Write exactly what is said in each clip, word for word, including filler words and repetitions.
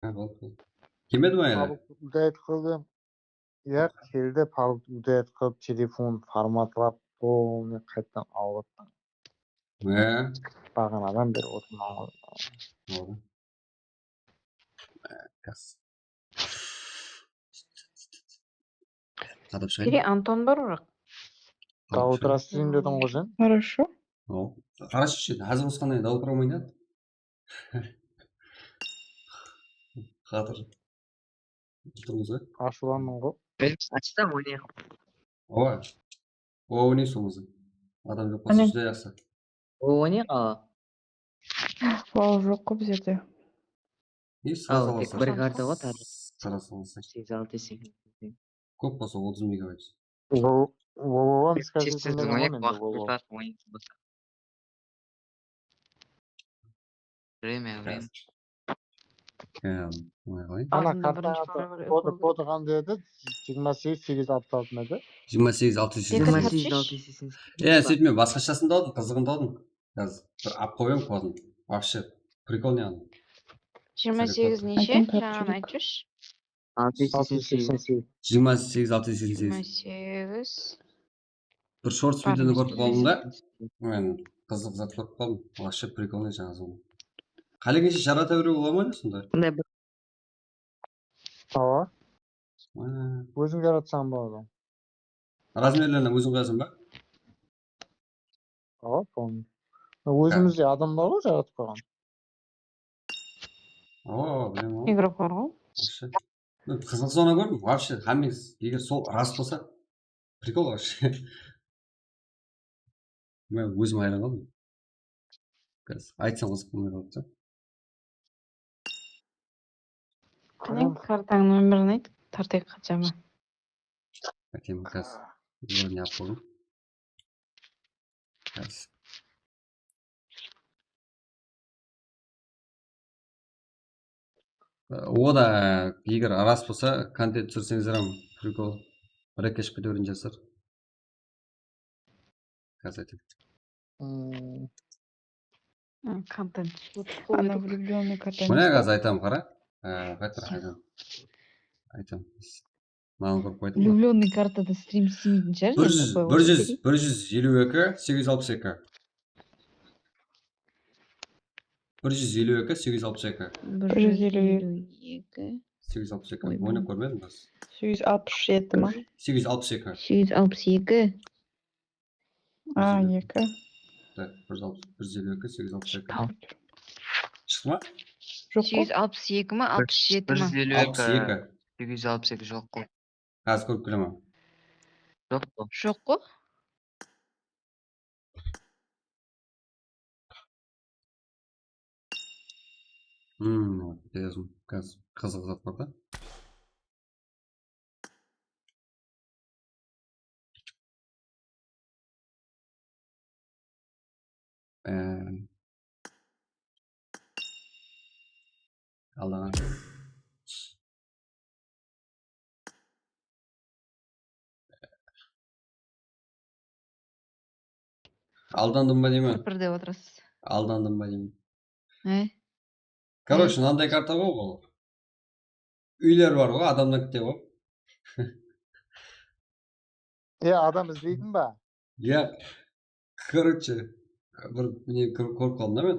Ha, boldı, boldı. Kelmedi ma ele? Pablo uday qılıp, ya, keldi, Pablo uday qılıp, telefon formatlap, polnıy qaytadan alıp attı. Ha, Baǵanadan beri otırman ǵoy. boldı. Kas. Qadap shıǵayın. Kire Anton bar, biraq. Dawıt ras stream dediń ǵoy sen. Хорошо. Házir qosqannan keyin dawıt uramayın da. Xatır. Turmız ǵoy. Ashıwlandım ǵoy. Biz ashsam oynayıq. Awa. O, oynayıq solmasa. Adam joq bolsa júdá jaqsı. O oynayıq awa. Vau joq ǵoy bizlerde. Ne sırasa Al, tek alsa. bir karta ǵoy tarih. Sırasa alsa. Segiz altı segiz. Kóp bolsa otız megabayt. Vovovomiz Tez tez oynayıq, waqıt bolsa oynayıq. Время, время. Em, oynay qoyayın. Ana Azında birinshi karta paragraf kodı oqıw kodı qanday edi? Jigirma segiz segiz alpıs altı ma edi? Jigirma segiz altı júz Tek jigirma qatnap segiz. Segiz shısh. altı segiz. Ya, seytme, basqashasın da aldım, qızıǵın da aldım. Házir bir alıp qoyayım kodın. Вообще, прикольный anı. Jigirma segiz neshe? Jańaǵın aytshısh. Altı segiz segiz. Jigirma segiz altı júz jigirma segiz. Jigirma segiz. Bir shorts videonı kórip qaldım da. Men qızıq zat kórip qaldım. Вообще прикольный jańa zona. Qálegenshe jarata beriwge bola ma sonda? Bunday bir Awa. Ha. Óziń jaratsań boladı. Razmerlerin óziń qoyasań ba? Awa, polnıy. Ózimizdey adamlar ǵoy jaratıp qoyǵan. Awa, bilem awa. Igroklar ǵoy. Вообще. Men qızıq zona kórdim. Вообще, hámmeńiz, eger sol ras bolsa, прикол вообще. Men ózim hayran qaldım. Házir aytsam qızıq bolmay qalıptı. Qáne, kartańnıń nomerin ayt, tartayıq хотя бы. Aytayın, házir. Nomerin alıp qoydım. Házir. O da, eger ras bolsa, kontent túsirseńiz hám прикол. Rekke shıǵıp kete beretin jaslar. Házir aytayın. Hmm, Hı, kontent. Ana влюбленный kotanista. Mine, házir aytam, qara. Ee, qaytara aytam. Aytam. Mınadan kórip qoydım. Влюбленный kartada strim islemeytin shıǵar. Bir júz, bir júz, bir júz eliw eki, segiz júz alpıs eki. Bir júz eliw eki, segiz júz alpıs eki. Bir júz eliw eki. Segiz júz alpıs eki. Oy, Oynap kórmedim biz. Segiz júz alpıs jeti ma? Segiz júz alpıs eki. Segiz júz alpıs eki. A, eki. Tak, bir júz alpıs, bir júz eliw eki, segiz júz alpıs eki. Al. Shıqtı ma? Joq Segiz júz alpıs eki ma, alpıs jeti ma? Bir júz eliw Alpıs eki. eki. Segiz júz alpıs eki joq ǵoy. Házir kórip kelemen. Joq ǵoy. Joq ǵo. Hmm, birazım qız-, qızıq zat bar da. Em, Allaǵa. Aldandım ba deymen? Pir-pir dep otırasız. Aldandım ba deymen? He? Короче, mınanday karta ǵoy ol. Úyler bar ǵoy, adamdan kite ǵoy. E, adam izleydi ba? Ya, короче, bir ne kór-, kórip qaldım da men.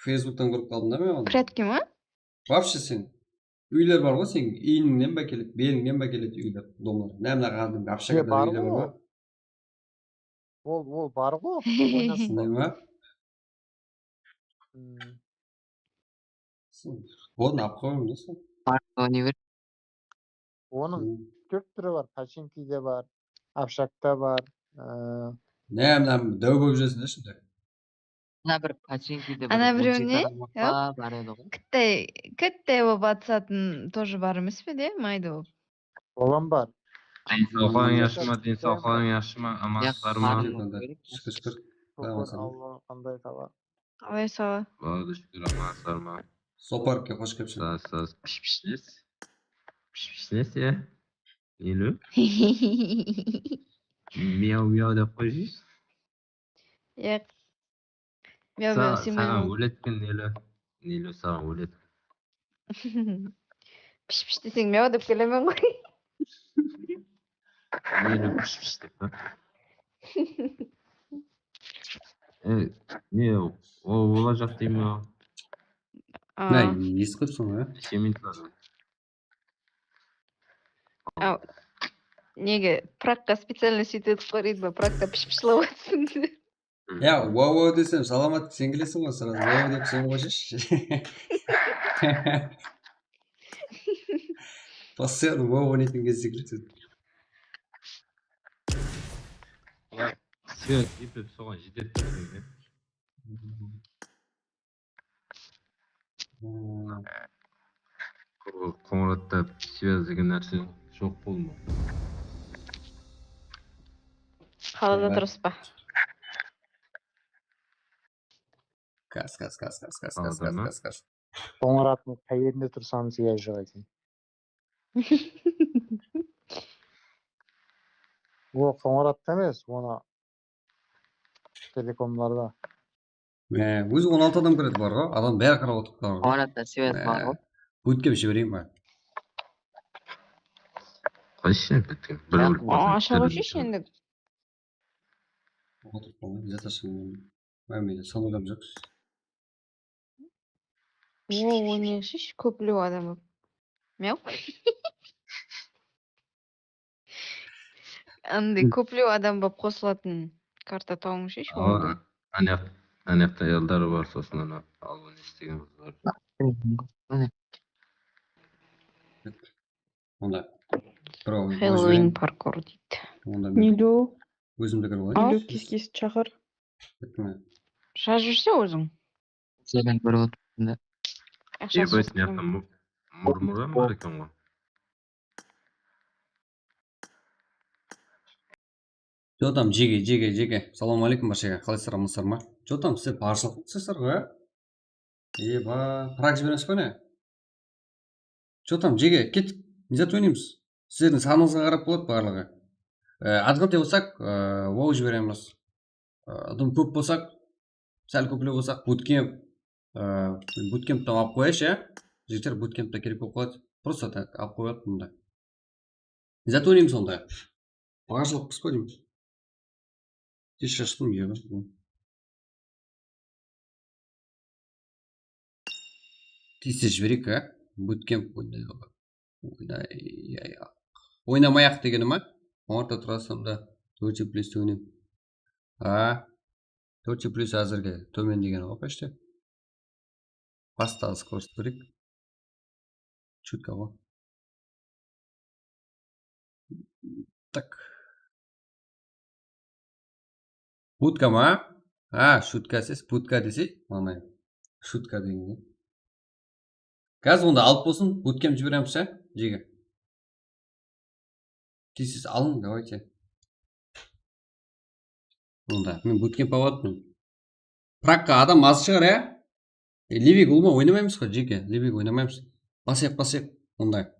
Facebooktan kórip qaldım da men onı. Прятки ma? Вообще sen. Úyler bar ǵoy seniń iynińnen ba keledi, belińnen ba keledi úyler, domlar. Mına, mına ǵandıń общagadan bar úyler bar ǵoy. Bar. Ol, ol bar ǵoy. Sonday ma? Hmm. Onı alıp qoyıń da sol. Bar, ne ber? Onıń tórt túri bar. Pochinki de bar. Общagta bar. Ee, Ne, mına dáw bolıp júresiń de shunday. Ana bir Pochinki de Ana bir birew on jeti ne? adam Yaq. bar edi ǵoy. Kittey, kittey bolıp atısatın тоже bar emes pe de, mayda bolıp. Olam bar. Densawlıqlarıń Mmm. yaqshı ma, densawlıqlarıń yaqshı ma, amansızlar ma? Yaq, Shúkir, shúkir. Quday Shúkir, qalasa. Alla, qanday sala? Qalay sala? Boladı, shúkir, amansızlar ma? Soparkka xosh kelipsiz. Saz, saz. Pish-pishles. Pish-pishles, ya. Neli? Miyaw-miyaw dep qoyshı. Yaq. Miyaw-miyaw, sen Saǵan miyaw. Óletken, Neli. Neli, saǵan óletken. Pish-pish deseń, myaw dep kelemen ǵoy. Meni pish-pish dep pa? E, ne, o, olajaq dey ma? A, Mına, esitip qoyıpsıń ǵoy. Sementlar. Aw, nege, Pragqa специально sóytip etip qoydı ma, Pragta pish-pishlap atsın dep. Ya, wow, wow desem, Salamat, sen kelesiń ǵoy, srazı wow dep sen qoyshıshı. Постоянно wow oynaytın gezde keledi. Связь etip soǵan jetedi dep. Qońıratta связь degen nárse joq bolma. Qalada turıs pa? Kas, kas, kas, kas, kas, kas, Qalada kas, ma? Kas, kas. Qońırattıń qáyerinde tursań, связь joq eken. O, Qońıratta emes, onı telekomlarda. E, ózi on altı adam kiredi bar ǵoy, adam bári qarap otırıptı. Qońıratta связь bar ǵoy. Ótkep jibereyin ba? Qaysı bitti? Bir Ya, ólip awa, basıp ashıp bitti. alsayshı endi. Otırıp qaldı, jatırshı. Mine, son oylamjaq. O, oynayıqshı, kóplew adam bolıp. Myaw. Anday kóplew adam bolıp qosılatın karta tawıńshı, Awa, onda. Anaq, anaqta Eldar bar, sosın ana, al, ne istegen qız bar. Mine. Onda. Bro, Halloween parkour deydi. Onda men Nilo, ózimdi kirip Nilo, alayın. kis-kis shaqır. Kettim. Jazıp júrse óziń. Sen bir otırında. Yaqshı, Ебать, sosın. mıyaqta mu-, murmıran bar eken ǵoy. Jotam, jege, jege, jege. Salam aleykum, barshaǵa. Qalaysızlar, amanısızlar ma? Jotam, sizler barshılıq qılıpsızlar ǵoy, á? Eba, Prag jiberemiz ba ne? Jotam, jege, kettik. Ne zat oynaymız? Sizlerdiń sanıńızǵa qarap boladı barlıǵı. E, azǵantay bolsaq, e, wow jiberemiz. E, dım kóp bolsaq, sál kóplew bolsaq, bootcamp, e, bootcamptan alıp qoyayınshı, ya? Jigitler, bootcampta kerek bolıp qaladı. Просто так, alıp qoyadı bunda. Ne zat oynaymız onda? Barshılıqpız ba deymiz. Tez shashtım, ya. Tez-tez jibereyik, á? Bootcamp oynayıq. Oynay-, oynamay-aq degeni ma? Orta turasam da, төрт плюс oynayım. A, төрт плюс házirgi tómen degeni ǵoy, почти. Bastaǵı skorost bereyik. Shutka ǵoy. Tak. Butka ma? Ha, shutka siz, butka desey, mana. Shutka degen. Gaz onda alıp bolsın, bootcamp jiberemiz, ha? Jege. Tez-tez alıń, давайте. Onda men bootcamp alıp atırman. Pragqa adam az shıǵar, ya? E, Livik ulıwma oynamaymız ǵoy, jeke. Livik oynamaymız. Basayıq, basayıq. Onda.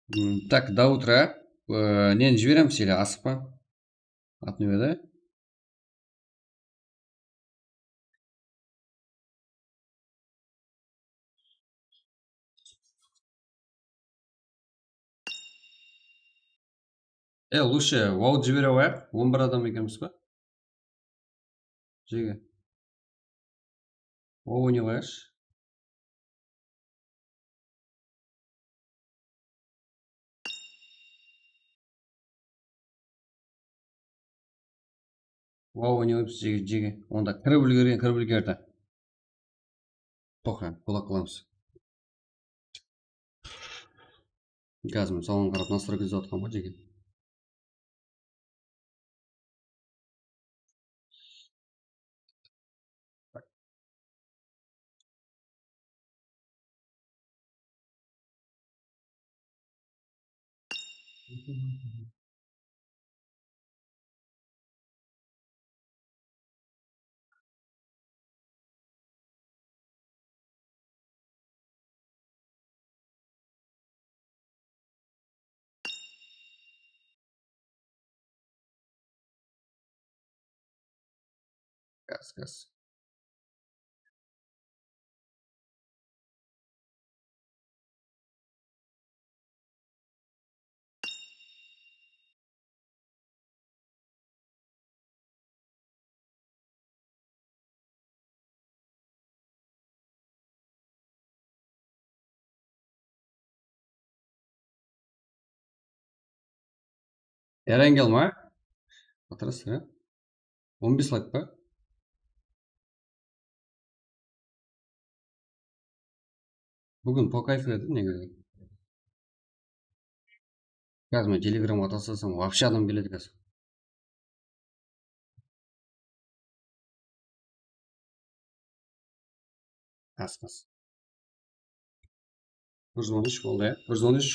M, так, до утра. E, neni jiberemiz ele, asıqpa? Atın edi. E, лучше wow jibere qoyayıq. On bir adam ekenbiz ba? Jege. Wow oynay qoyayıqshı. Wow oynay qoyıpsız, jege, jege. Onda kirip úlgergen, kirip úlgerdi. Toqta, qulaq qılamız. Gazman soǵan qarap настройка izlep atqan ǵoy, jege. Gaz, gaz. Erangel ma? Atırasız, ha? On bes layk pa? Búgin po kayfu edi, negizi. Házir men telegramǵa taslasam, вообще adam keledi házir. Asqas. Bir júz on úsh boldı, ya. Bir júz on úsh.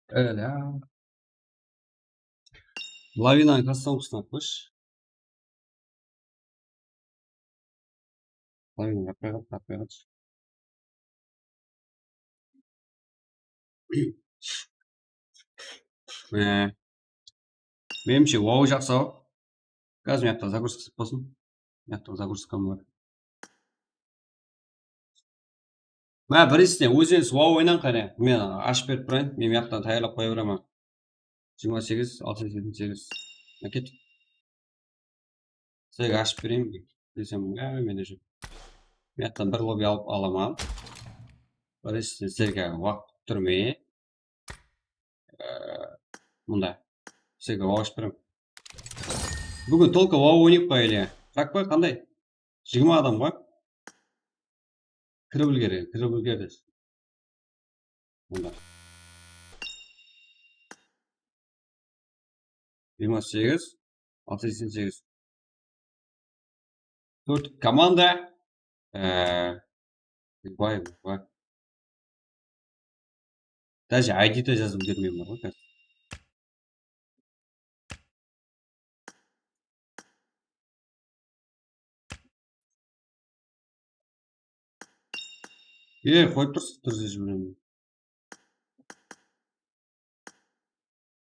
Öyle. Lavinanı kastan qustan qoysh. Lavina, tapmay qal, tapmay qal. Mine. Menimshe, wow, jaqsı-aw. Házir mıyaqta загрузка bolsın. Mıyaqta загрузкам bar. Má, birinshiden, ózińiz wow oynań qáne. Men ashıp berip turayın. Men mıyaqtan tayarlap qoya beremen. Jigirma segiz, altı júz seksen segiz. Mine, kettik. Sizlerge ashıp bereyin desem, á, mende joq. Mıyaqtan bir lobby alıp alaman. Birinshiden sizlerge waqıt kúttirmey. Ee, mında. Sizlerge wow ashıp beremen. Búgin только wow oynayıq pa ele? Rak pa, qanday? Jigirma adam ǵoy. Kirip úlgeri, kirip úlgerdi. Mında. Jigirma segiz, altı júz seksen segiz. Tórt komanda. Ee, vay, vay. Даже I D de jazıp úlgermeymen ǵoy házir. Ey, qoyıp tursız, túrse jiberemen.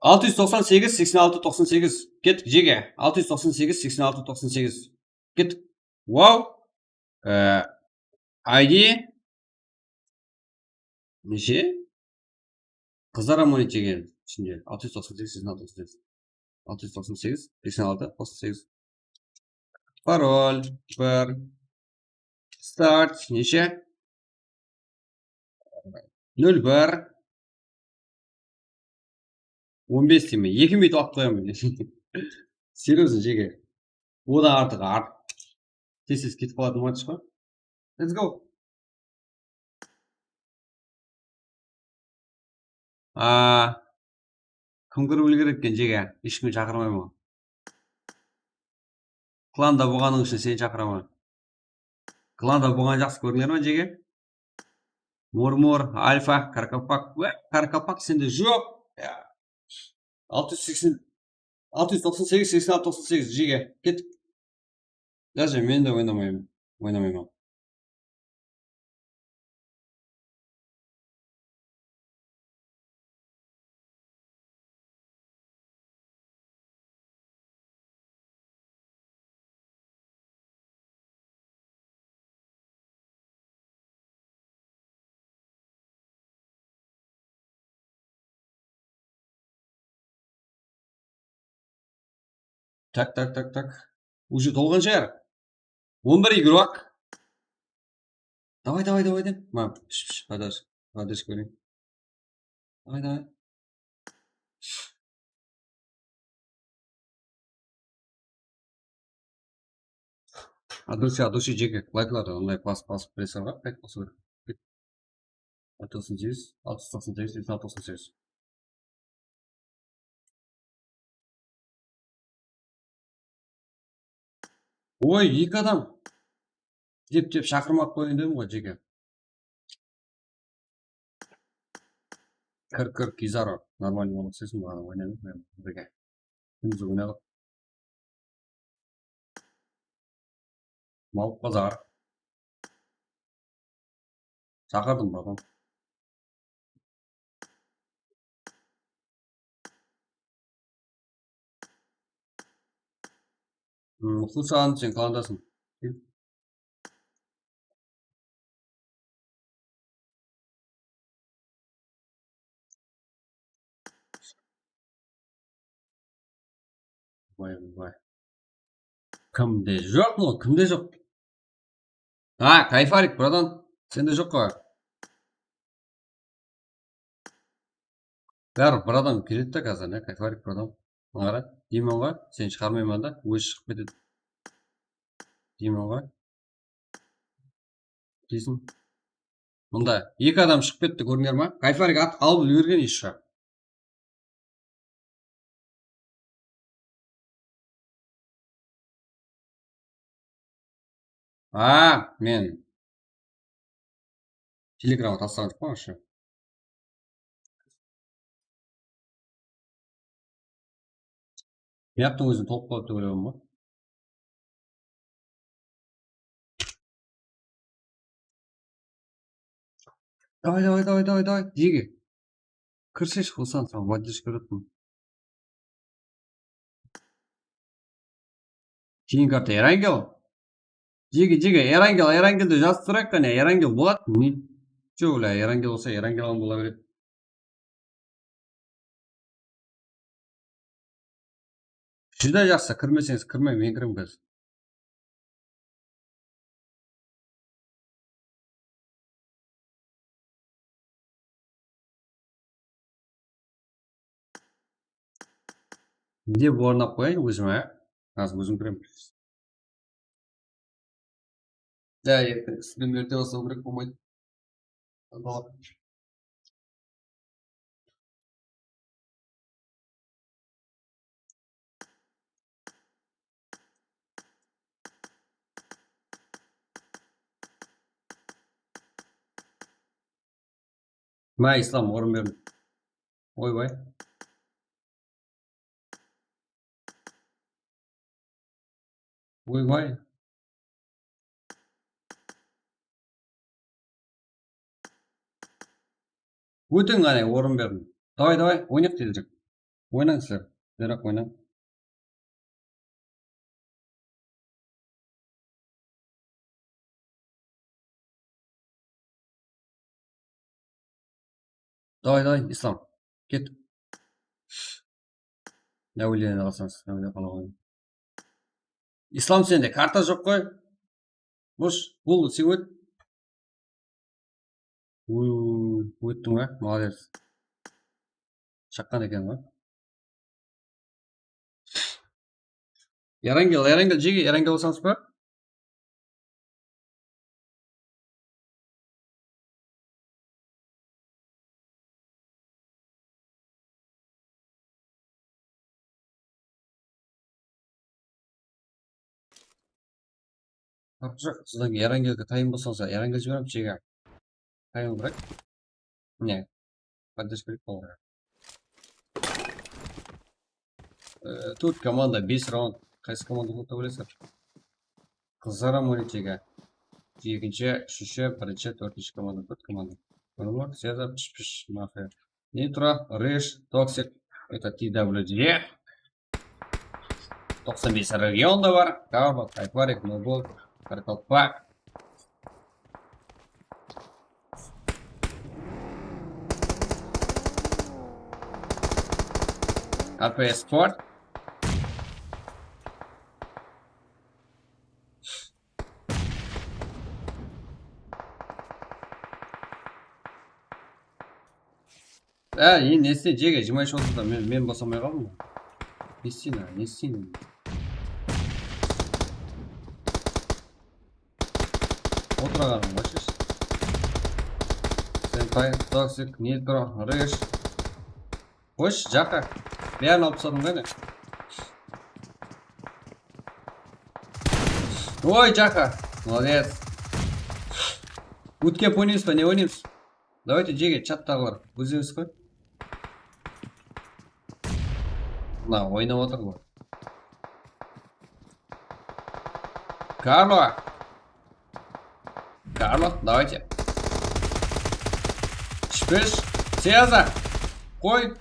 Altı júz toqsan segiz, seksen altı, toqsan segiz. Kettik, jege. Altı júz toqsan segiz, seksen altı, toqsan segiz. Kettik. Wow. Ee, I D. Neshe? Qızlar Ammonit jegen ishinde. Altı júz toqsan segiz, seksen altı, toqsan segiz. Altı júz toqsan segiz, seksen altı, toqsan segiz. Parol, bir. Start, neshe? Nol bir. On bes deymen, eki minut waqıt qoyaman. Серьёзно, jege. Odan artıq art. Tez-tez ketip qalatın match ǵoy. Let's go. Aa, kim kirip úlgeredi eken, jege? Hesh kimdi shaqırmayman. Klanda bolǵanıń ushın seni shaqıraman. Klanda bolǵan jaqsı kórdińler me, jege? Murmur, Alfa, Karkalpak. Wá, Karkalpak sende joq. Ya. Altı júz seksen, altı júz toqsan segiz, seksen altı, toqsan segiz, jege. Kettik. Даже men de oynamayman. Oynamayman. Tak, tak, tak, tak. Уже tolǵan shıǵar. On bir игрок. Davay, davay, davay, davay. Ma, pish, pish, поддержка, поддержка bereyin. Davay, davay. От души, от души, jeke, layklardı ılay basıp, basıp, пресс alıp, qayt bolsa kerek. Altı júz toqsan segiz, altı júz toqsan segiz, seksen altı, toqsan segiz. Oy, eki adam. Dep, dep, shaqırmap qoyayın dedim ǵoy, jeke. Kir, kir, Kizaro. Нормально bolıp isleysiń, baǵana oynadıq men birge. Kúndiz oynadıq. Mawıp bazar. Shaqırdım, bratan. Hmm, Husan, sen klandasıń. Kel. Vay, vay. Kimde joq mı? Kimde joq? Ha, Kayfarik, bratan, sende joq ǵoy. Báribir, bratan, keledi de házir, ne, Kayfarik, bratan. Mına qara, deymen ǵoy, seni shıǵarmayman da, ózi shıǵıp ketedi. Deymen ǵoy. Deysin. Mında eki adam shıǵıp ketti, kórdińler ma? Kayfarik at alıp úlgergen ещё. A, men Telegramǵa taslaǵan joqpan вообще. Mıyaqtıń ózin tolıp qaladı dep oylayman ba? Давай, давай, давай, давай, давай, Диги. Kirseshi, Husan, saǵan поддержка berip atırman. Keyin karta Erangel. Jege, jege, Erangel, Erangelde jazıp turayıq qáne, Erangel boladı. Ne? Joq, bla, Erangel bolsa, Erangel ǵana bola beredi. Júdá jaqsı, kirmeseńiz, kirmeń, men kiremen házir. Ne dep ornap qoyayın ózime, á? Házir ózim kiremen. Ya, erteń strimlerde basıw kerek bolmaydı. Má, Islam, orın berdim. Oybay. Oybay. Ótiń, qáne, orın berdim. Davay, davay, oynayıq tezirek. Oynań sizler, tezirek oynań. Davay, davay, Islam. Ket. Náwilene qalsańız, náwile qala qoyıń. Islam, sende karta joq qoy. Bosh, bul, sen ót. Uy, óttiń ba? Molodec. Shaqqan eken ǵoy. Erangel, Erangel, jege, Erangel bolsańız ba? Joq, sizden Erangelge tayın bolsańız, Erangel jiberemiz, jege. Tayın bırak. Ne? Поддержка керек bolǵan. Ee, tórt komanda, bes raund. Qaysı komanda boldı dep oylaysızlar? Qızlar ham oynaydı, jege. Ekinshi, úshinshi, birinshi, tórtinshi komanda, tórt komanda. Bunı bor, Sezar, Pish Pish, Mafiya. Nitro, Rish, Toxic, это T W G. Toqsan bes regionda bar. Karlo, Kayfarik, Nobul, Qaraqalpaq. A P S Sport. Á, endi ne isteydi, jege, jıymay otırdı, men, men bosamay qaldım ǵoy. Ne isteydi, ne isteydi? Otırǵanım ǵoyshı. Senpai, Toxic, Nitro, Rish. Qoyshı, Jaka. Bárin alıp tasladım qáne. Oy, Jaka. Молодец. Bootcamp oynaymız ba, ne oynaymız? Давайте, jege, chattaǵılar. Ózińiz qoy. Mına, oynap atır ǵoy. Karlo. Karlo, давайте. Biz Seyaza. Qoy.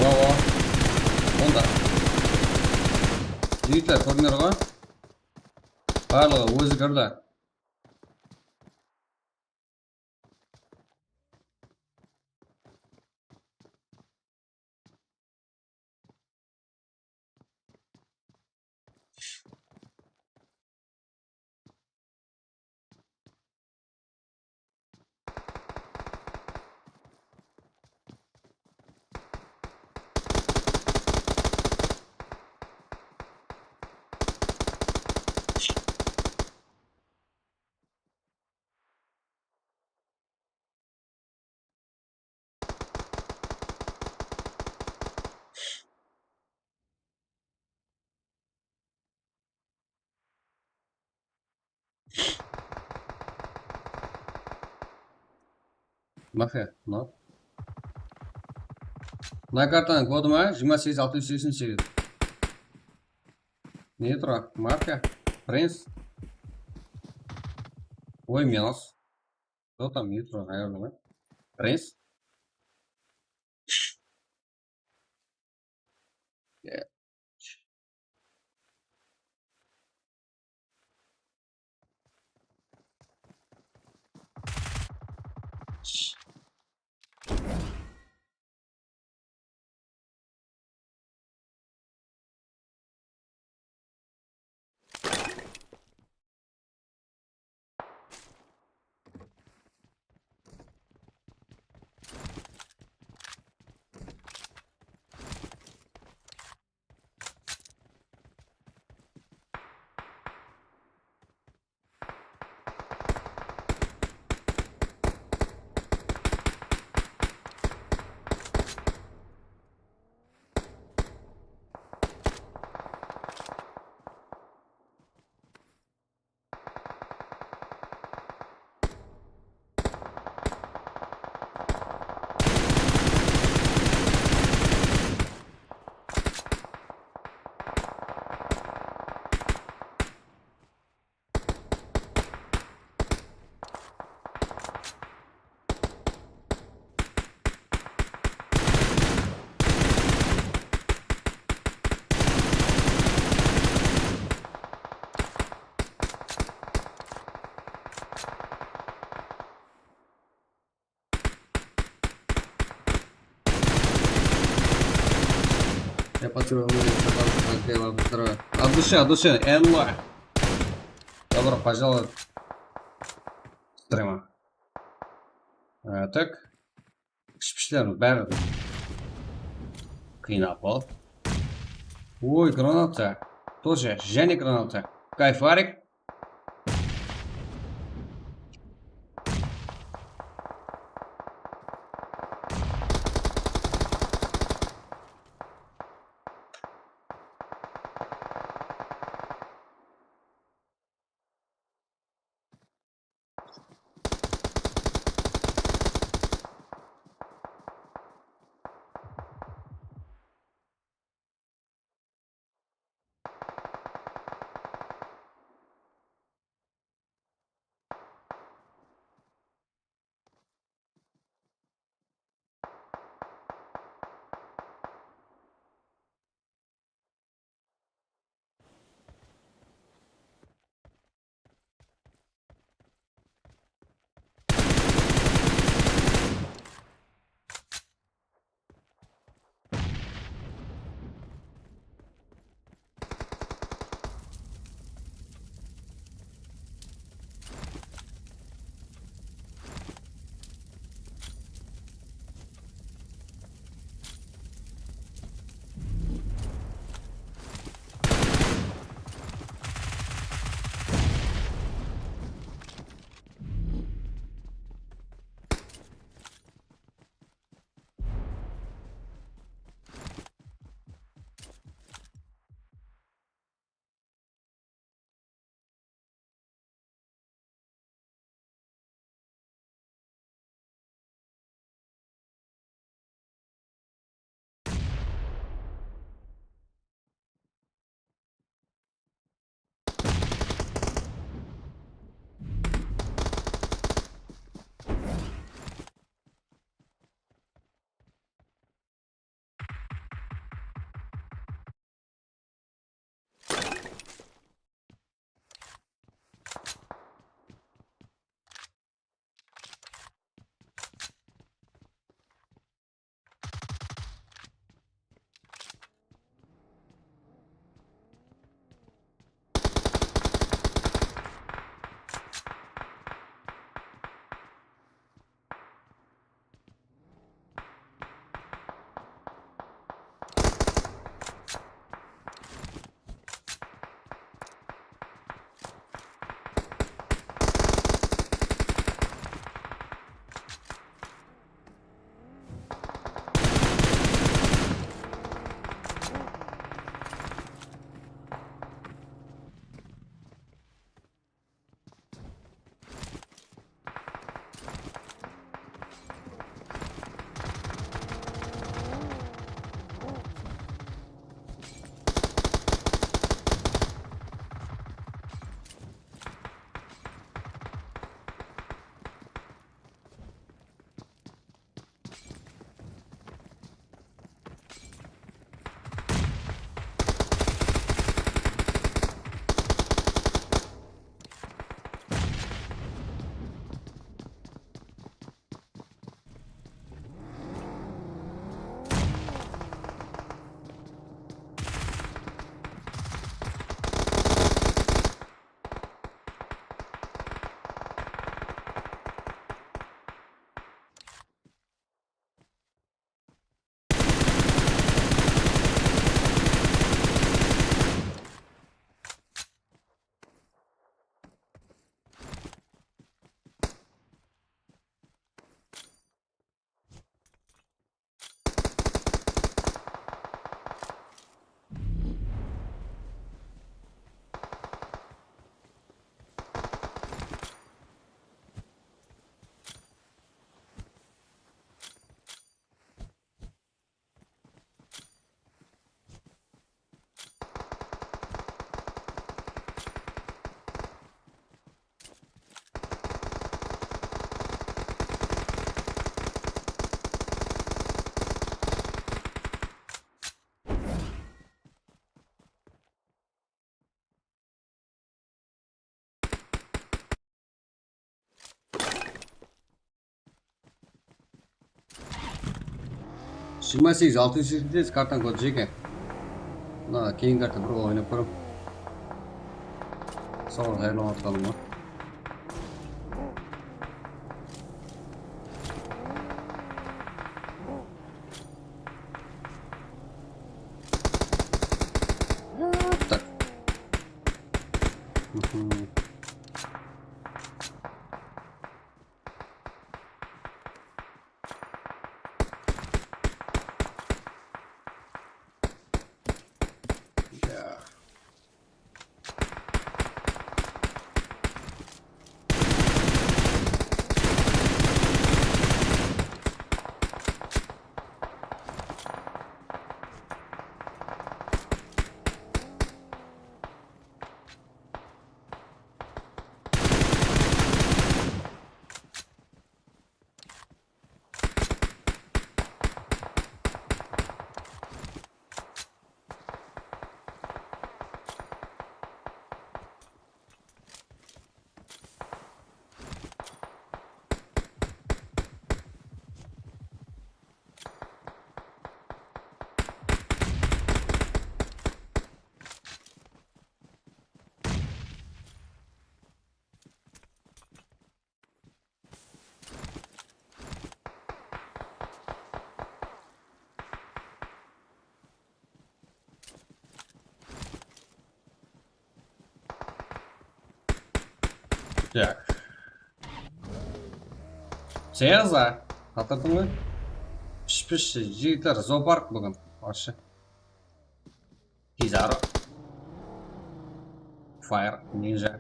Wa, wa. Onda. Jigitler, kórdińler ǵoy. Barlıǵı ózi kirdi. Mafiya, no. Mına kartanıń kodı ma? Jigirma segiz, altı júz seksen segiz. Ne tura? Mafiya, Prince. Oy, minus. Кто там, не tura, наверное, ma? Prince. Я потерял, от души, от души, Элла. Добро пожаловать. Стрима. Э, так. Kishpishlerimiz bári qıynap al. Oy, granata. Тоже, jáne granata. Kayfarik. Jigirma segiz, altı júz seksen segiz kartan kodı jeke. Mına keyin karta bir qol oynap kórem. Soǵan tayarlanıp atqanım bar. Tak. Mhm. Ya. Tak. Seza, hatırladıń ba? Pish-pish jigitler, zoopark búgin. Вообще. Kizaru. Fire, Ninja.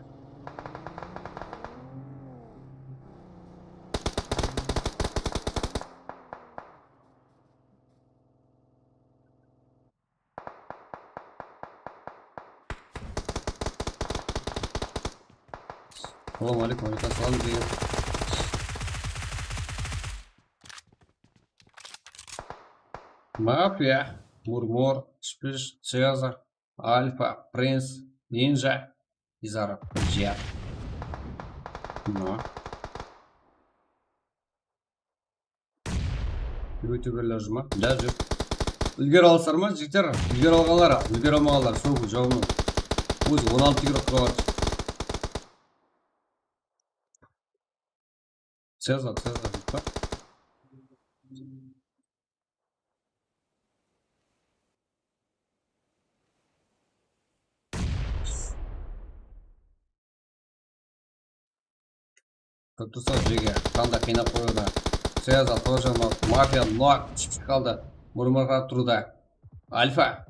Salam aleykum, aleykum salam, jigit. Mafiya, Murmur, Spish, Cezar, Alfa, Prince, Ninja, Izar, Jet. Mına. Youtuberler juma. Da júr. Úlgere alasızlar ma, jigitler? Úlgere alǵanlar, úlgere almaǵanlar, sol jawımı. Ózi on altı kilo qurǵan. Cezar, Cezar, jigit pa? Tursa jege, qanda qıynap qoyıwda. Cezar тоже ma-, mafiya nok túsip qaldı. Murmurǵa turdı. Alfa.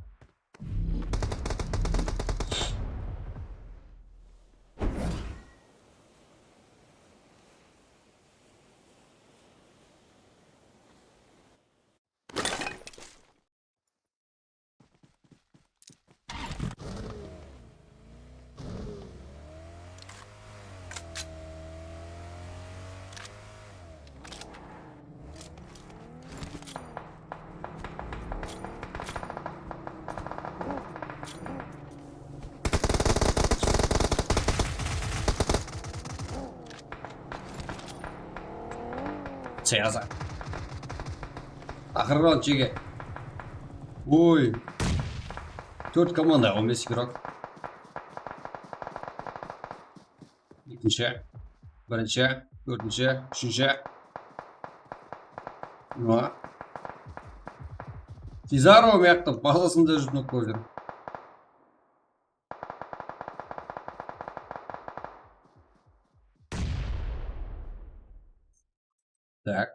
Cezar. Aqırı raund jege. Oy. Tórt komanda, on bes игрок. Ekinshi, birinshi, tórtinshi, úshinshi. Mına. Tizaro mıyaqta bazasında júrip nokta júr. Так.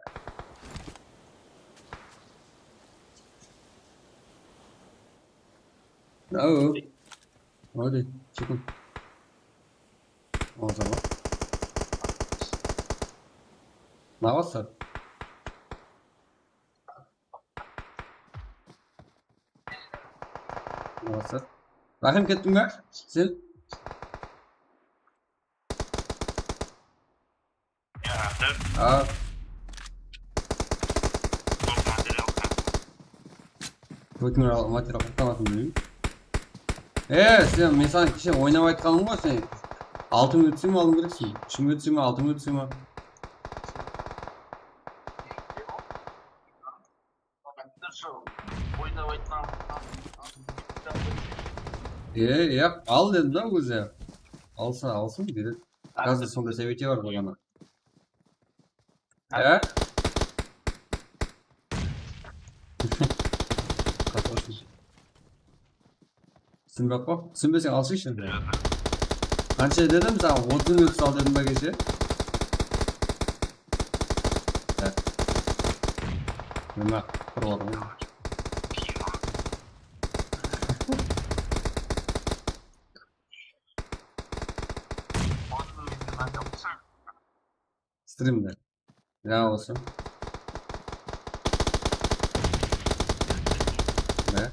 Ау. Hadi, çıkın. Olsa bak. Ne varsa? Ne varsa? Rahim, kettiń be sen? Ya, dur. A. Dur, material. Material, material, qurtamasın deyim. E, sen, men saǵan keshe oynap aytqanım ǵoy, sen altı minut sıyma alıń kerekseń. Úsh minut sıyma, altı minut sıyma. Dur, şu E, ya, al dedim da ózi. Alsa, alsın, beredi. Házir sonday sábete bar bolǵanı. E? Qatı urıp. Túsinbey-aq qoy. Túsinbeseń, alshıyshı. Qansha dedim saǵan, otız minut sal dedim ba keshe? E. Nima, qurladım. Strimde. Ya olsun. Ne?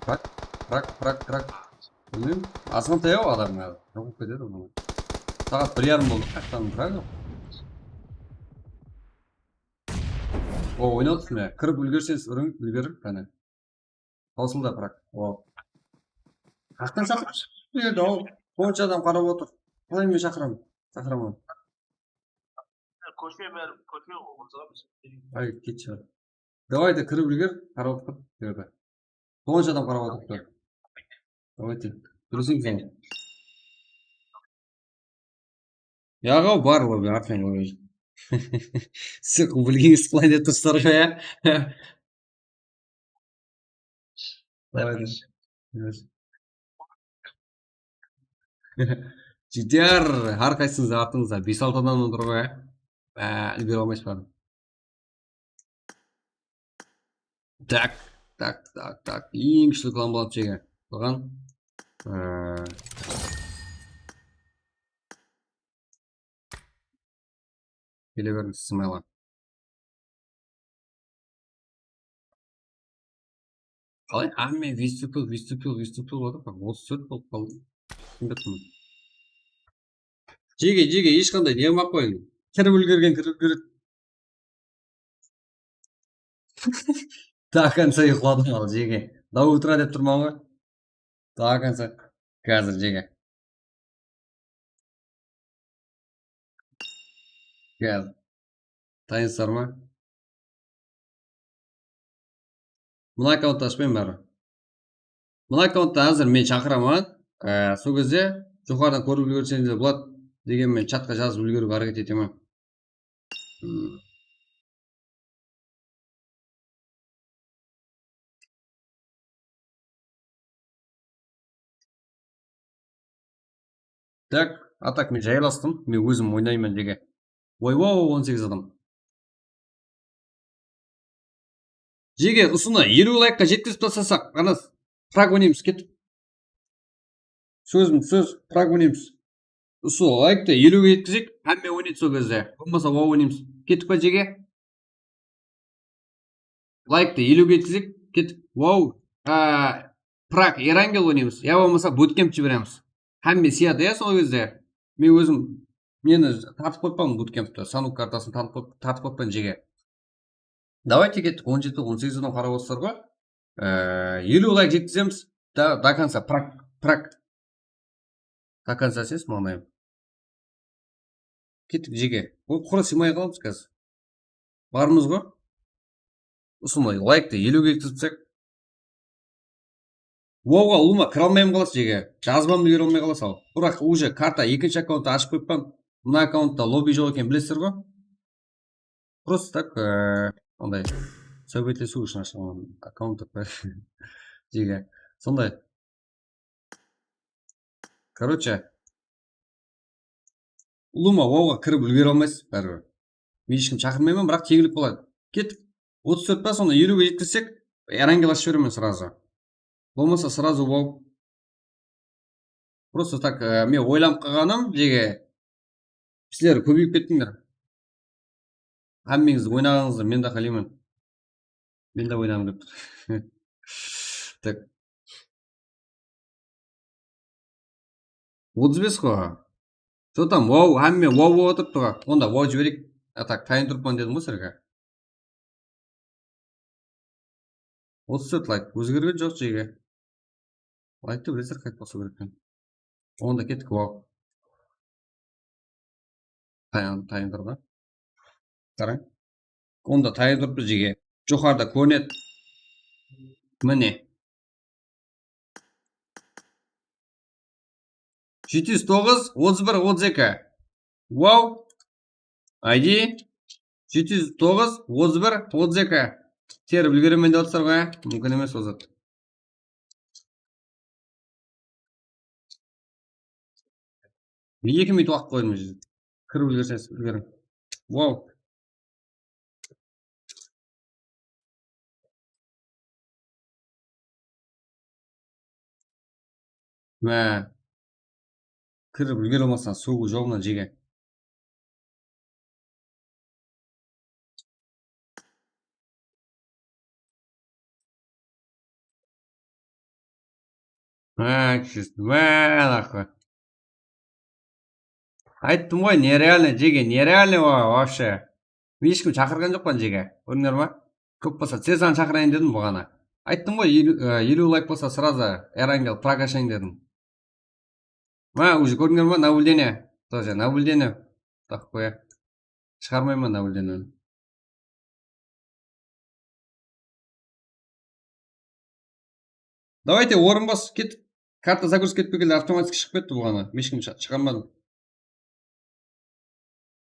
Bırak, bırak, bırak, bırak. Bilmeyim. Azǵantay-aw adam ya. Joq bolıp ketedi bunı. Saat bir yarım boldı. Qayaqtan bırak. O, oynap atır mine. Kirip úlgerseńiz, uriń, úlgerir, qáne. Qawsıldı, bırak. O. Qaqtan shaqırıp shıqtı, edi-aw. Qonsha adam qarap otır. Qalay men shaqıraman? Shaqıraman. Kóshe berip, kóshe qursa. Ay, ketshi. Davayte, kirip úlger, qarap otır, bu jerde. Qonsha adam qarap otırıptı. Davayte, dúrisiń sen. Yaǵaw, bar, o, artıq, o. Siz bilgeńiz qılay dep tursızlar ǵoy, ya. Davayte. G T R, hár qaysıńız artıńızda bes-altı adam otır ǵoy, ya. Á, úlgere almaysız ba? Tak, tak, tak, tak. Eń kúshli klan boladı jege. Soǵan. Ee, kele beriń, smayla. Qalay? Hámme выступил, выступил, выступил otır, otız tórt bolıp qaldı. Kim bilsin? Jege, jege, hesh qanday ne qılmay-aq qoyıń. Kirip úlgergen, kirip úlgeredi. До конца uyıqladım al, jege. До утра dep turman ǵoy. До конца. Házir, jege. Gel. Tayınsızlar ma? Mına akkaunttı ashpayman bári. Mına akkaunttı házir men shaqıraman. Ee, sol gezde joqarıdan kórip úlgerseńiz de boladı degen men chatqa jazıp úlgeriwge háreket etemen. Hmm. Tak, a tak men jaylastım, men ózim oynayman, jege. Oy-wow, on segiz adam. Jege, usını eliw laykqa jetkizip taslasaq, ana, frag oynaymız, kettik. Sózim sóz, frag oynaymız. Usı layktı eliwge jetkizeyik, hámme oynaydı sol gezde. Bolmasa wow oynaymız. Kettik pa, jege? Layktı eliwge jetkizeyik, kettik. Wow. Á, frag, Erangel oynaymız. Ya bolmasa bootcamp jiberemiz. Hámme sıyadı, ya, sol gezde. Men ózim, meni tartıp qoyıppan bootcamptı, sanuk kartasın tartıp qoyıp, tartıp qoyıppan, jege. Davayte kettik, on jeti, on segiz adam qarap otırsızlar ǵoy. Ee, eliw layk jetkizemiz. До, до конца, праг, праг. До конца ses maǵanayım. Kettik, jege. Ol qura sıymay qalamız házir. Barmız ǵoy. Usınday layktı eliwge jetkizsek. Wowǵa ulıwma kire almay qalasız, jege. Jazıp úlgere almay qalasız al. Biraq уже karta ekinshi akkaunttı ashıp qoyıppan. Mına akkauntta lobbi joq ekenin bilesizler ǵoy. Просто так, e, onday sáwbetlesiw ushın ashılǵan akkaunt, jege. Sonday. Короче, ulıwma wowǵa kirip úlgere almaysız báribir. Men hesh kim shaqırmayman, biraq teńlik boladı. Kettik. Otız tórt pa, sonda eliwge jetkizsek, Erangel ashıp jiberemen сразу. Bolmasa сразу wow. Просто так, e, men oylanıp qalǵanım, jege, sizler kóbeyip kettińler. Hámmeńiz oynaǵanıńızdı men de qáleymen. Men de oynaǵım kelip tur. Так. Otız bes ǵo. Что там, wow, hámme wow bolıp otırıptı ǵo. Onda wow jibereyik. A tak, tayın turıppan dedim ǵo sizlerge. Otız tórt layk, ózgergen joq, jege. Layktı bilesizler qayt basıw kerek eken. Onda kettik, wow. Tayın, tayın turdı. Qarań. Onda tayın turıptı, jege. Joqarıda kórinedi. Mine. Jeti júz toǵız, otız bir, otız eki. Wow. I D jeti júz toǵız, otız bir, otız eki. Terip úlgeremen dep atırsalar ǵoy, múmkin emes ol zat. Eki minut waqıt qoydım. Kirip úlgerseńiz, úlgeriń. Wow. Má. Kirip úlgere almasań, suwı joq mına jege. Má, kishisi, má, naqı. Ayttım ǵoy, nerealnıy, jege, nerealnıy, o, вообще. Hesh kim shaqırǵan joq pa, jege? Kórdińler ma? Kóp bolsa, Cezanı shaqırayın dedim buǵana. Ayttım ǵoy, eliw, e, eliw layk bolsa, сразу Erangel prokashayın dedim. Má, уже kórdińler ma? Nablюдение. Тоже nablюдение. Taqıp qoya. Shıǵarmayman nablюдениeni. Давайте, orın bas, ket. Karta загрузка etpey keldi, avtomatski shıǵıp ketti buǵana. Hesh kim shı-, shıǵarmadı.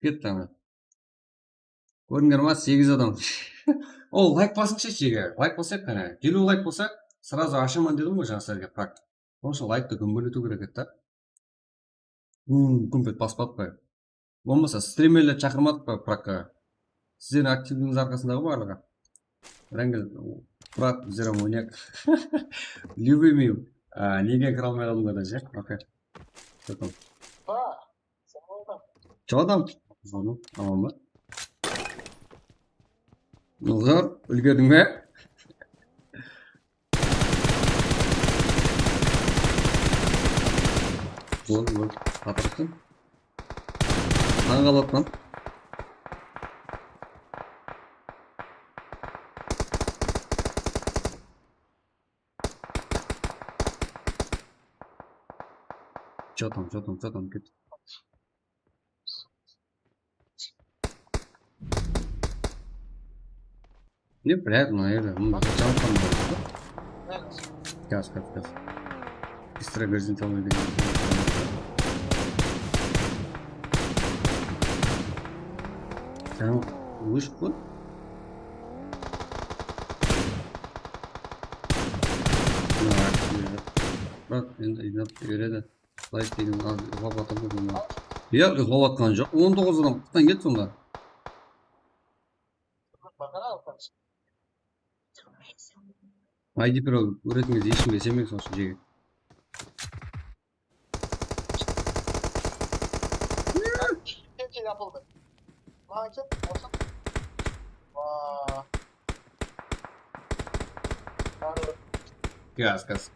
Ketti ana. Kórdińler ma, segiz adam. Ol layk basıńshı jege. Layk basayıq qáne. Eliw layk bolsa, сразу ashaman dedim ǵoy jańa sizlerge prak. Onıń ushın layktı gúmberletiw kerek edi da. Gúm, gúmpet baspadı pa? Bolmasa, strimerlerdi shaqırmadıq pa prakka? Sizlerdiń aktivligińiz arqasında ǵoy barlıǵı. Rangel, brat, bizler hám oynayıq. Любимый, a, nege kire almay qaldım ǵoy, даже. Okey. Что там? Что там? Aman ba? Ilgir, úlgerdiń be? Bol, bol. Atırıptın. Tań qalıp atırman. Что там, что там, что там, ket. Ne, блядь, mına jerde, mında janıp qaldı. Gaz, gaz, gaz. Ekstra gazin talmay degen. Sen óship qoy. Bak, endi iynap beredi. Layk degen az uxlap atır ǵoy bunlar. Yoq, uxlap atqan joq. On toǵız adam qıttan ketti sonda. I D Pro kóretińiz, eshkimge isenbeń, sonıń ushın jege. Kep, kep, yapıldı. Maǵan kep, bolsın. Waa. Gaz, gaz.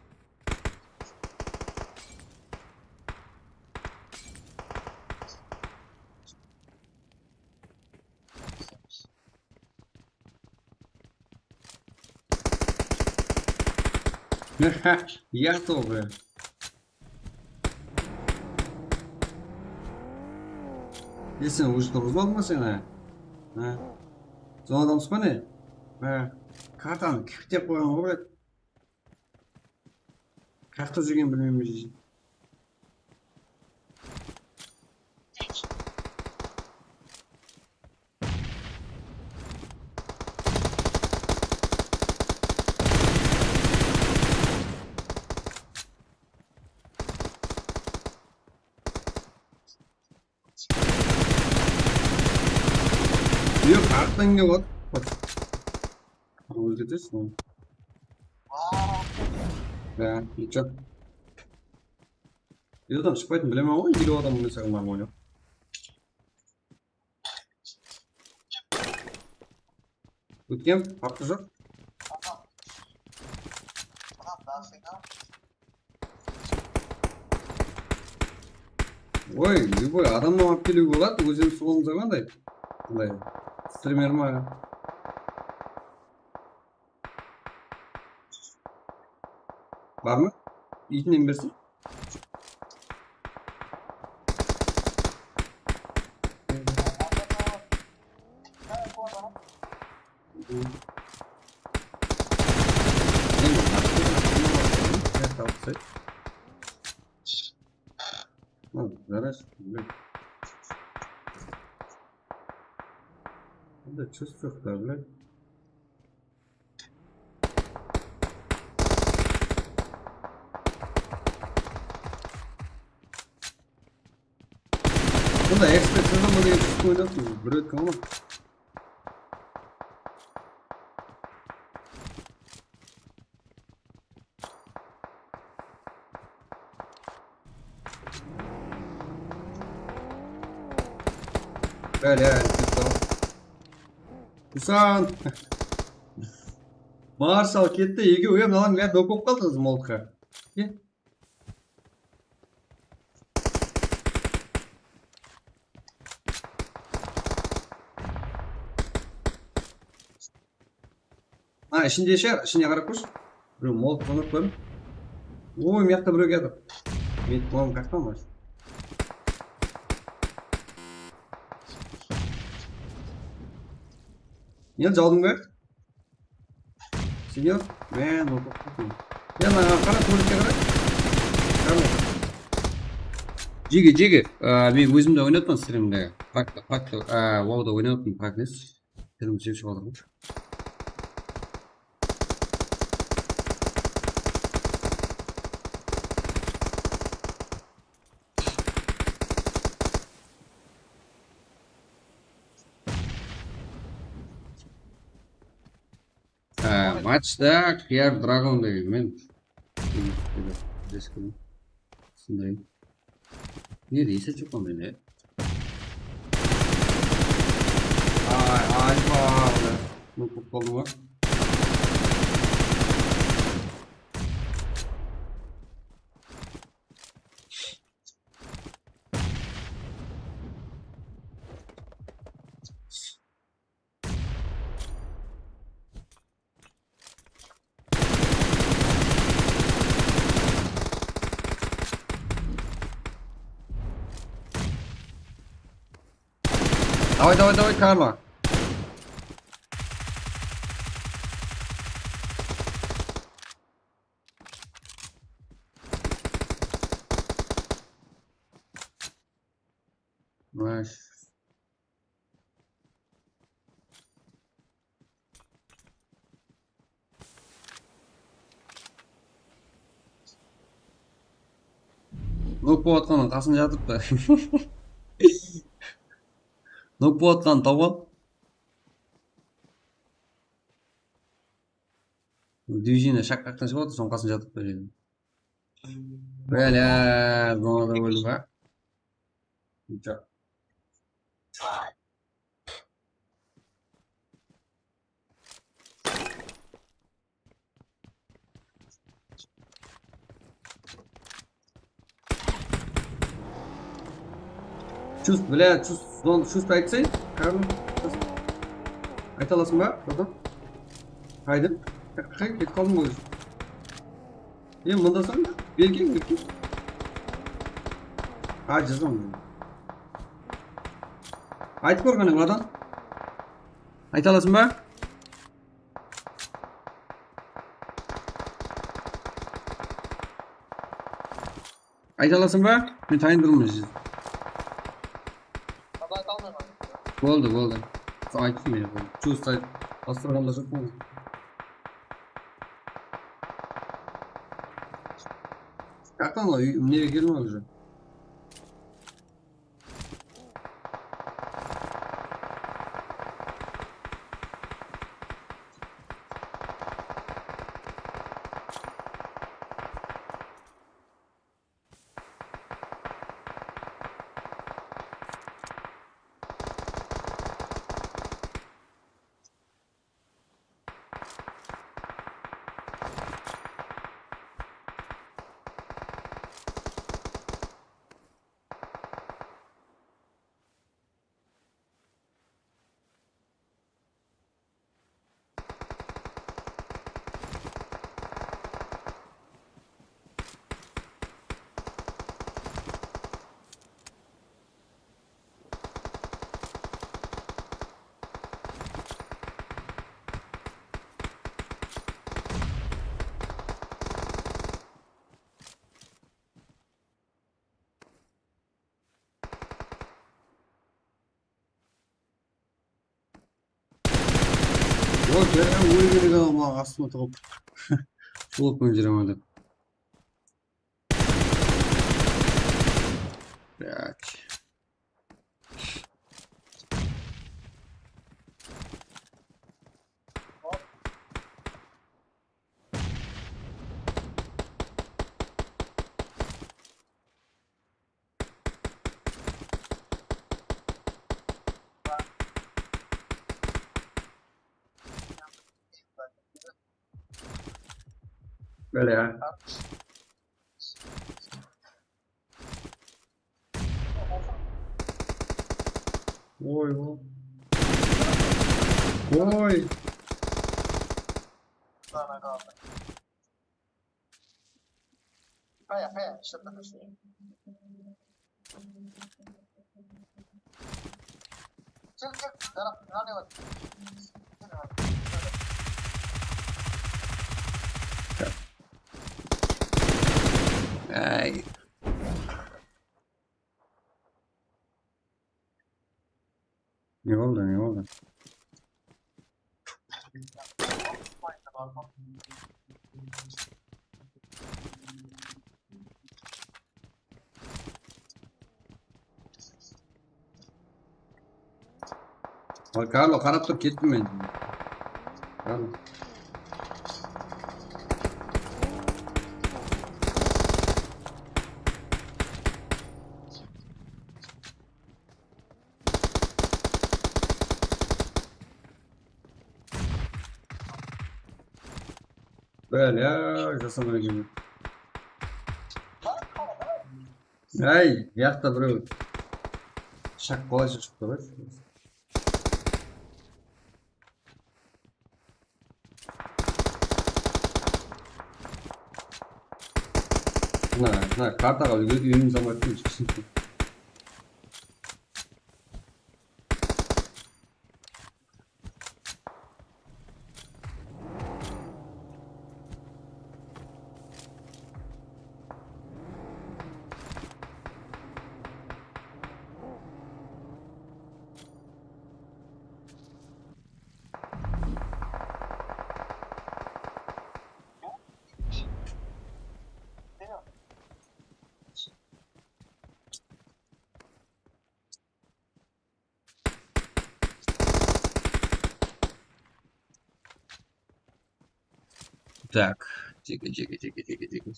Ya, toǵı. E, sen ózi turǵızbadıń ba sen, a? Ha? Sol adamsız ba ne? Ha. Kartanı kiftep qoyǵan ǵoy, brat. Qayaqta júrgenin bilmeymen. Yoq, arttan kelip atır. Ózgertesiz ǵoy. Ya, nechok. Videodan shıqpaytın bilemen ǵoy, eliw adam bolmasa nормально. Ótken, farqı joq. Oy, любой adamnan alıp keliwge boladı, ózimiz bolǵan zamanday. Bunday strimer ma? Barma? Iytinen bersin. Ay. Lan, garaj, блядь. Bunda чувство yoq ta, блядь. Bunda ekspert sezon degen túsip qoydı, bir ótken ǵoy. Bále, Husan. Marshal ketti, ege, uya, mınalar bári dop bolıp qaldı, molka. Ke. Ha, ishinde shıǵar, ishine qarap kórshi. Birew molotov qoyıp qoydım. Oy, mıyaqta birew kiyatır. Men tuwam qaqtan bar. Ne, jaldıń ba? Senyor, men molotov qoydım. Ya, mına qara, kólikke qara. Qara. Jege, jege. Á, men ózim de oynatpan strimde. Pak, pak, á, wawda oynatpan, pak nes. Filmshe shıǵıp atırmız. Á, matchta Qıyar Dragon degen men. Usınday. Ne deysiz, joq onday ne? Ay, ay, ay. Mıntıq boldı ma? Давай, давай, давай, Карла. Nice. Nok bolıp atqanın qasın jatıp ta. Nok bolıp atqanın tawıp al. Diviziyne shaq qaqqan shıǵıp atır, sonıń qasın jatıp ta. Bále, zonada óldi ba? Joq. Чувств, бля, чувств, зон, чувств айтсай, Карл, ayta alasıń ba, bratan? Qayda? Qay, ketip qaldıń ǵoy. E, mında san, belki, belki. Ha, jazam. Aytıp kór qáne, bratan. Ayta alasıń ba? Ayta alasıń ba? Men tayın turman. Boldı, boldı. Ayttım men. Чувств ayt. Bastırǵanda joq boldı. Qaqtan ǵoy, nege keldim уже. Astıma tıǵıp. Shulap penen júremen dep. Так. Bele ya. Oy, oy. Oy. Ay. Ne boldı, ne boldı? Oy, Karlo, qarap tur, kettim men. Karlo. Bele, jasamay edim. Ay, buyaqta birew shaq qolay shıqtı ǵoy. Mına, mına kartaǵa úlgirip, úyimiz almay turmız. Так, jeke, jeke, jeke, jeke, jeke.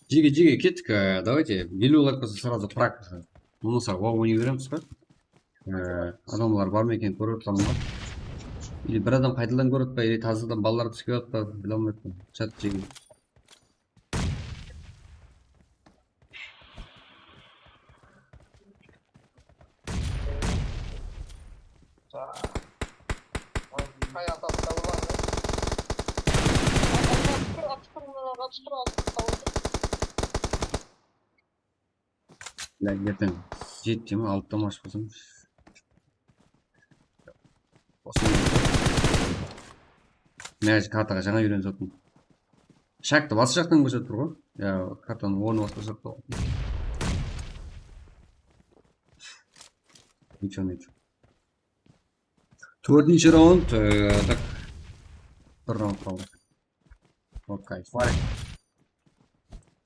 Jeke, jeke, kettik. Ee, давайте, eliw layk bolsa, сразу праг. Bunı sıraq oynay beremiz ǵoy. Ee, adamlar bar ma eken, kórip atırman ǵoy. Или bir adam qaytadan kórip atpa, или tazadan balalar túsip atpa, bile almayman. Chat jeke. Erteń jetti me, altıda ma ashıp qoysam. Mına kartaǵa jańa úyrenip atırman. Shaktı basqa jaqtan kórsetip tur ǵoy. Ya, kartanıń ornı basqa jaqta. Ничего, ничего. Tórtinshi raund, e, tak. Bir raund qaldı. O, kayfarik.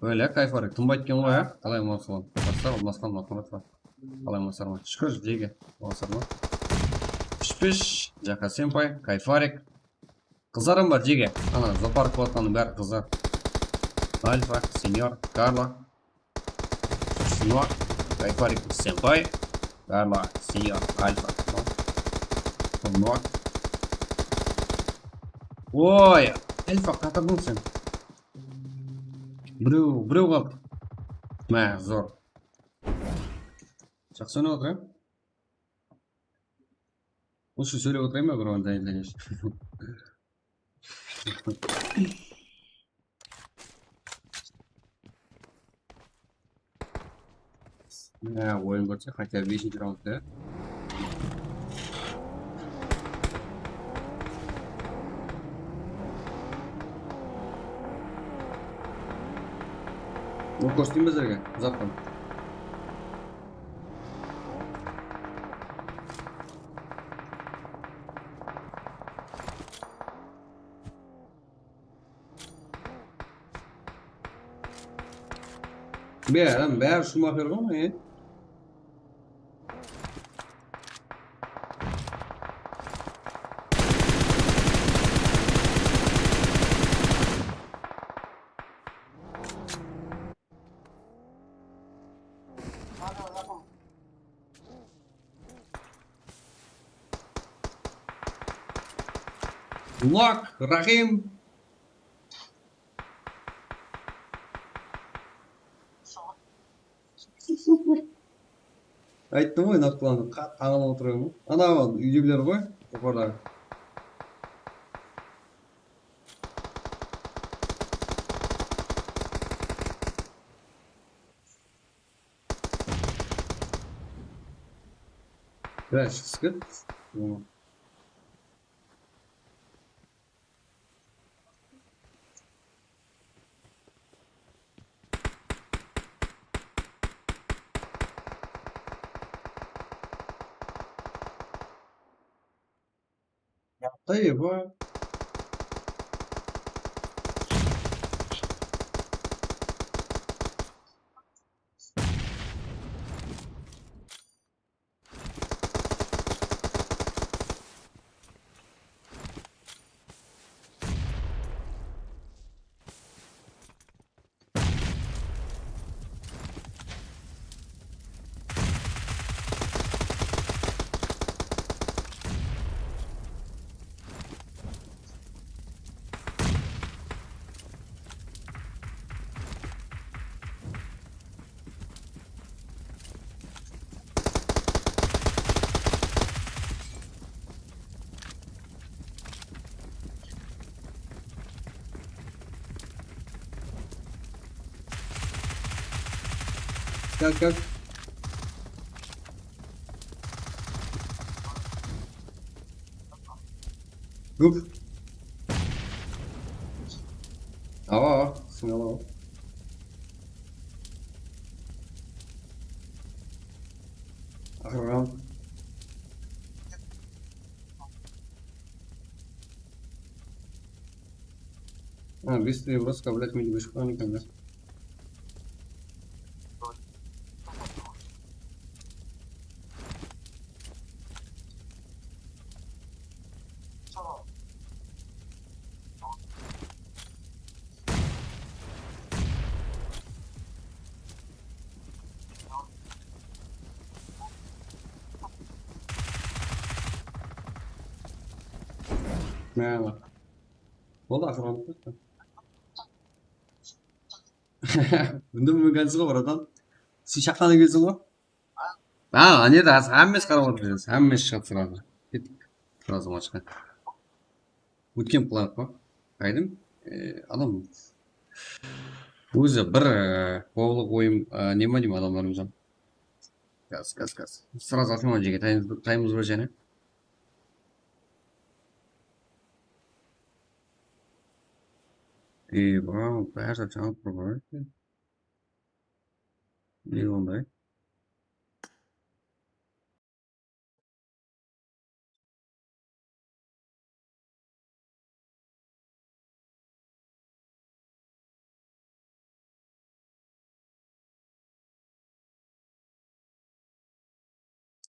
Ólya, kayfarik. Tınbaydı eken ǵoy, ya? Qalay, Maslan? Jaqsı, Maslan, Maslan. Qalay, Maslan? Shúkir, jege. Maslan. Pish-pish, Jaka senpay, kayfarik. Qızlar hám bar, jege. Ana, zoopark qılıp atqanıń bári qızlar. Alfa, Senyor, Karlo. Sınıwaq, kayfarik, senpay. Karlo, Senyor, Alfa. Sınıwaq. Oy, Alfa, qatırdıń sen. Birew, birew qaldı. Má, zor. Jaqsı oynap atır, ya? Usı sóylep otırayın ba, bir oyın dayınlaǵanshı? Ya, oyın kórse, хотя бы beshinshi raundda. Bunı kórseteyim bizlerge, uzaqtan. Bári, bári Schumacher ǵoy, e? Lok, Rahim. Ayttım ǵoy, naqtılandı. Qa-, tańlaw otıraman. Ana, úydegiler ǵoy, joqarıdaǵı. Biraz shıǵıs ket. Yaptı, Eva. Gel, gel. Dur. Awa, awa, sınıp awa. Aqırǵan. Ha, без переброска, блядь, mende shıqqan eken, блядь. Merhaba. Boldı, aqırǵan. Bunda múmkinsiz ǵoy, bratan. Sen shaqtan keldiń ǵoy. Ha, ane de, házir hámmesi qarap otır, házir hámmesi shıǵıp turadı. Kettik. Srazı mashqa. Ótken qılayıq pa? Qaydım? E, adam. Ózi bir, e, qovlıq oyım, e, ne ma deyim, adamlarımız. Gaz, gaz, gaz. Srazı atayım jege, tayımız, tayımız bar jáne. E, bári zat jańa qurǵan eken. Ne onday?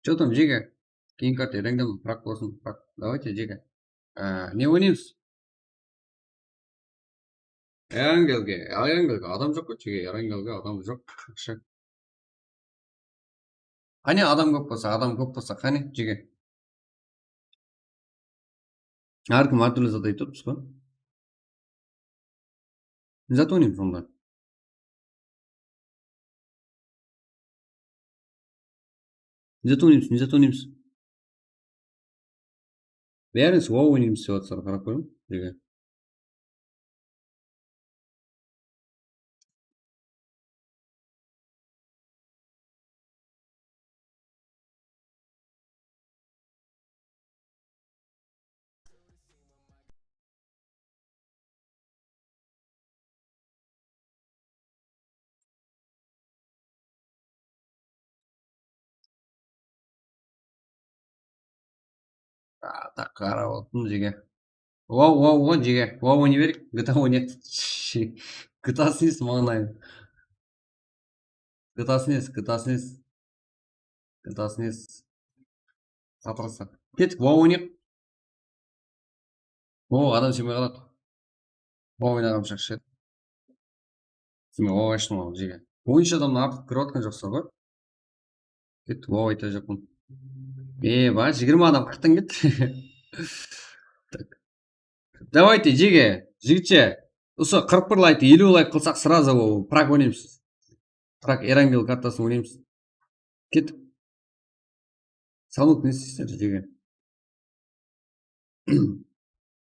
Что там, Jiga? Keyin kart Erangdan prak bolsın, prak. Давайте, Jiga. Á, ne oynaymız? Erangelge, Erangelge adam joq ǵoy, Jiga, Erangelge adam joq. Qasha. Qáne adam kóp bolsa, adam kóp bolsa, qáne, Jiga. Hár kim hár túrli zat aytıp turıpsız ǵoy. Ne zat oynaymız onda? Ne zat oynaymız, ne zat oynaymız? Bárińiz wow oynaymız dep atırsalar, qarap kóriń, Jiga. Aa, taq qarap otırmız, Jiga. Wow, wow, wow, Jiga. Wow, oynay bereyik. GTA oynayıq. GTA sıyıs mańlayım. Gtasın es, gtasın es. Gtasın es. Satırsa. Kettik, wow, oynayıq. O, adam sıyılmay qaladı. Wow, oynaǵanım shaqshı. Sen wow, ashtım al, jege. On úsh adamnan artıq kirip atqan joqsız ǵoy. Kettik, wow, ayta joqpın. E, ba, jigirma adam qırqtan ketti. Tak. Давайте, jege, jigitshe. Usı qırq bir layktı eliw layk qılsaq, сразу o, prak oynaymız. Prak Erangel kartasın oynaymız. Kettik. Salon ne isteysizler, jege?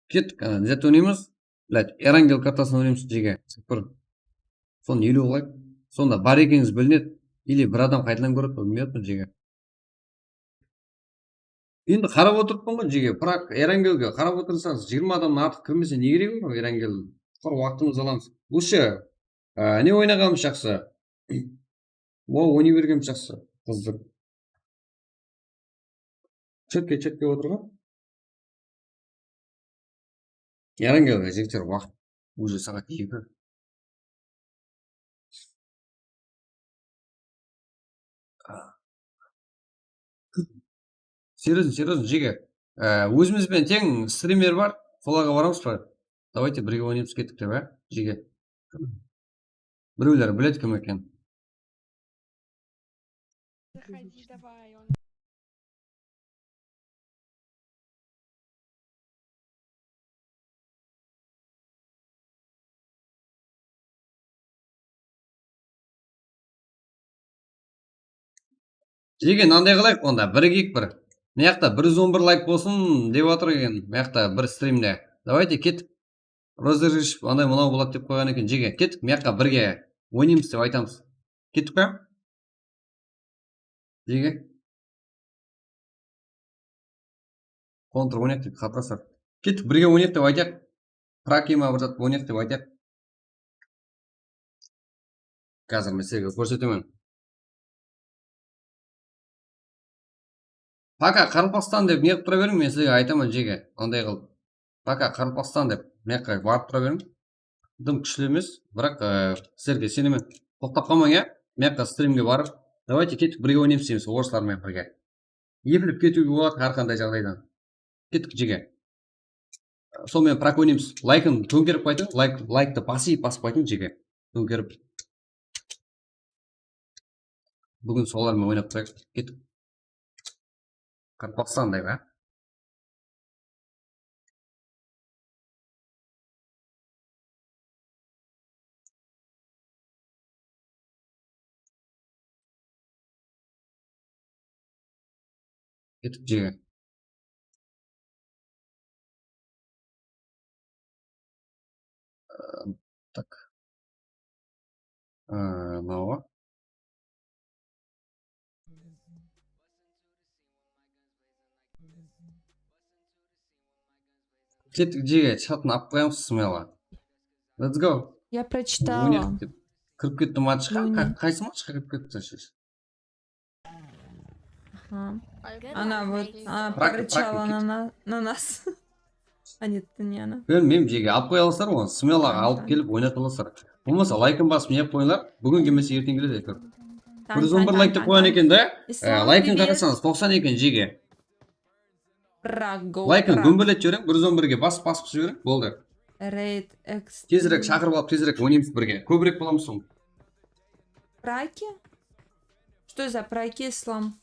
Kettik, ana, не зато oynaymız. Блядь, Erangel kartasın oynaymız, jege. Sıfır. Sonı eliw layk. Sonda bar ekenińiz bilinedi. Или bir adam qaytadan kóredi, bilmey atırman, jege. Endi qarap otırıppan ǵoy, jege. Prak Erangelge qarap otırsańız, jigirma adamnan artıq kirmese, ne keregi bar Erangel? Qur waqtımızdı alamız. Usı, á, ne oynaǵanımız jaqsı? Wow, oynay bergenimiz jaqsı. Qızdır. Chatke, chatke otırǵan. Erangel, jigitler, waqıt. Уже saat eki. Серьёзно, серьёзно, jege. Á, ózimiz benen teń strimer bar, solarǵa baramız ba? Давайте, birge oynaymız, kettik dep, á, jege. Birewler biledi kim eken. Заходи, давай, он Jege, mınanday qılayıq onda, birigeyik bir. Mıyaqta bir júz on bir layk bolsın dep atır eken, mıyaqta bir strimde. Давайте, kettik. Розыгрыш anday mınaw boladı dep qoyǵan eken, jege. Kettik, mıyaqqa birge oynaymız dep aytamız. Kettik pa? Jege. Kontr oynayıq dep, xatasır. Kettik, birge oynayıq dep aytayıq. Praki ma bir zat oynayıq dep aytayıq. Házir men sizlerge kórsetemen. Paka Qaraqalpaqstan dep ne qılıp tura beriń, men sizlerge aytaman, jege. Anday qılıp. Paka Qaraqalpaqstan dep mıyaqqa barıp tura beriń. Dım kúshli emes, biraq, e, sizlerge isenemen. Toqtap qalmań, ya. Mıyaqqa strimge barıp, давайте kettik, birge oynaymız deymiz, orıslar menen birge. Epilip ketiwge boladı hár qanday jaǵdaydan. Kettik, jege. Sonımen prak oynaymız. Laykın tóńkerip qoydıń, layk, layktı basıp, basıp qoydıń, jege. Tóńkerip. Búgin solarmen oynap turayıq. Kettik. Qaraqalpaqstanday ba? Kettik, jege. Ee, tak. Ee, mınawa. Kettik, jege, chatın alıp qoyamız, смело. Let's go. Я прочитала. Oynayıq dep. Kirip kettim matchqa. Qa-, qaysı matchqa kirip ketipsiz? Aha. Она вот, а, порычала на, на нас. Они это не она. Bilmeymen, jege, alıp qoya alasızlar onı. Смело alıp kelip oynata alasızlar. Bolmasa laykın basıp ne qılıp qoyıńlar. Búgin kelmese erteń keledi, áytewir. Bir júz on bir layk dep qoyǵan eken da. Laykın qarasańız, toqsan eken, jege. Laykın gómbeletip jiberiń, bir júz on birge basıp, basıp jiberiń, boldı. Raid X. Tezirek shaqırıp alıp, tezirek oynaymız birge. Kóbirek bolamız soń. Прайки? Что за прайки, Ислам?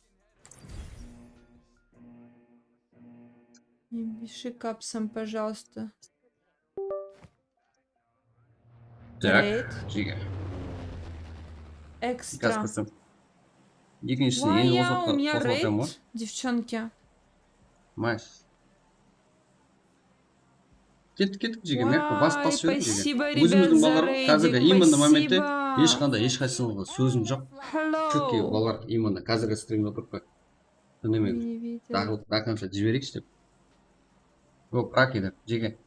Не пиши капсом, пожалуйста. Так, jege. Экстра. Ekinshisine endi qosıp atırman ǵoy. Девчонки. Mash. Kettik, kettik, jege. Men bas, bas júrip, jege. Ózimizdiń balalar ǵoy. Házirgi именно momentte hesh qanday, hesh qaysısıńızǵa sózim joq. Чётки balalar, именно házirgi strimde otırıp qoy. Úndemegil. До конца jibereyikshi dep. O, prak edi, jege.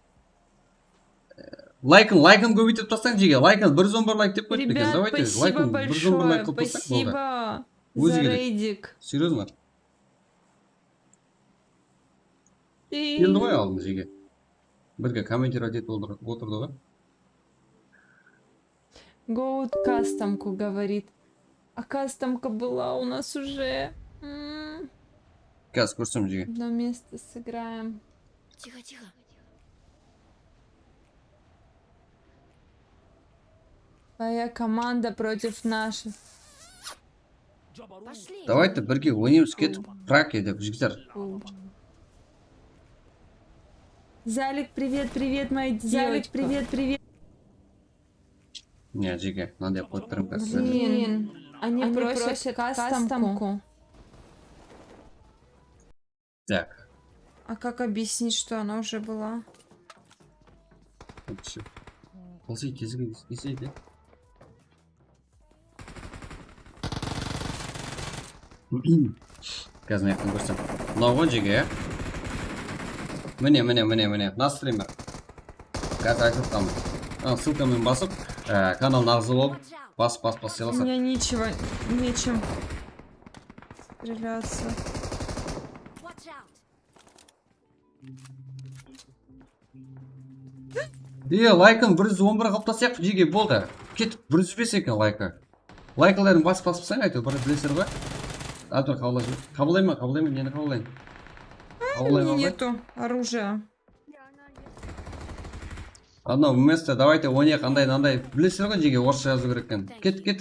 Laykın, laykın kóbeytip taslań, jege. Laykın bir júz on bir layk dep qoyıptı eken. Давайте, laykın bir júz on bir layk qılıp taslań, boldı. Ózi keledi. Серьёзно. Keldi ǵoy aldın, jege. Birge kommentirovat etip otır-, otırdı ǵoy. Goat Custom ku говорит. А кастомка была у нас уже. М, Gaz kórsem jege. Одно место сыграем. Тихо, тихо. Твоя команда против наших. Пошли. Давайте birge oynaymız ketip. Прак edip jigitler. Залик, привет, привет, мои девочки. Залик, привет, привет. Ne jege, mınanday qoyıp beriń. Блин, они просят кастомку. Так. А как объяснить, что она уже была? Bolsa tezirek izleydi. Gazın ayaqtan kórsem. Mınaw ǵoy jege. Mine, mine, mine, mine. Mına streamer. Gaz aytıp atqanmın. Ana, ссылка menen basıp, e, kanalına aǵza bolıp, basıp, basıp, basıp У alasań. меня нечего, нечем стреляться. Watch out. Ие, laykın bir júz on bir qılıp taslayıq, jege boldı. Ketip bir júz bes eken laykı. Layklarıń basıp basıpsań, áytewir, bir bilesizler ǵoy. Áytewir, qabıllay-, qabıllayman, qabıllayman, neni qabıllayın? Qabıllayman, Мне qabıllayman. Нету оружия. Anaw место, давайте oynayıq, anday, anday. Bilesizler ǵoy, jege, orıssha jazıw kerek eken. Ket, ket.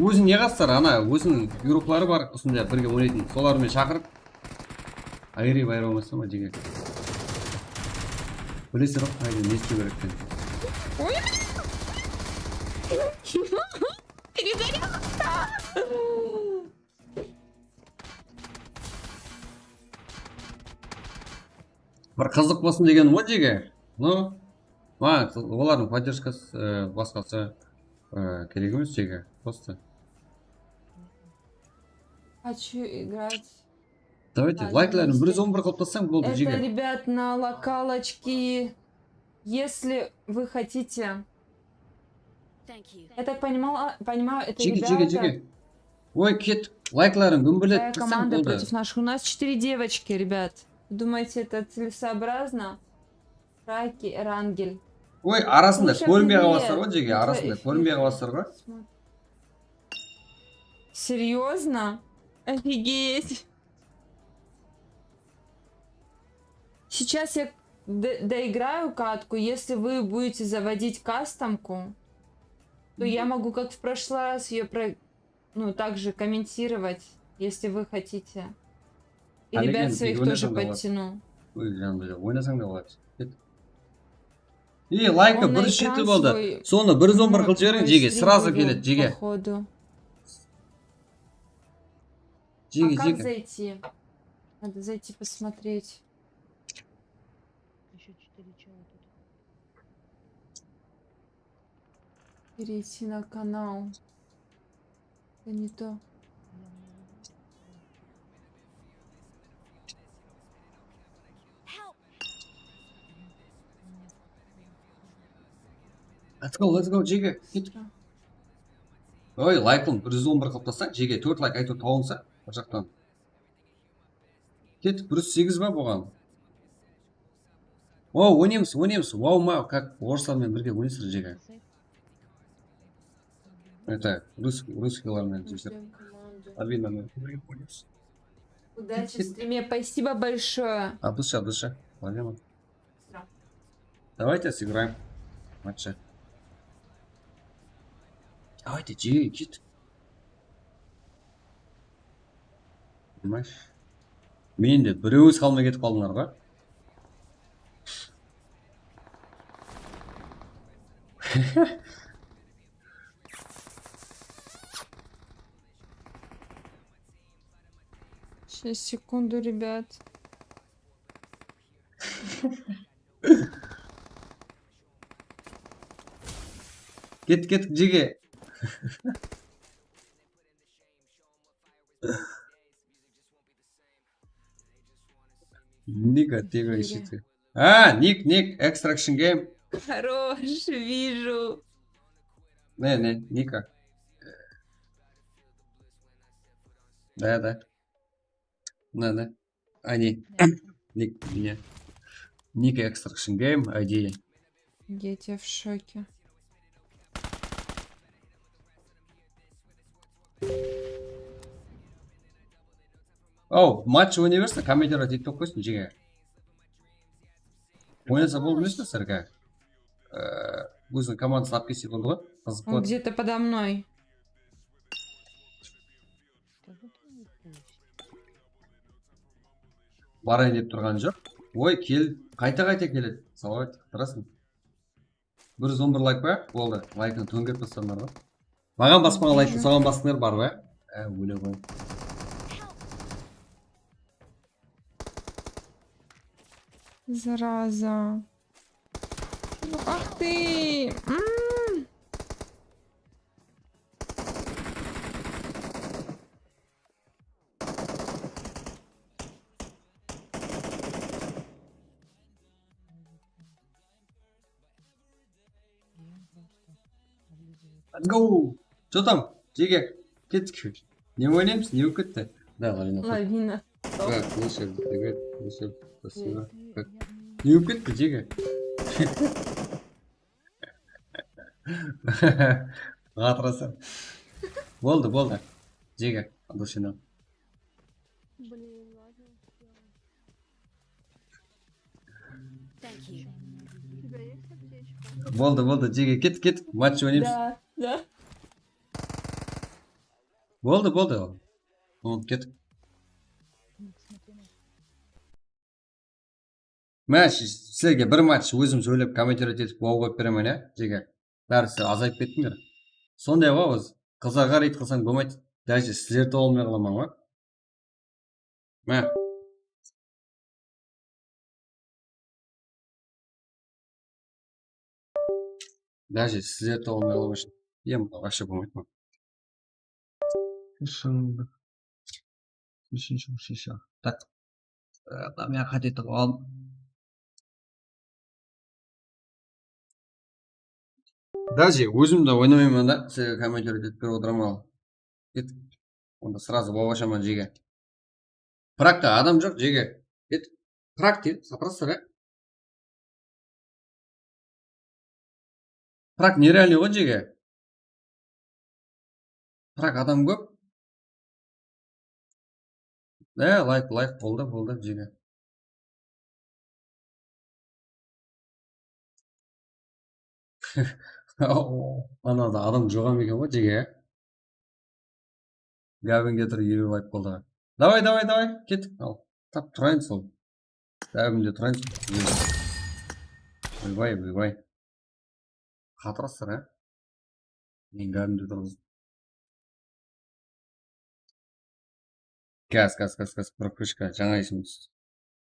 Ózin ne qastar, ana, óziniń игрокları bar, usınday birge oynaytın. Solar menen shaqırıp. Ayırıp ayıra almaysın ba, jege? Bilesizler ǵoy, qayda ne istew kerek eken. Перегорело. Bir qızıq bolsın degen ǵoy, jege. No, maǵan qız-, olardıń поддержкасы, e, basqası, e, kerek emes, jege. Просто. Хочу играть. Давайте, layklarıń bir júz on bir qılıp taslasam boldı, Это, jege. Ребят, на локалочке, если вы хотите. Thank you. Я так понимала, понимаю, это Jege, ребята. Jege, jege. Oy, ket, layklarıń gúmbelet Такая taslasam команда boldı. Против наших. У нас четыре девочки, ребят. Вы думаете, это целесообразно? Раки, Эрангель. Oy, arasında Слушай, kórinbey привет. qalasızlar ǵoy, jege, Это arasında эфир. Kórinbey qalasızlar ǵoy. Серьёзно? Офигеть. Сейчас я д- доиграю катку. Если вы будете заводить кастомку, то я могу, как в прошлый раз, ее про... ну, также комментировать, если вы хотите. И Алиген, ребят своих Игорь тоже Назаров. Подтяну. Oy, janımda, oynasań da boladı. Ket. Ие, laykı Он на bir júz jeti экран boldı. свой, Sonı bir júz on bir ну, qılıp jiberiń, мой jege, стрим srazı вывел, keledi, jege. Походу. А Jege, как jege. Зайти? Надо зайти посмотреть. Еще четыре чела тут. Перейти на канал. Это не то. Let's go, let's go, jege. Ket. Oy, laykın bir júz on bir qılıp taslasam, jege, tórt layk, áytewir, tawılsa, bir jaqtan. Ket, bir júz segiz ba buǵan? O, oynaymız, oynaymız. Wow, ma, как orıslar menen birge oynaysızlar, jege. Это, rus-, russkiylar menen, jigitler. Albin menen birge oynaymız. Удачи в стриме, спасибо большое. Abdusha, Abdusha, проблема. Давайте сыграем. Матча. Давайте, jege, ket. Понимаешь? Men de birewimiz qalmay ketip qaldıńlar ǵoy. Сейчас, секунду, ребят. Ket, ket, jege. Ник, а ты ищи. А, ник, ник, Extraction Game. Хорош, вижу. Не, не, Ника. Да, да. Да, да. А, не. Ник, не. Ник Extraction Game, I D. Дети в шоке. Aw, match oynay bersin, kommentariyada tiktok qoysın, jege. Oynasa boldı emes pe, Sergey? Ee, óziniń komandasın alıp kelse boldı ǵoy. Qızıq boladı. Он где-то подо мной. Barayın dep turǵanı joq. Oy, kel, qayta-qayta keledi. Salawat, qıdırasın. Bir júz on bir layk pa? Boldı. Laykın tóńgerip tasladılar ǵoy. Maǵan baspaǵan layktı soǵan bastıńlar bar ba? Á, óle qoy. Зараза. Ах ты! М! Let's go! Что там? Jege, kettik. Ne oynaymız? Ne bolıp ketti? Да, лавина. Лавина. Как, слушай, привет, слушай, спасибо. Как? Ne bolıp ketti, jege? Ǵatırasa. Boldı, boldı. Jege, al sen al. Блин, ладно. Thank you. У тебя есть аптечка? Boldı, boldı, jege, kettik, kettik. Match oynaymız. Да, да. Boldı, boldı. Hı, kettik. Má, sizlerge bir match ózim sóylep, kommentariyada etip, wow qoyıp beremen, ya, jege. Bári sizler azayıp kettińler. Sonday ǵoy, óz qızlarǵa reyt qılsań bolmaydı. Даже sizlerdi olmay qalaman ǵoy. Má. Даже sizlerdi olmay qalaman. Em, вообще bolmaydı. Иши, úshinshi ишi. Так. Ee, men qáte etip aldım. Даже ózim de oynamayman da, sizlerge kommentariyada etip berip otıraman al. Kettik. Onda сразу bolashaman, jege. Prakta adam joq, jege. Kettik. Prak deydi, sapırasızlar, ya. Prak nerealnıy ǵoy, jege. Prak adam kóp. E, layk, layk, boldı, boldı, jege. Anada adam joq eken ǵoy, jege. Gabin getir, elli layk boldı. Davay, davay, davay, kettik. Al, tap turayın sol. Gabinde turayın sol. Oybay, oybay. Qatırasızlar, á? Men gabinde turǵızdım. Gaz, gaz, gaz, gaz, прокрутка, jańa esim tústi.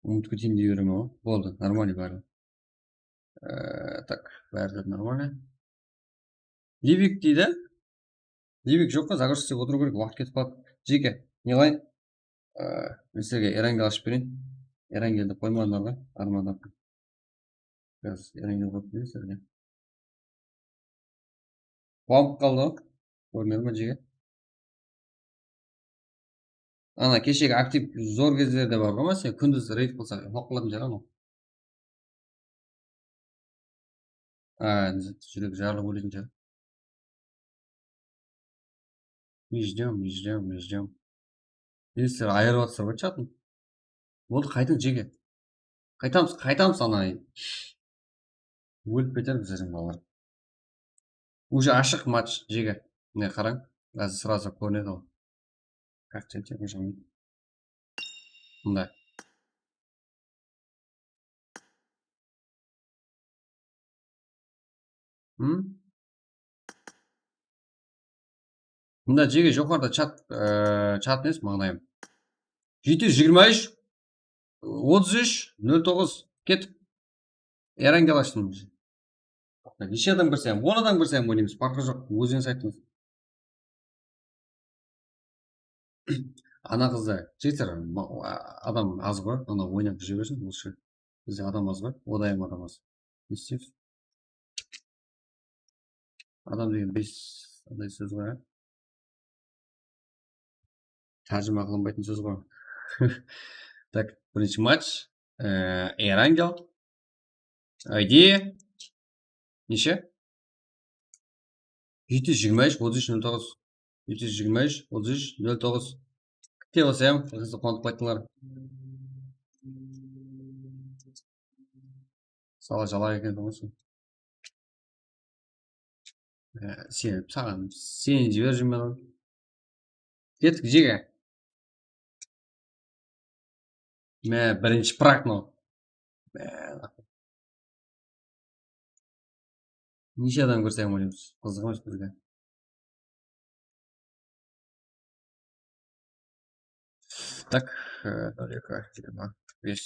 Umıtıp keteyin dey beremen ǵoy. Boldı, нормальный bári. Ee, так, bári de нормальный. Livik deydi. Livik joq pa, загрузка islep otırıw kerek, waqıt ketip qaladı. Jeke, ne qılayın? Ee, men sizlerge Erangel ashıp bereyin. Erangeldi qoymadılar ǵoy, armadan. Biraz Erangel qoyıp bereyik sizlerge. Quwanıp qaldı ǵoy. Kórinedi ma, jege? Ana, keshegi aktiv zor gezleri de bar ǵoy, máselen, kúndiz reyd qılsa, uxlap qalatuǵın shıǵar ǵoy. A, júrek jarılıp óletuǵın shıǵar. Мы ждём, мы ждём, мы ждём. Endi sizler ayırıp atırsızlar ǵoy chatın. Boldı, qaytıń, jege. Qaytamız, qaytamız, ana. Ólip ketermiz, sizler balalar. Уже ashıq match, jege. Mine, qarań. Házir сразу kórinedi ǵoy. Как тебе, уже? Mında. Hım? Mında, jege, joqarıda chat, e, chat emes, mańlayım. Jeti júz jigirma úsh, otız úsh, nol toǵız. Kettik. Erangel ashtım. Neshe adam kirse hám, on adam kirse hám oynaymız, parqı joq, ózińiz aytıńız. Ana qızda, jigitler, ma-, a-, adam az ǵoy, ana oynap júre bersin, lучше. Bizde adam az ǵoy, odayım adam az. Ne isteymiz? Adam degen bes, qanday sóz ǵoy, á? Tárjima qılınbaytın sóz ǵoy. Так, birinshi match, e, Erangel. I D. Neshe? Jeti júz jigirma úsh, otız úsh, nol toǵız. Jeti júz jigirma úsh, otız úsh, nol toǵız. Kewsem, qızı qonıp qayttılar. Sala jala eken, tamasa. Sen, saǵan, seni jiberip júrmen. Kettik, jege. Mine, birinshi prak mınaw. Mine. Neshe adam kirse ham oynaymız. Qızıq emes bizge. Так, e, nol eki, jigirma bes.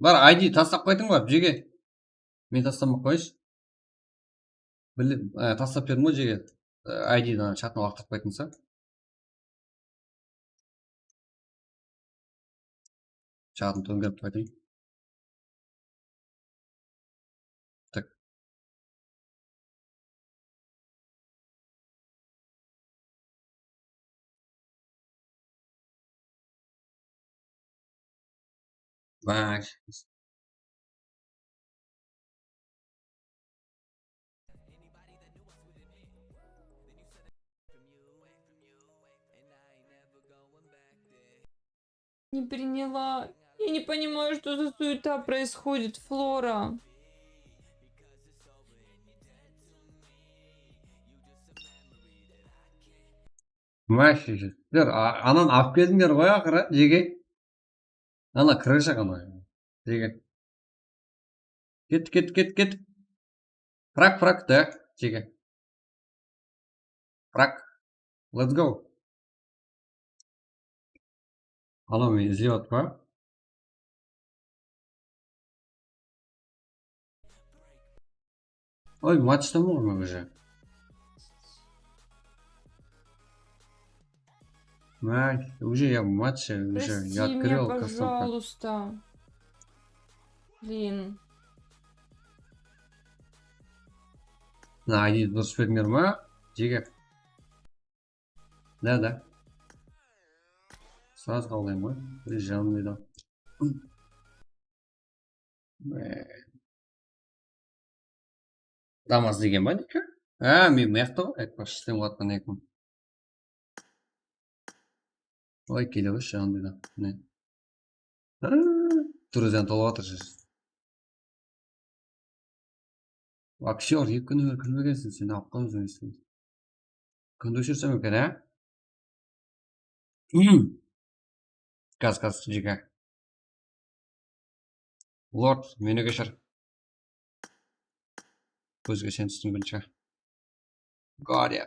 Bar, I D taslap qaytıń bar, jege. Men taslamaq qoyayınshı. Bili, e, taslap berdim ǵoy, jege. E, I D-dan shatına laqtırıp qaytıńsa. Shatın tóńkerip qaytıń. Tak. Vay. Не приняла. Я не понимаю, что за суета происходит, Флора. Вообще, sizler, a-, anan alıp keldińler ǵoy, aqırı, jege. Ana, kirgizshe ǵana. Jege. Ket, ket, ket, ket. Prak, prak, da, jege. Prak. Let's go. Anaw meni izlep atır ma? Oy, matchtaman ǵoy men уже. Match, уже я в матче, уже я открыл кастомка. Прости меня, пожалуйста. Блин. Mına, I D durıs berdińler ma? Jege. Да, да. Сразу qabıllayman ǵoy. Bir janımdaydı. Damaz degen ba, neke? Á, men mıyaqta ǵoy, aytpaqshı, islem qatqan edim. Oy, kele ǵoy, janımdaydı. Mine. Á, druzyan tolıp atır. Aktyor, eki kún beri kúlmegenseń, seni alıp qaldım. Kúndi óshirsem eken, á? Gaz, gaz, jege. Lord, meni keshir. Kózge sen tústim birinshi. Garri.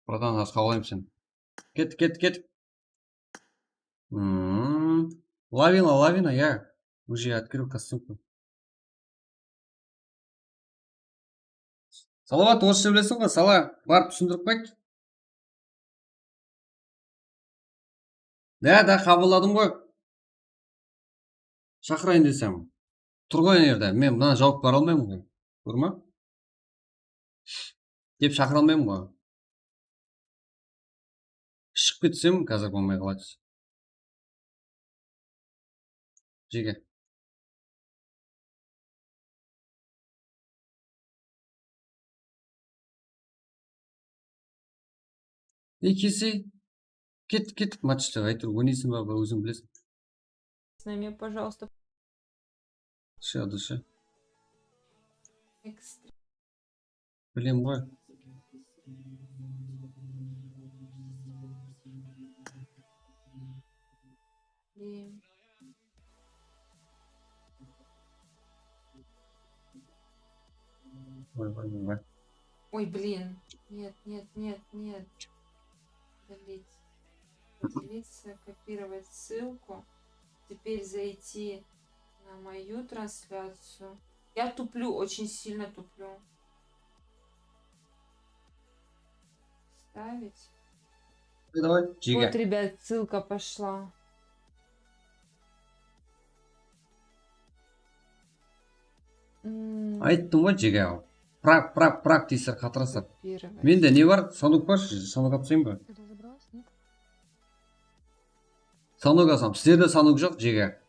Bratан, az qabıllayman seni. Ket, ket, ket. Hmm. Lavina, lavina, ya. Уже открыл кастомку. Salawat, orıssha bileseń ǵoy, sala, barıp túsindirip qayt. Da, da, qabılladım ǵoy. Shaqırayın desem. Tur ǵoy ana jerde. Men mına jawap bere almayman ǵoy. Kórme. Dep shaqıra almayman ǵoy. Shıǵıp ketsem, házir bolmay qaladı. Jege. Ekisi. Ket, ket, matchta, áytewir, oynaysań ba, óziń bileseń. С нами, пожалуйста. Dışı, dışı. Экстра. Bilem ǵoy. Блин. Ой, ой, ой, ой. Ой, блин. Нет, нет, нет, нет. Удалить. Поделиться, копировать ссылку. Теперь зайти на мою трансляцию. Я туплю, очень сильно туплю. Вставить. Давай, jege. Вот, ребят, ссылка пошла. М. Ayttım ǵoy, jege. Prak, prak, prak deysizler, qatırasızlar. Копировать. Mende ne bar? Sanok bar, sanok alıp taslayın ba? Ты разобралась, нет? Sanok alsam, sizlerde sanok joq, jege.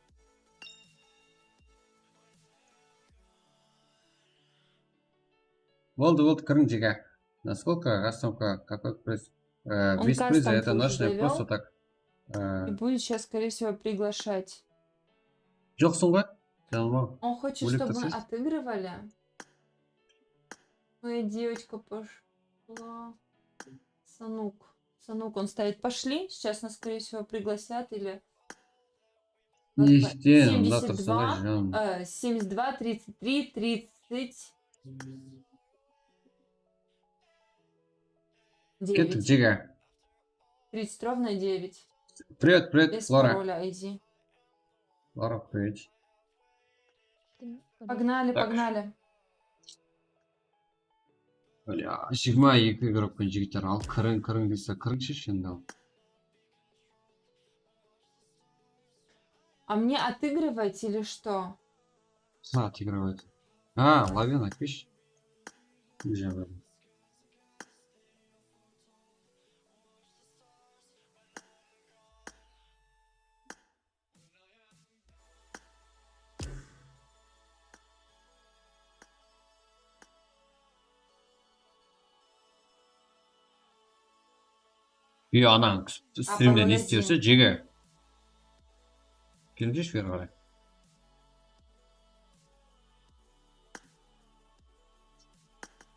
Boldı, boldı, kiriń, jege. Насколько, расстановка, какой пресс? Э, без приза, это наш, просто так. Э, и будет сейчас, скорее всего, приглашать. Joqsıń ǵoy, janıma. Он хочет, чтобы мы отыгрывали. Ну и девочка пошла. Санук. Санук, он ставит: «Пошли». Сейчас нас, скорее всего, пригласят или Neshten, mında tursań ǵoy, jan. Э, семьдесят два, тридцать три, тридцать девять. Kettik, jege. Тридцать ровно девять. Привет, привет, Лара. Без пароля, иди. Лара, привет. Погнали, погнали. Бля, jigirma eki игрок penen jigitler, al kiriń, kiriń dese, kirińshi endi al. А мне отыгрывать или что? Ha, отыгрывать. Ha, Laven, aytpayshı. Ey, anań strimde ne islep júrse, jege. Kelip júrshi beri qaray.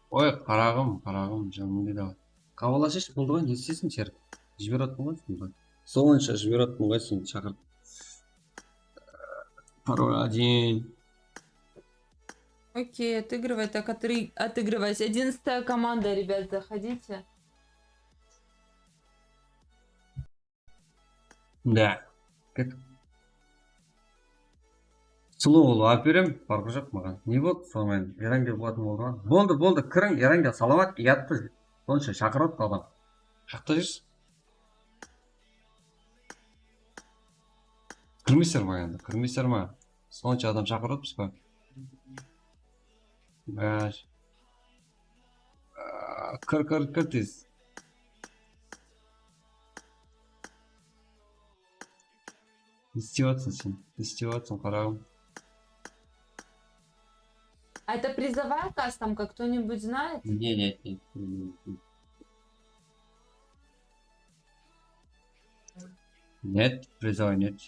Oy, qaraǵım, qaraǵım, janım deydi. Xaballasıshı, boldı ǵoy, ne istesin, Serik? Jiberip atırman ǵoy, sonda. Sonınsha jiberip atırman ǵoy, seni shaqırıp. Пароль один. Окей, отыгрывай, так, отры-, отыгрывайся. Одиннадцатая команда, ребят, заходите. Да. Как? Slow alıp berem, parqı joq maǵan. Ne boldı? Sonıman Erangel bolatuǵın boldı ma? Boldı, boldı, kiriń, Erangel, salamat, uyattı. Sonsha shaqırıp atır adam. Jaqta júrsiz. Kirmeysiz ba endi, kirmeysiz ma? Sonsha adam shaqırıp atırmız ba? Bas. Aa, kir, kir, kir tez. Ne islep atırsań sen? Ne islep atırsań, qaraǵım? А это призовая кастомка, кто-нибудь знает? Нет, нет, нет, нет, нет. Нет, призовой нет.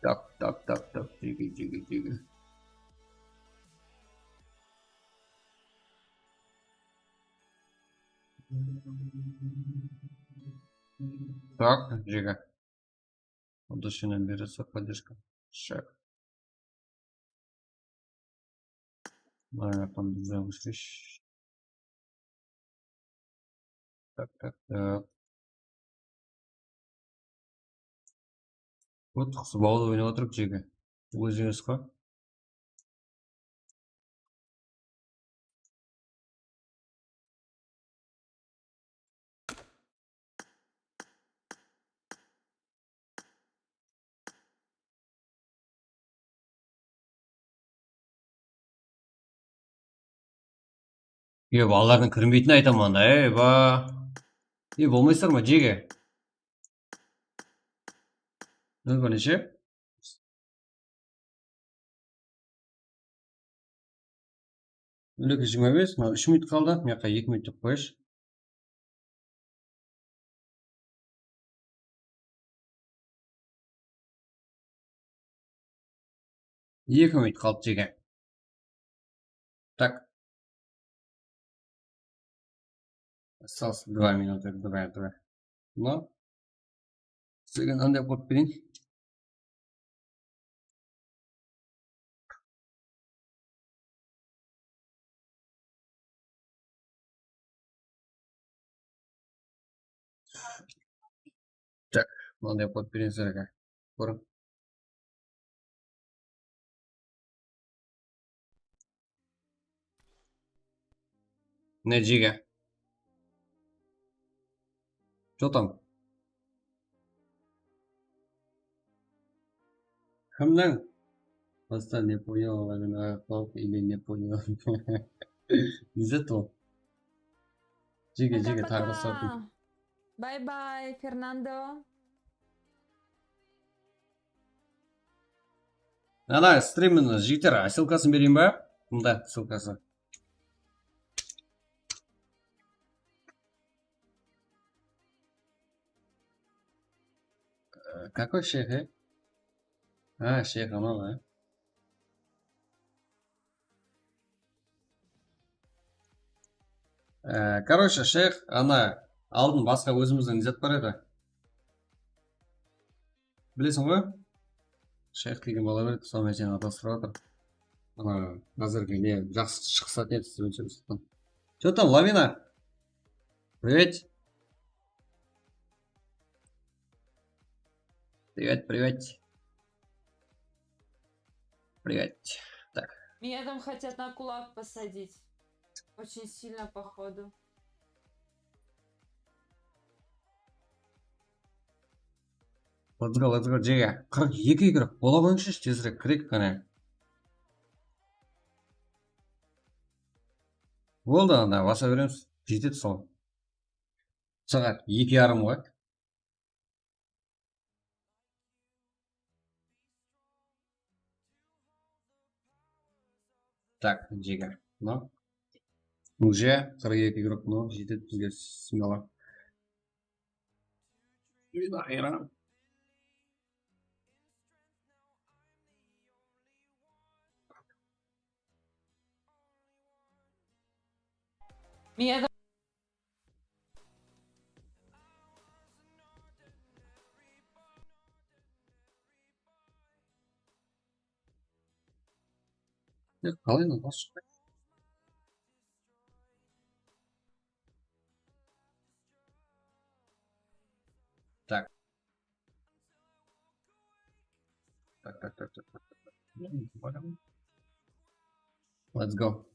Так, так, так, так, тиги, тиги, тиги. Так, jege. От души нам берется поддержка. Шаг. Mına jaqtan bizden óshirish. Tak, tak, tak. Вот, qısıp alıp oynap otırıp, jege. Ózińiz ǵo. Yo, balalardıń kirmeytinin aytaman da, ey, ba. Ey, bolmaysızlar ma, jege? Nol bir neshe? Nol eki jigirma bes, mına úsh minut qaldı, mına jaqqa eki minut dep qoyayınshı. Eki minut qaldı, jege. Так. Осталось два минуты, два, два. Но. Sizlerge mınday qoyıp bereyin. Так, mınday qoyıp bereyin sizlerge. Kóriń. Ne, jege? Что там? Kimniń? Просто не понял, ана, qop или не понял. Не за то. Jege, jege, tagı da sawtın. Bye bye, Fernando. Ana, strimniń, jigitler, ssılkasın bereyin ba? Mında ssılkası. Какой sheyx, e? Ha, sheyx anaw, e? E, короче, sheyx, ana, aldın basqa ózimizdiń zat bar edi. Bilesiń ǵoy? Shayx degen bala beredi, sonıń menen seni adastırıp atır. Ana, házirgi ne, jaqsı shıǵıs atın edi, siz bilen sóylesip. Что там, Лавина? Привет. Привет, привет. Привет. Так. Меня там хотят на кулак посадить. Очень сильно, походу. Let's go, let's go, Jege. Qırq eki igrok. Bola qoyıńshı, tezirek kireyik qáne. Boldı, anda basa beremiz. Jetedi sol. Saat eki yarım ǵoy. Так, Jege. Mınaw. Уже qırq eki igrok, mınaw jetedi bizge smela. Ayran. Меня Qalay mınaw? Так. Так, так, так, так, так, так. Let's go.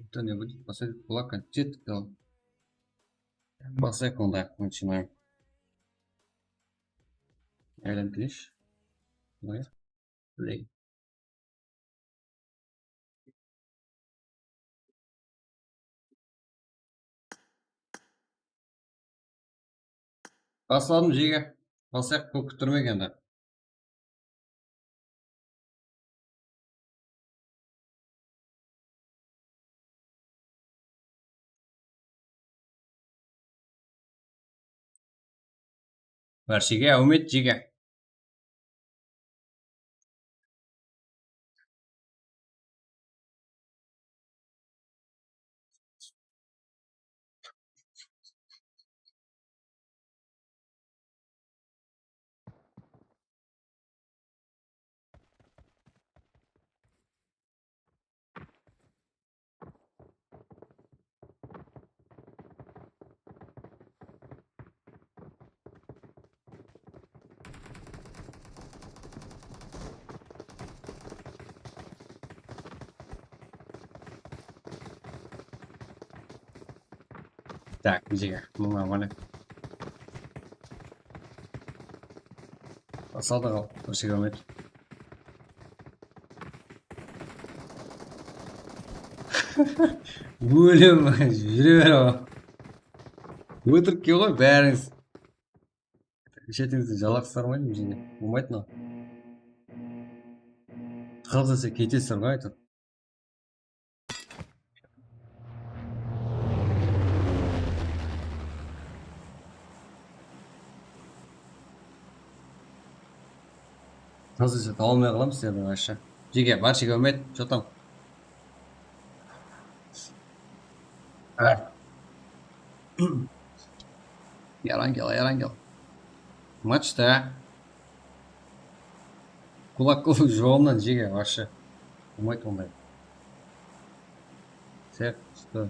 Кто-нибудь посадит кулак, концерт. Basayıq onda, начинаем. Aylanıp keleyinshi. Play. Basladım, Jege. Basayıq, kóp kúttirmege endi. Bárshege áwmet, Jege. Так, Jege, mınaw mine. Saldı ǵal, bir şey kórmedi. Ólim, júre ber o. Ótirikke ǵoy bárińiz. Shetińizdi jalaqsızlar ǵoy, mine, bolmaydı mınaw. Qız dese ketesizler ǵoy, aytıp. Qız dese, taba almay qalamız sizlerdi, вообще. Jege, bárshege áwmet, что там? Yarań kel, yarań kel. Matchta. Kulak qılıp jolımnan, Jege, вообще. Bolmaydı onday. Всех, что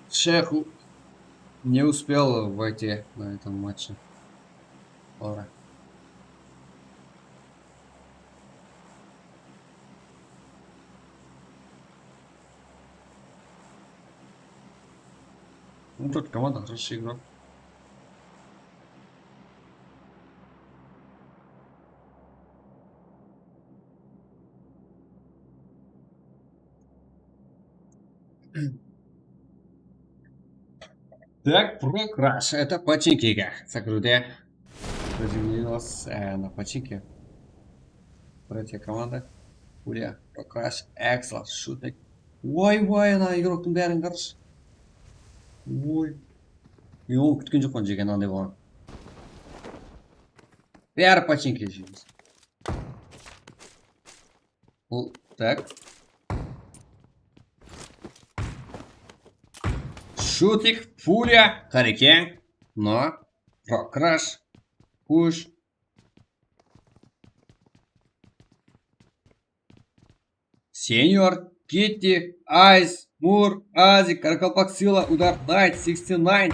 Шейх не успел войти на этом матче. Пора. Ну, тут команда хорошая игра. Так, Pro Crash, это починки, сокрытие. Приземлилась, э, на починке. Третья команда. Fulya, Prokrash, Axel, Shutik. Oy, oy, ana igroktıń bárin qarash. Oy. Men onı kútken joqpan, jeke, ananday bolǵan. Bári pochinki jeymiz. Bul, tak. Shutik, Fulya, Qarekeń, no, Prokrash, Kush, Senior, Kitty, Ice, Mur, Azik, Qaraqalpaq Sila, Udar Knight, sixty nine.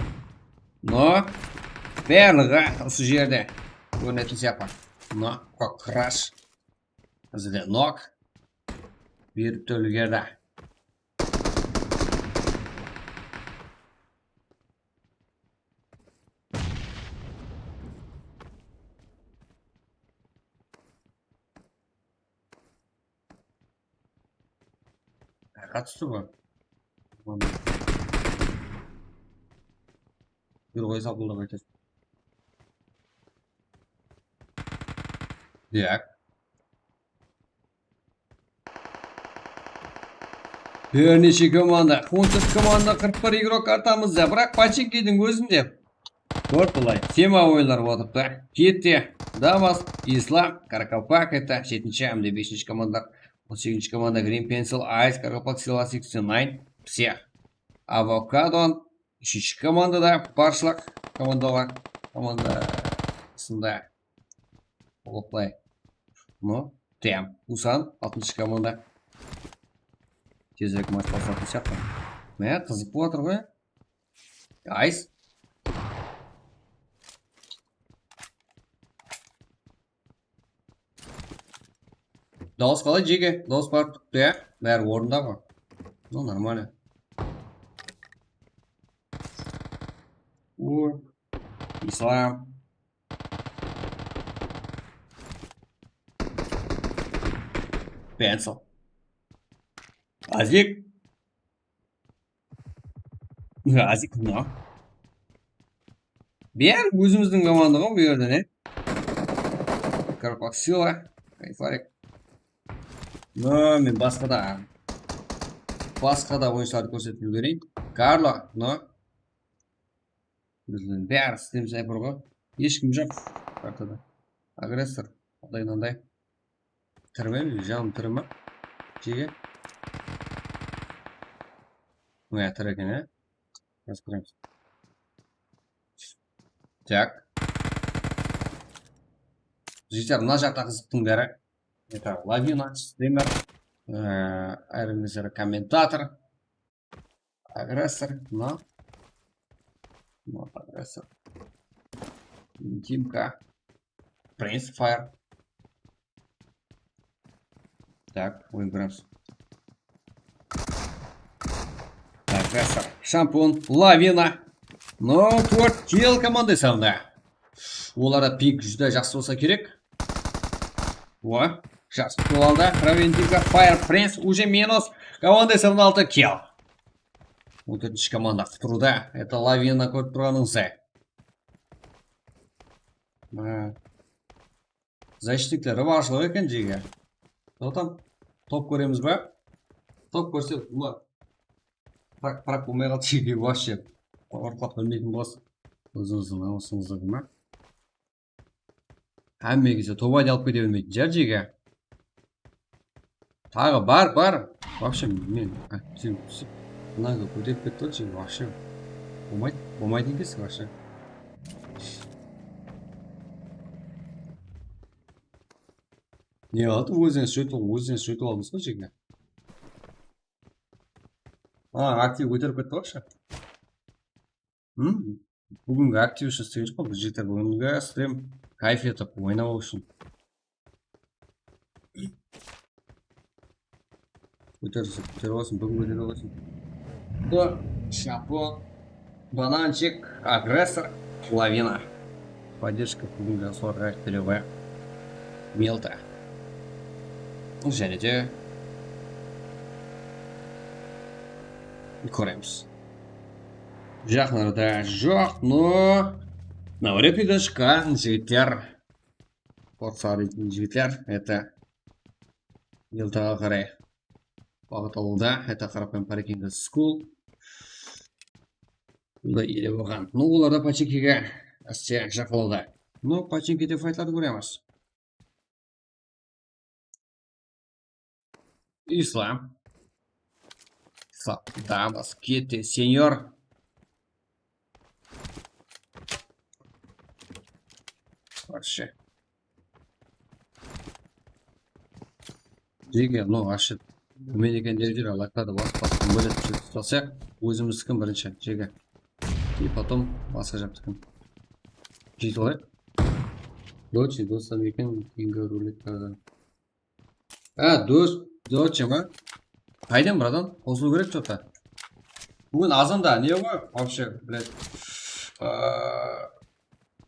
No, barlıǵı usı jerde kórinetin sıyaqlı. No, Prokrash. Bizde nok. Berip úlgerdi. Qayaqqa tústi bu? Bir qoysa, bul da qaytar. Tak. Bir neshe komanda, on tórt komanda, qırq bir igrok ortamızda. Biraq Pochinkidiń ózinde. Kórt bılay. Sema oyınlar otırıptı. Kette, Damas, Islam, Qaraqalpaq, ete, jetinshi hám de besinshi komanda. On segizinshi komanda Green Pencil, Ice, Qaraqalpaq, Sila, sixty nine, Pseh, Avokadon, úshinshi komandada barshılıq komandalar, komandasında Oqlay. No, Tem, Usan, altınshı komanda. Tezirek match baslatın sıyaqlı. Mine, qızıq bolıp atır ǵoy. Ice. Dawıs qalay, jeke? Dawıs barıp turıptı, ya? Bári orında ǵoy. No, нормально. U, Islam. Pencil. Azik. Azik, no. Bári ózimizdiń komanda ǵoy bul jerde, ne? Qaraqalpaq Sila, Kayfarik. No, men basqa da, basqa da oyınshılardı kórsetip jibereyin. Karlo, no. Bizden bári sistem snayper ǵoy. Hesh kim joq kartada. Agressor. Anday-mınday. Tiri me? Janım tiri me? Jege. Mına tiri eken, ya. Biraz kóremiz. Tak. Jigitler, mına jaqta qızıqtıń bári. Это Lavina, стример, э, Iron Wizard, kommentator. Agressor, no. No, agressor. Intimka. Prince Fire. Tak, oyın kóremiz. Agressor. Shampun, Lavina. No, tórt kill komanda esabında. Olarda ping júdá jaqsı bolsa kerek. O, jaqsı kill aldı. Preventivka, Fire Prince, уже minus. Komanda esabında altı kill. On tórtinshi komanda qutırıwda. Это Lavina kórip turǵanıńızday. Mine. Защитникler barshılıq eken, jege. Totam. Top kóremiz ba? Top kórse, ular. Prak, prak bolmay qaldı, jege, вообще. Qorqıp bilmeytin bolasız. Ózińizdiń namısıńızdı ma? Hámme kese tobaydı alıp kete bermeytin shıǵar, jege. Taǵı bar, bar. Вообще, men, a, sen, sen, mınaǵı kóterip ketti ǵoy, jege, вообще. Bolmaydı, bolmaydı ekenseń, вообще. Ne qıldı? Ózinen sóytip, ózinen sóytip aldıńız ǵoy, jege. A, aktiv kóterip ketti ǵoy, shı. Hım? Búgingi aktiv ushın islegen joqpan, biz jigitler, búgingi strim kayf etip oynap alıw ushın. Kóterse kóterip alsın, búgin kóterip alsın. Shampun, Bananchik, Agressor, Lavina. Поддержка búgingi asılǵa tolebaev. Melta. Jáne de kóremiz. Jaqın arada joq, no. Навряд ли shıqqan jigitler. Forsa deytin jigitler, это Eltaǵa qaray baǵıt alıwda, это, qarapayım, Parikindi school. Bunda ele bolǵan. Ну, olarda pochinkige áste jaqınlawda. Ну, pochinkide faytlardı kóremiz. Islam. Islam. Damas, kete, senyor. Вообще. Jege, ну, вообще. Мен ekenleri júr, alaqada basıp basıp bólip tutasaq, ózimizdikin birinshi, jege. И потом basqa jaqtıkin. Jeydi ǵoy. Dochi, dostım eken, keyingi roliklarda. Ha, dos, dochi ma? Qaydan, bratan? Qosılıw kerek что-то. Búgin azanda ne bar? Вообще, блядь. Aa,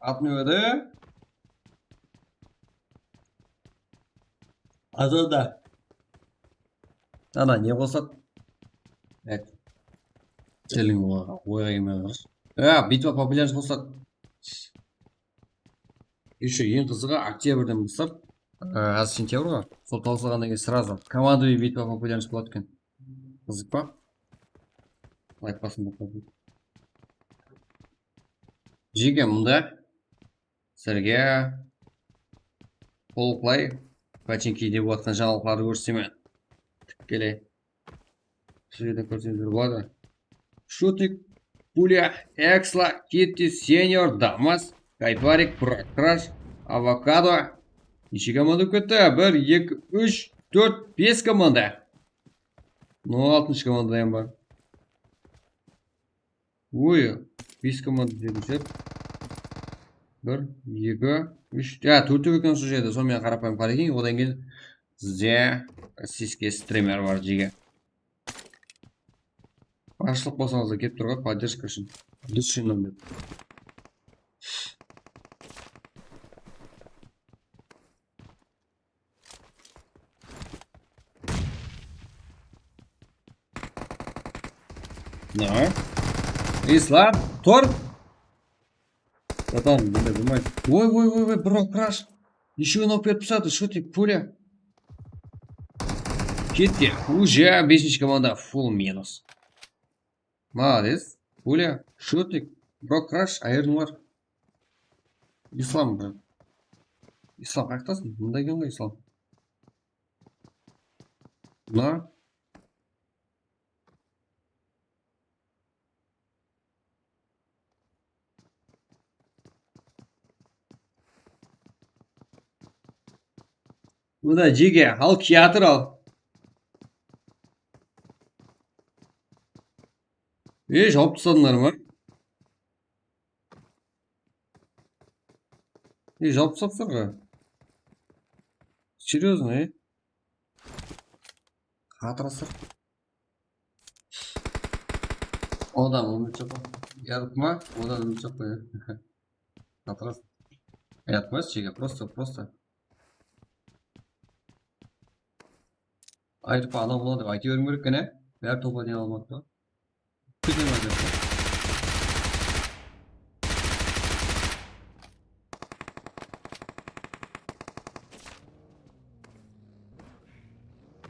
atmay edi. Azanda. Ana, ne qosat? Evet. Seling oyǵa kelmey atır. Ya, bitva populyarnost qosat. Еще eń qızıǵı oktyabrden baslap, e, házir sentyabr ǵoy, sol tawsılǵannan keyin сразу komandovый bitva populyarnost boladı eken. Qızıq pa? Layk basın. Jege, mında sizlerge tolıqlay pochinkide bolatqan jańalıqlardı kórsetemen. Tikkeley. Usı jerden kórseńizler boladı. Shutik, Pulya, Eksla, Kitti, Senior, Damas, Kayparik, Brak, Krash, Avokado. Neshe komanda bolıp ketti? Bir, eki, úsh, tórt, bes komanda. No, altınshı komanda da bar. Oy, bes komanda dedim, shep. Bir, eki, úsh. Ya, tórtew eken usı jerde. Sonıń menen qarapayım qaray eken. Odan keyin bizde rossiyskiy strimer bar, jege. Basshılıq bolsańızlar kelip tur ǵoy, поддержка ushın. Biz ushın dep. Ne? Islam, tur. Bratan, bunday bolmaydı. Oy, oy, oy, oy, bro, Krash. Neshe alıp berip tashladı, Shutik, Pulya. Ketti. Уже besinshi komanda, full minus. Молодец. Pulya, Shutik, bro, Krash, ayırdıńlar. Islam, bro. Islam, qayaqtasıń? Mında eken ǵoy, Islam. Mına. Mına, jege, al, kiyatır al. Ey, jawıp tasladıńlar ma? Ey, jawıp taslasır ǵoy. Серьёзно, ey. Qatırasır. Odan umıt joq. Yatma, odan umıt joq qoy. Qatırasır. Yatma, jege, просто, просто. Ayırıp anaw mınaw dep ayta beriwim kerek eken, á? Bári toplayın almadı ma? Kútemiz dep.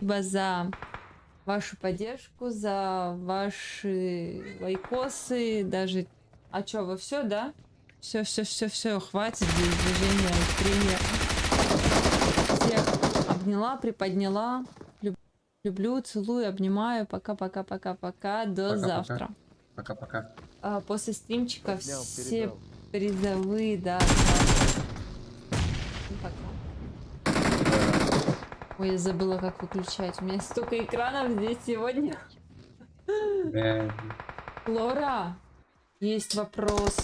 Спасибо за вашу поддержку, за ваши лайкосы, даже... А чё, вы всё, да? Всё, всё, всё, всё, хватит здесь движения, трения. Всех обняла, приподняла. Люб- Люблю, целую, обнимаю. Пока, пока, пока, пока. До завтра. Пока-пока. А, после стримчика все призовые, да, да. Ну, пока. Ой, я забыла, как выключать. У меня столько экранов здесь сегодня. Да. Лора, есть вопрос.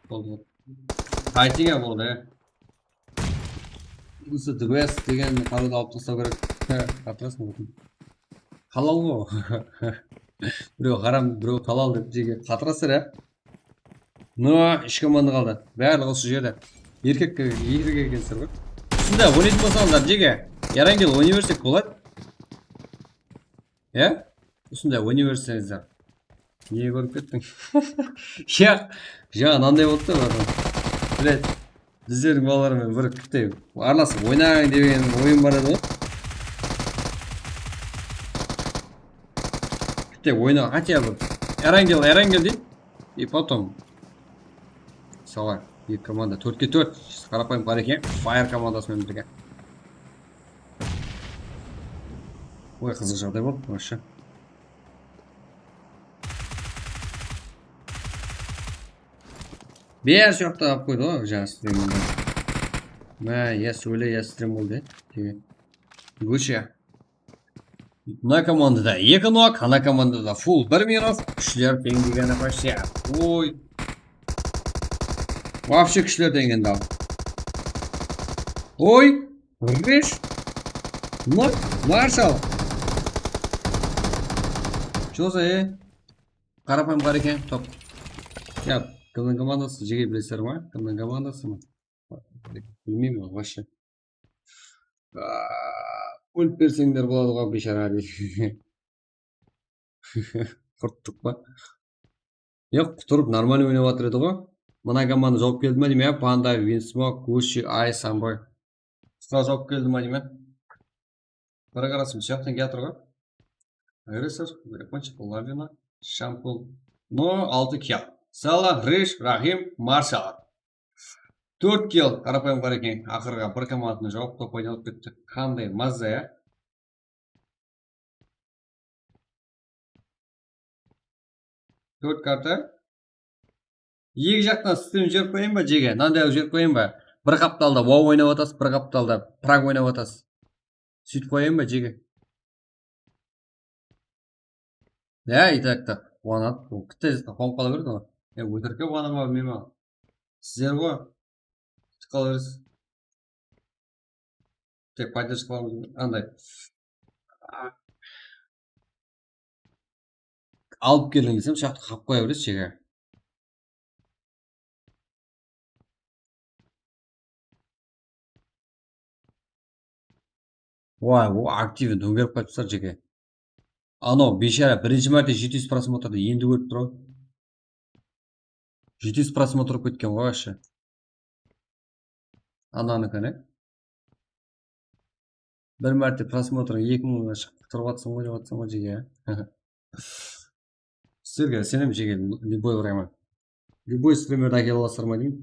Boldı. Qaytıńa boldı, ya. Usı the best degen qarıwdı alıp taslaw kerek. Há, qatırasıń. Halal ǵo. Birew haram, birew halal dep jege qatırasır, ya. No, úsh komanda qaldı. Barlıǵı usı jerde. Erkek, erkek ekensizler ǵoy. Usında oynaytuǵın bolsańızlar, jege. Yarańgil, oynay bersek boladı. Ya? Usınday oynay berseńizler. Nege kórip kettiń? Ya, jańa mınanday boldı da, bratan. Блядь. Bizlerdiń balalarımız bir kitte aralasıp oynań degen oyın bar edi ǵoy. Kitte oyna, хотя бы. Erangel, Erangel deydi. И потом. Sala, eki komanda, tórtke tórt. Qarapayım bar eken. Fire komandası menen birge. Oy, qızıq jaǵday boldı, вообще. Ber jaqta alıp qoydı ǵoy, jańa streamda. Má, ya sóyle, ya stream boldı, ya. Gucha. Mına komandada eki nok, ana komandada full bir minus, kúshler teń degeni вообще. Oy. Вообще kúshler teń endi al. Oy. Rish. Nok. Marshal. Joza, e. Qarapayım bar eken, top. Ya, kimniń komandası, jege bilesizler ma? Kimniń komandası ma? Bilmeymen, вообще. Aa, ólip berseńler boladı ǵoy, biyshara deydi. Qurttıq pa? Yoq, qutırıp, нормально oynap atır edi ǵoy. Mına komanda jawap keldi ma deymen, ya, Panda, Winsmoke, Gucci, Ice, Samboy. Sıraq jawap keldi ma deymen. Qara qarasam, sıyaqtan kiyatır ǵoy. Aggressor, Yaponchik, Lavina, Shampul. No, altı kill. Sala, Rish, Rahim, Marshal. Tórt kill, qarapayım bar eken. Aqırǵa bir komandanı jawıp, top oynalıp ketti. Qanday mazza, ya? Tórt karta. Eki jaqtan sistem jiberip qoyayın ba, jege? Mınanday qılıp jiberip qoyayın ba? Bir qaptalda wow oynap atasız, bir qaptalda prag oynap atasız. Sóytip qoyayın ba, jege? Ya, и так-то quwanadı. Ol kitte zattan quwanıp qala beredi ǵoy. Ya, ótirikke quwanaman men, maǵan. Sizler ǵoy. Kútip qala beresiz. Tek поддержка qılamız, anday. Alıp keldim desem, shaqtı qap qoya beresiz, jege. Vay, o aktivin tóńgerip qoyıpsızlar, jege. Anaw biyshara birinshi márte jeti júz prosmotrdı endi kórip tur ǵoy. Jeti júz prosmotr ketken ǵoy, вообще. Ananıki ne? Bir márte prosmotrıń eki mıńǵa shıǵıp turıp atsań ǵoy, dep atsań ǵoy, jege. Sizlerge isenem, jege, любой vremya. Любой streamerdi ákele alasızlar ma deymen.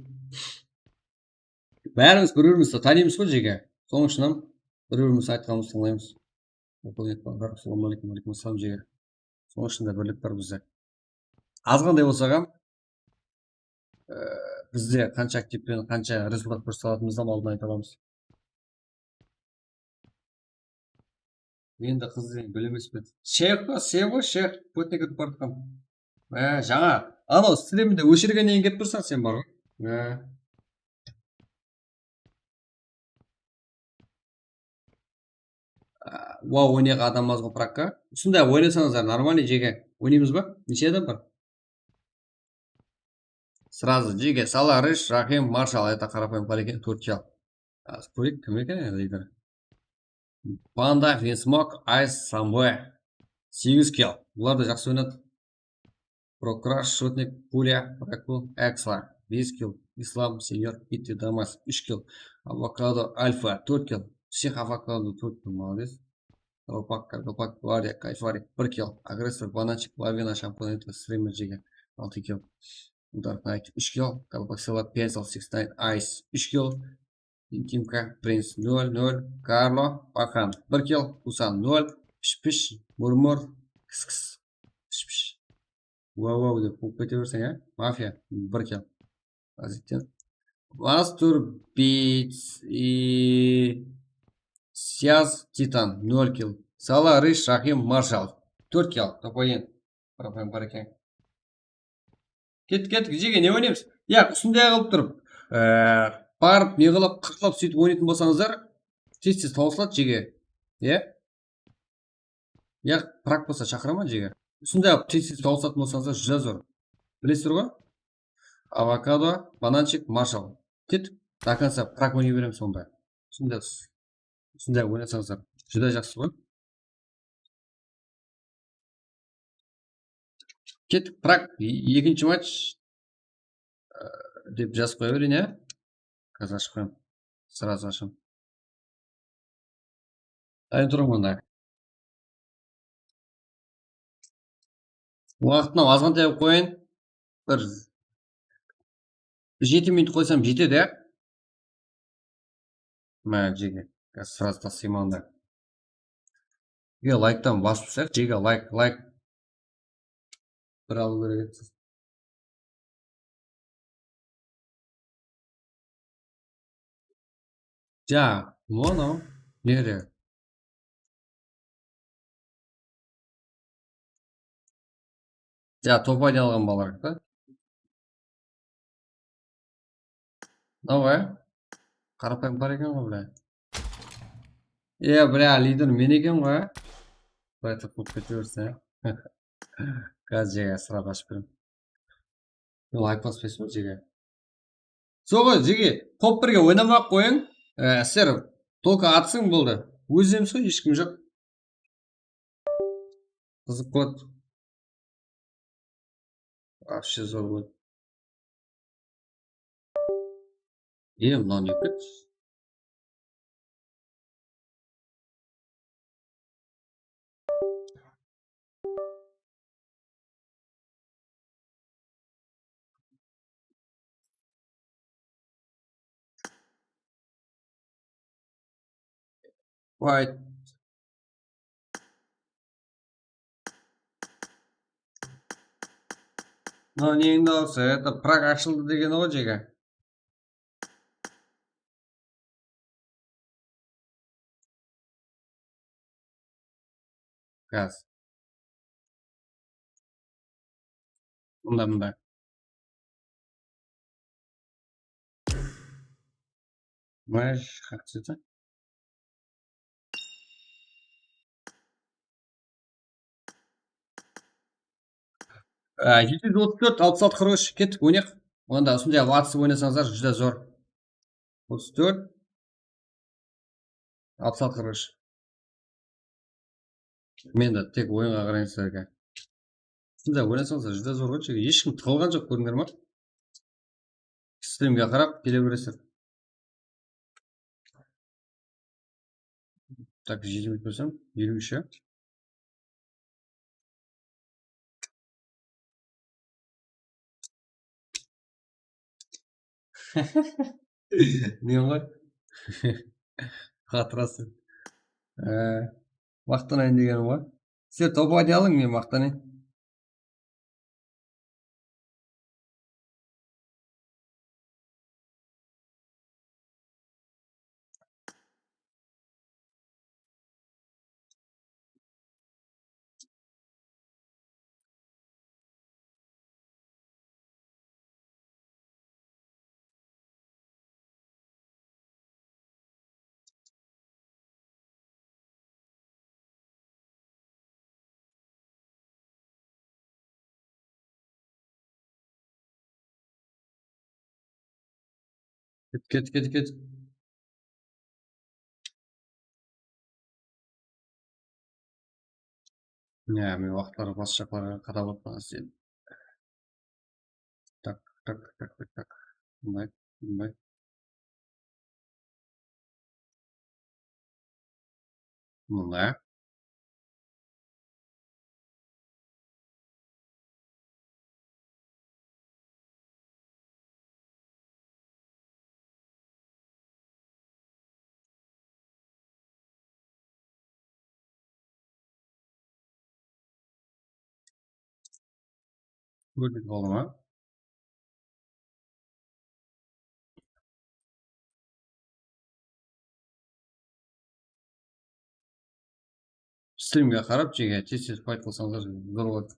Bárimiz bir-birimizdi tanıymız ǵoy, jege. Sonıń ushın hám bir-birimizdiń aytqanımızdı tıńlaymız. Assalamu aleykum, aleykum assalam, jege. Sonıń ushın da birlik bar bizde. Azǵanday bolsa hám, e, bizde qansha aktiv penen qansha rezultat kórsetelatınımızdı hám aldın ayta alamız. Endi qız degen gúl emes pe? Sheyx pa? Sen ǵoy, sheyx. Kótine kirip baratqan. Á, jańa. Anaw strimdi óshirgennen keyin kirip tursań sen, bar ǵoy. Á. Á, wow, on eki adam az ǵoy prakka. Usınday oynasańızlar, нормальный, jege. Oynaymız ba? Neshe adam bar? Сразу jege, Sala, Rish, Rahim, Marshal, это qarapayım bar eken, tórt kill. Házir kóreyik, kim eken endi lider. Panda, Winsmoke, Ice, Samboy. Segiz kill. Bular da jaqsı oynadı. Prokrash, Shotnik, Pulya, Prakul, Eksla. Bes kill. Islam, Senyor, Itti, Damas. Úsh kill. Avokado, Alfa, tórt kill. Sheyx Avokado, tórt kill, молодец. Kolpak, Karkolpak, Gvardiya, Kayfari, bir kill. Agressor, Bananchik, Lavina, Shampun, Enter, Streamer, jege, altı kill. Dark Knight, úsh kill. Kolpak, Sela, Pencil, Six Nine, Ice, úsh kill. Intimka, Prince, nol, nol. Karlo, Paxan, bir kill. Kusan, nol. Pish-pish, Murmur, Kis-kis. Pish-pish. Wow, wow dep quwıp kete berseń, á? Mafiya, bir kill. Azikten. Masturbits, i, Syaz, Titan, nol kill. Sala, Rish, Rahim, Marshal, tórt kill. Top oyın. Qarapayım bar eken. Kettik, kettik, jege, ne oynaymız? Ya, usınday qılıp turıp, e, barıp, ne qılıp, qırılıp, sóytip oynaytın bolsańızlar, tez-tez tawsıladı, jege. Ya? Ya, prak bolsa shaqıraman, jege. Usınday qılıp tez-tez tawsılatın bolsańızlar, júdá zor. Bilesizler ǵoy? Avokado, Bananchik, Marshal. Kettik. До конца prak oynay beremiz sonda. Usınday, usınday oynasańızlar, júdá jaqsı ǵoy. Kettik, prak, e-, ekinshi match, e, dep jazıp qoya bereyin, ya. Házir ashıp qoyayın. Srazı ashayın. Dayın turıń onda. Waqtın azǵantay qılıp qoyayın. Bir jeti minut qoysam jetedi, ya? Má, jege. Srazı taslayman da. Jege, layktan basıp tursaq, jege, layk, layk. Bir alıw kerek edi. Ja, mınaw nede? Ja, top oynaǵan balalar da. Давай. Qarapayım bar eken ǵoy, bla. E, bla, lider men eken ǵoy. Bla, turıp kete bersin. Gaz jege, sırap ashıp berem. Ol aytpaspayız ba jege? Soǵı jege, top birge oynamaq qoyıń. E, sizler только atısıń boldı. Ózimiz ǵoy, hesh kim joq. Qızıq kod. Вообще zor kod. E, mınaw ne kod? White. Mınaw neniń dawısı? Это Prag ashıldı degeni ǵoy, jege. Gaz. Mında, mında. Mına, qaqsıdı. Á, jeti júz otız tórt, alpıs altı, qırq úsh, kettik, oynayıq. Onda usınday atıp oynasańızlar, júdá zor. Otız tórt, alpıs altı, qırq úsh. Men de tek oyınǵa qarayın sizlerge. Usınday oynasańızlar, júdá zor ǵoy, hesh kim tıǵılǵan joq, kórdińler ma? Strimge qarap kele beresizler. Так, jeti minut bolsam, eliw úsh, ya. Ne ǵoy? Xatırası. Ee, maqtanayın degenim ǵoy. Sizler top oynay alıń, men maqtanayın. Ket, ket, ket, ket. Ya, men waqıtları bas jaqlarǵa qarap atırman sen. Tak, tak, tak, tak, tak. Bunday, bunday. Mına. Kórdik ǵoy ma? Strimge qarap, jege tez-tez fayt qılsańızlar, zor boladı.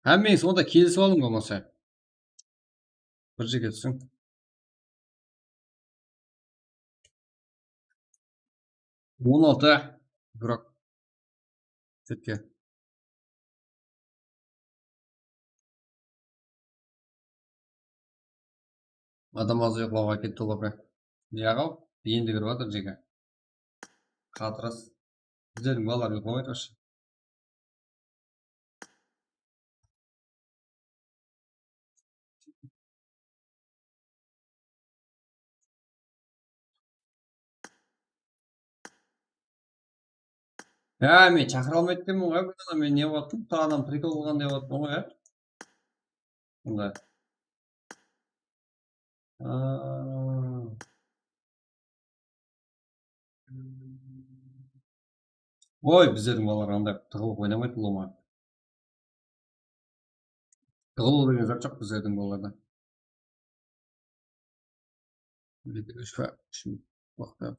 Hámmeńiz onda kelisip alıń bolmasa. Bir jerge túsiń. On altı, игрок. Ketken. Adam azı uyıqlawǵa ketti ol, apa. Yaǵaw, endi kirip atır jeke. Qatıras. Bizlerdiń balalar uyıqlamay turıpshı. Ya, men shaqıra almaydı ekenmen ǵoy, bir adam, men ne qılıp atırman, bir adam prikol qılǵanday qılıp atırman ǵoy, ya. Mında. Aa. Oy, bizlerdiń balalar anday tıǵılıp oynamaydı, ulıwma. Tıǵılıw degen zat joq bizlerdiń balalarda. Lekin ushpa ushın waqıtta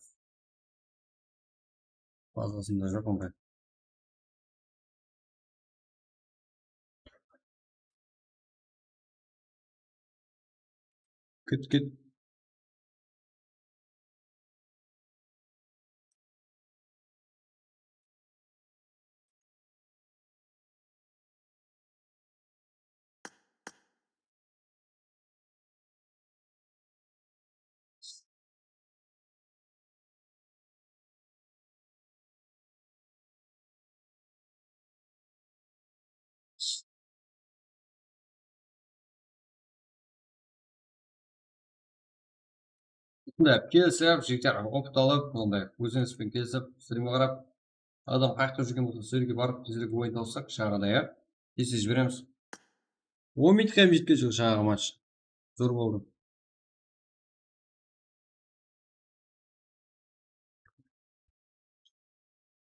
bazasında joq onday. Ket, ket. Mında kelisip, jigitler, opıt alıp, mınday óziniz benen kelisip, strimge qarap, adam qayaqta júrgen bolsa, sol jerge barıp, tezirek oyın tawıssaq, jaǵada, ya. Tez-tez jiberemiz. On minutqa hám jetken joq jańaǵı match. Zor boldı.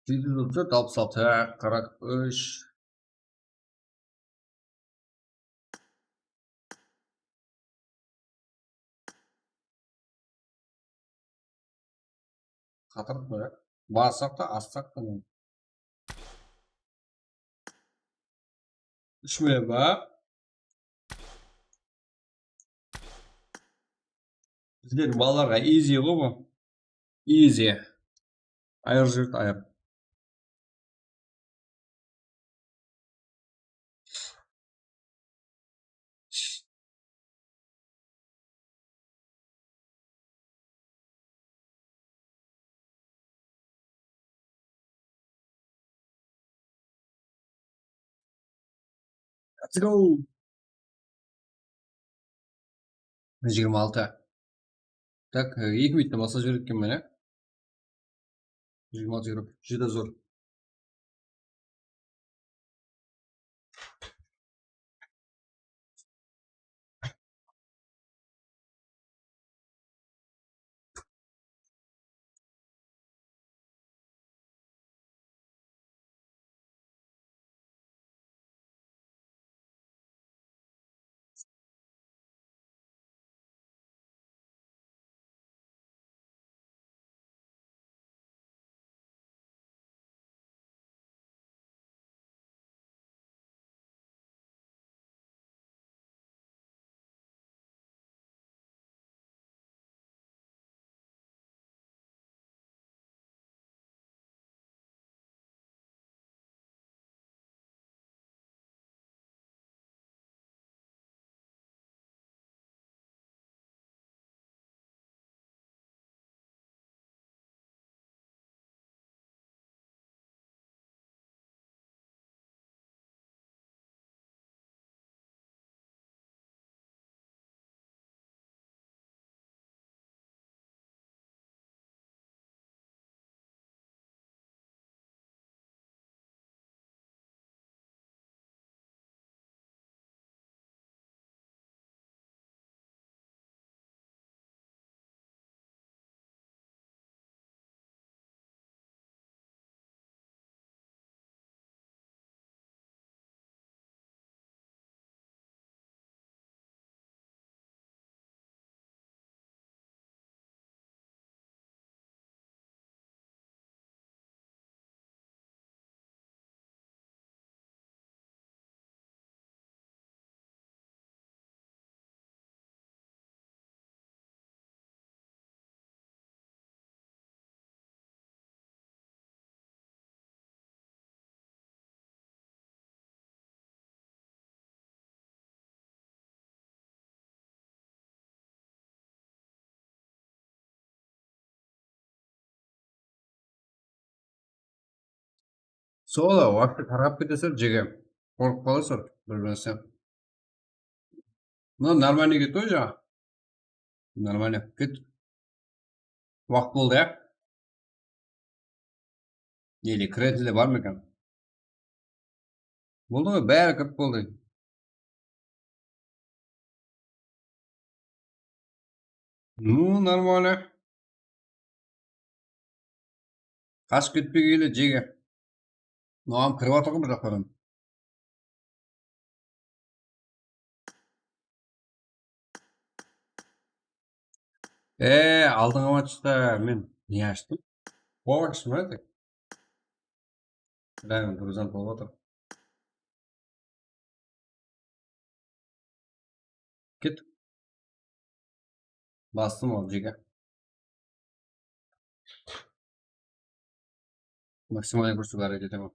Jeti júz otız tórt, alpıs altı, qırq úsh. Qatırıq pa, ya? Bassaq ta, assaq ta. Úsh million ba? Bizlerdiń balalarǵa easy ǵoy bu. Easy. Ayır júrdi, ayır. Let's go. Jigirma altı. Tak, e, eki minuttan baslap jibergen men, e. Jigirma altı euro. Júdá zor. Sola, вообще tarqap ketesizler, jege. Qorqıp qalasızlar bir-birińizden. Mına нормальный ketip qoy jańa. Нормальный ket. Waqıt boldı, ya. Ele kiretinler bar ma eken? Boldı ǵoy, bári kirip boldı. Ну, нормально. Qashıp ketpegeyli, jege. Mınaw kirip atır ǵoy bir jaqlardan. E, aldınǵa mat shıqtı, men ne ashtım? Qol ashtım, tek. Bárin durızdan bolıp atır. Ket. Bastım ol jege. Maksimal kúrsiwge háreket etemen.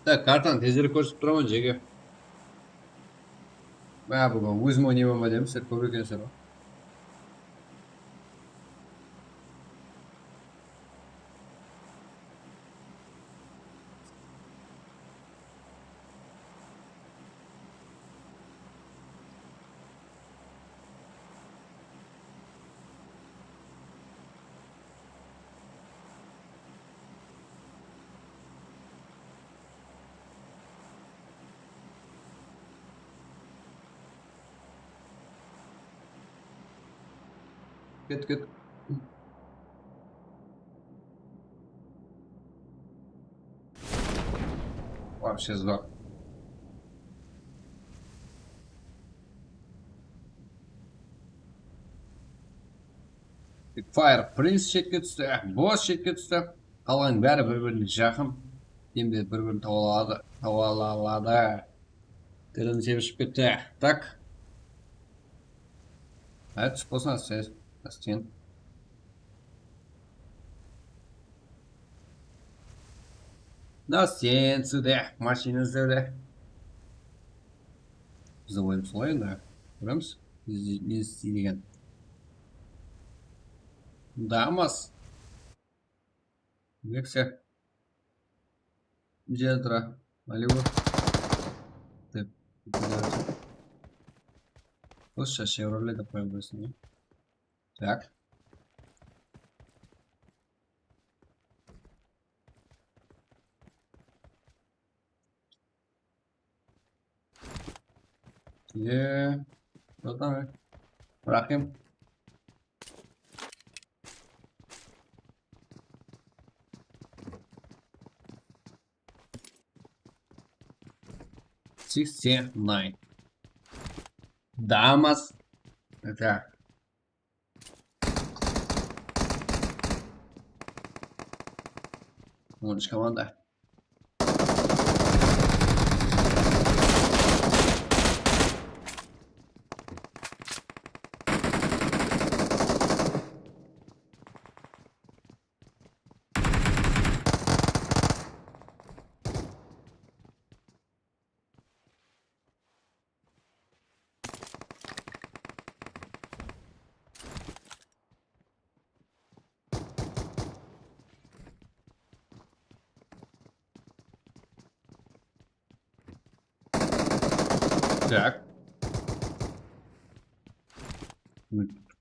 Tak, kartanı tezirek kórsetip turaman, jege. Má, búgin ózim oynayman ba dedim, sizler kóp ekensizler ǵoy. Ket, ket. Вообще сдох. Fire Prince shetke tústi, Boss shetke tústi. Qalǵan bári bir-birine jaqın. Endi bir-birin tawalaladı, tawalaladı. Tilim sebiship ketti. Tak. Há, túsip bolsın, ásten. Ásten. Ásten, sizde, mashina sizde. Bizdiń oyınımız solay endi. Kóremiz, ne, ne isteydi eken. Damas. Nexia. Gentra. Malibu. Dep. Rusça Chevrolet dep qoyıp qoyırsın, ya. Tak. Ye. Bratан, Raxim. Sixty nine. Damas. Это. On úsh komanda. Tak.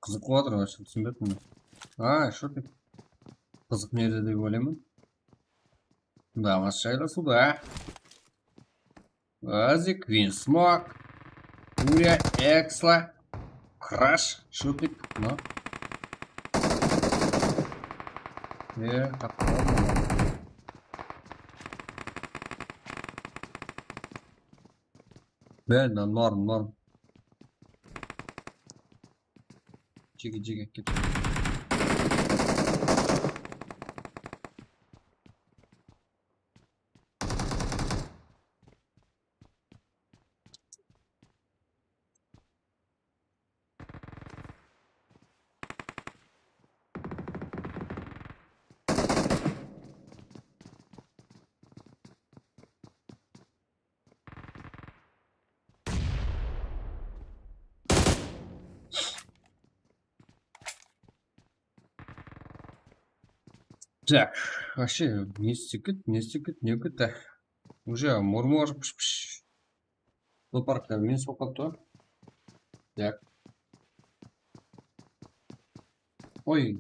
Qızıq bolıp atır, вообще túsinbeptin. A, shurtik. Qızıq nerde dep oylayman. Давай jaylasıwda. Azik, Winsmoke, Ulya, Eksla, Krash, shurtik, no. E, tap. Bel, norm, norm. Jege, jege, ket. Так, вообще, не секрет, не секрет, не секрет, да. Уже мурмыр пш-пш. Зоопаркта minus bolıp qalıptı ǵoy. Так. Oy.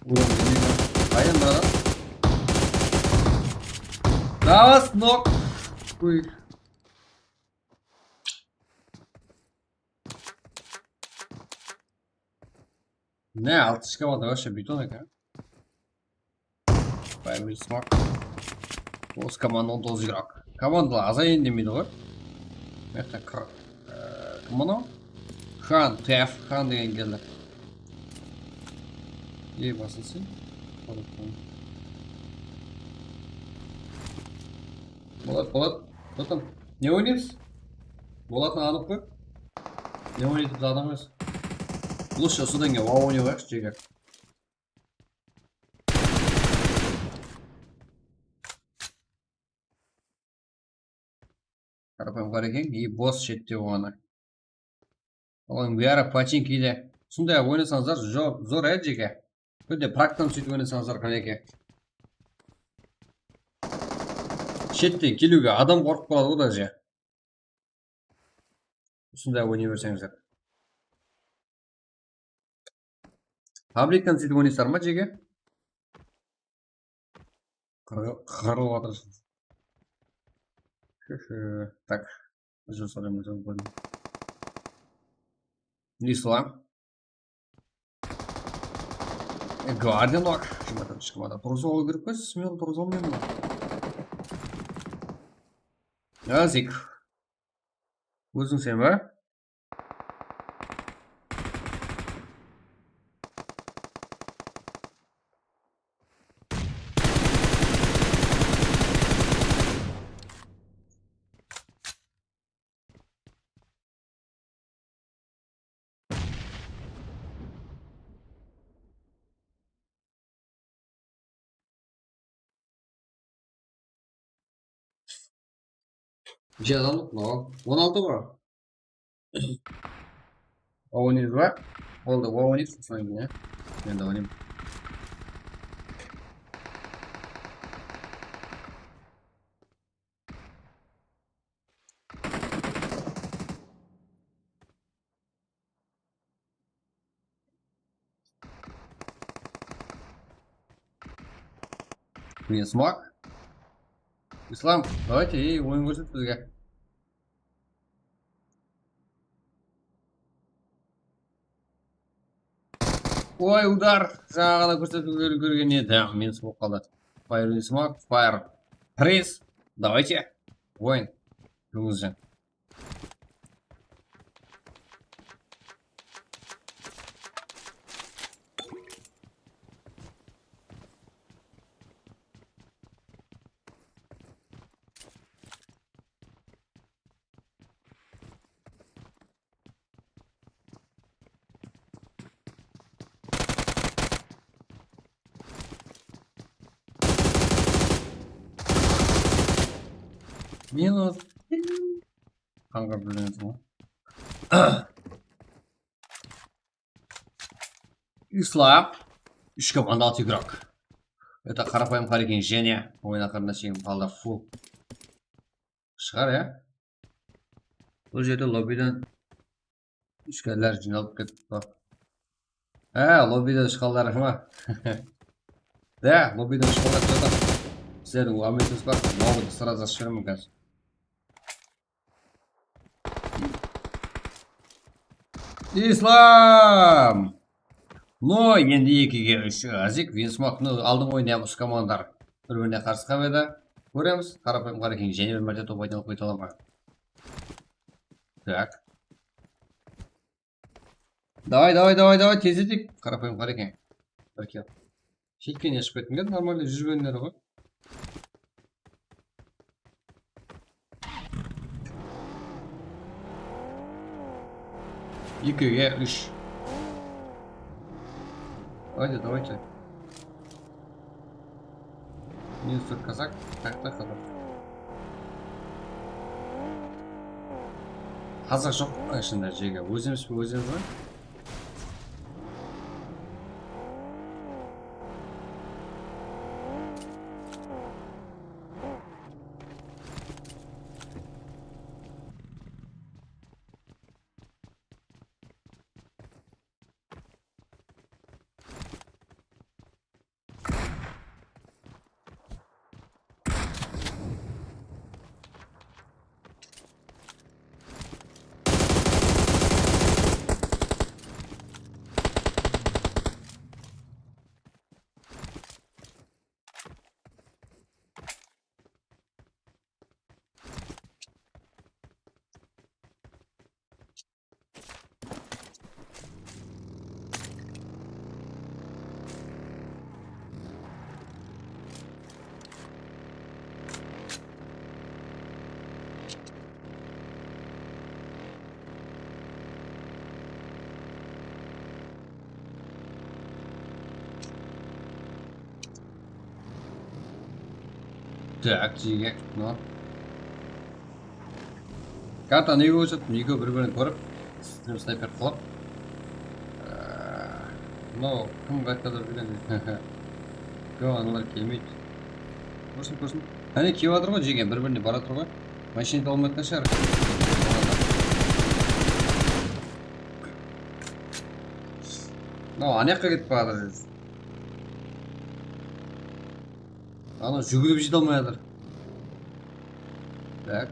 Ulan, bilmiyorum. Aynen, brother. Давай, нок. Uy. Ne, altı kişi kaldı, вообще beton eken. Primary smoke. Toǵız komanda, on toǵız igrok. Komandalar azayın demeydi ǵoy. Mına jaqta kir-, e, kim mınaw? Xan, Tef, Xan degen keldi. Ey, basılsın. Bolat, Bolat. Bolat, ne oynaymız? Bolatın anıq qoy. Ne oynaydı, adam emes. Lúshe, sodan keyin WoW oynay qoyayıqshı, jeger. Qarapayım, qara eken, и boss shette oǵan. Oǵan biyara pachinkide. Usınday oynasańızlar, jo-, zor, e, jeke. Kúnde praktan sóytip oynasańızlar, qáneke. Shetten keliwge adam qorqıp qaladı ǵoy, daje. Usınday oynay berseńizler. Fabriktan sóytip oynaysızlar ma, jeke? Qırı-, qırılıp atır. Shı-shı. Tak. Uzun soraymız, uzun qoydım. Islam. E, Guardian bak. Shımada, shımada. Turıza ol kirip qoy, smel turıza olmaydı ma? Nazik. Ózińsen ba? Jazalıq mınaw. On altı ǵoy. Oynayız ba? Boldı, oynayıq, sodan keyin, ya. Men de oynayman. Блин, смог? Ислам, давайте, ey, oyın kórset bizge. Oy, udar. Jańa ǵana kórsetip úlgergen edim. Minus bolıp qaldı. Fire in smoke, fire. Press. Давайте. Oyın. Jumıs jen. Minus. Qanǵır bilmeymiz ǵoy. Islam. Úsh komanda, altı igrok. Это qarapayım qara eken, jáne. Oyın aqırına shekem qaldı, full. Shıǵar, ya? Bul jerde lobbiden ishkalar jıynalıp ketip pa? Há, lobbiden shıqqanlar ma? Da, lobbiden shıqqanlar jatır. Sizlerdiń úmitińiz bar. Mawıdı srazı ashıp jibermen házir. Islam! No, endi ekige úsh. Azik, Vinsmok, no, aldın oynaymız, komandalar. Bir-birine qarsı qap edi. Kóremiz, qarapayım qara eken, jáne bir márte top aynalıp kete ala ma? Tak. Davay, davay, davay, davay, tezledik. Qarapayım qara eken. Bir kill. Jetkenine shıǵıp kettim, normalno júz benleri ǵoy. Ekige úsh. Haydi, давайте. Minus tórt kazak. Tak, tak, kazak. Kazak joq pa ishinde, jege? Ózimiz be, ózimiz be? Так, jege, no. Karta nege ósip, nege bir-birin kórip, stream snayper qılıp. Ee, no, kim qaytadır bilgen. Kó, analar kelmeydi. Kórsin, kórsin. Qáne, kiyip atır ǵoy, jegen, bir-birine baratır ǵoy. Mashinada bolmayatqan shıǵar. No, anayaqqa ketip baratır. Ana, júgirip jete almay atır. Tak.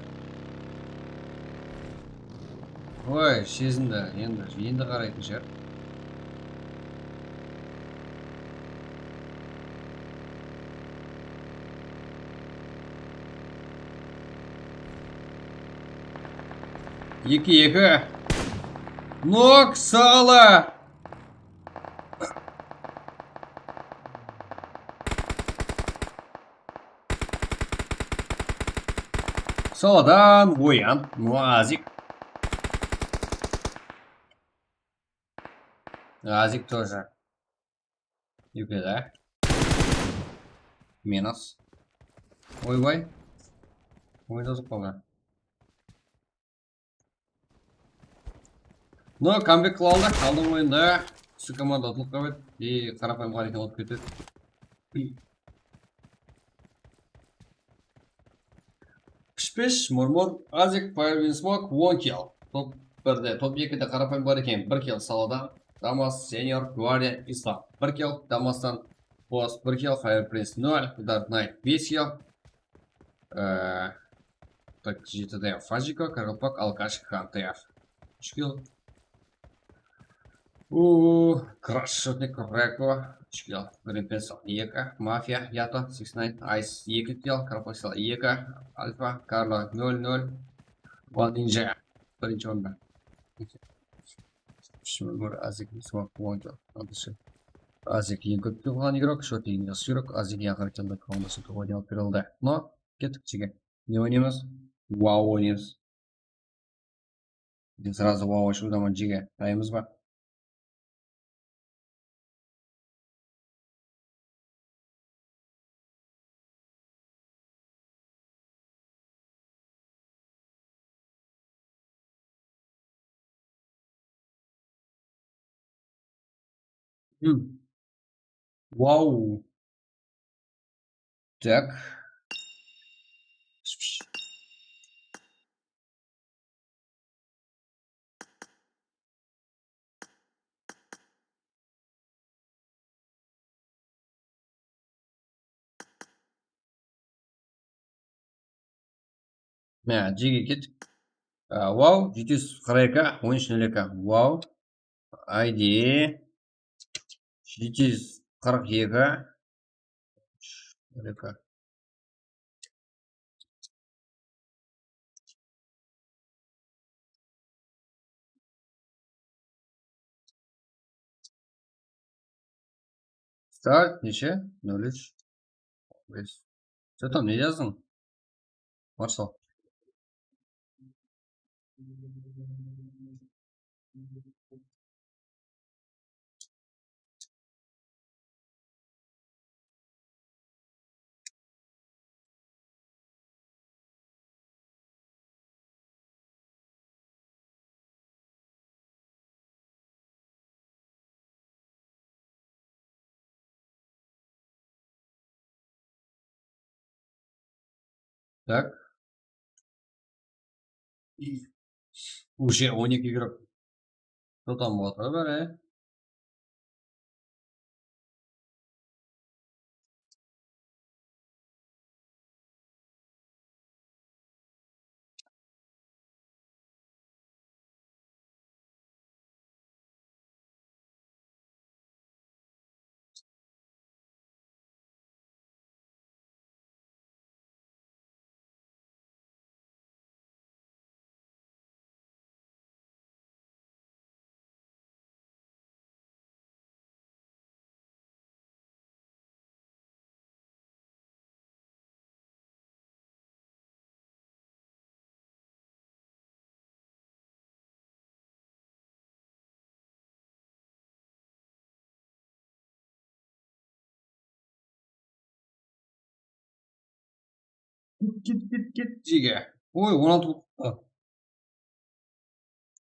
Oy, sezindi, endi, endi qaraytın shıǵar. Eki, eki. Nok, sala. Saladan oyan, Nuazik. Nuazik тоже. Yukada. Minus. Oy, oy. Oyın sozıp qaldı. No, kambek qıla aldı. Aldın oyında. Usı komanda utılıp qalıp edi. E, qarapayım qara eken, utıp ketedi. Pish-pish, murmur, Azik, Fire in Smoke, on kill. Top birde, top ekide qarapayım bar eken, bir kill Saladan, Damas, Senior, Guardian, Islam. Bir kill Damastan, Boss, bir kill, Fire Prince, nol, Dark Knight, bes kill. Ee, tak, jetide Fajiko, Karılpak, Alkash, Hunter. Úsh kill. Uuu, Crash, Shotnik, Reko, úsh kill, Green Pencil, eki, Mafia, Yato, Six Nine, Ice, eki kill, Korporaciya, eki, Alfa, Karlo, nol nol, One Ninja, birinshi orında. Shimur, Azik, Smoke, Wonjo, Azik, eń kóp kill qılǵan igrok, Shoti, eń jaqsı igrok, Azik, eń aqırǵı killdi qılǵanda Shoti, Wonjo alıp berildi. No, kettik, jege. Ne oynaymız? Wow oynaymız. Endi srazu wow ashıp ataman, jege. Dayınbız ba? Hmm. Wow. Tak. Mine, jege kettik. A, wow, jeti júz qırq eki, on úsh nol eki. Wow. I D jeti júz qırq eki, nol eki. Start neshe? Nol úsh. Bes. Что там, ne jazdıń? Marsal. Так. И уже on eki igrok. Что там, вот, báre? Ket, ket, ket, ket, jege. Oy, on altı bolıptı.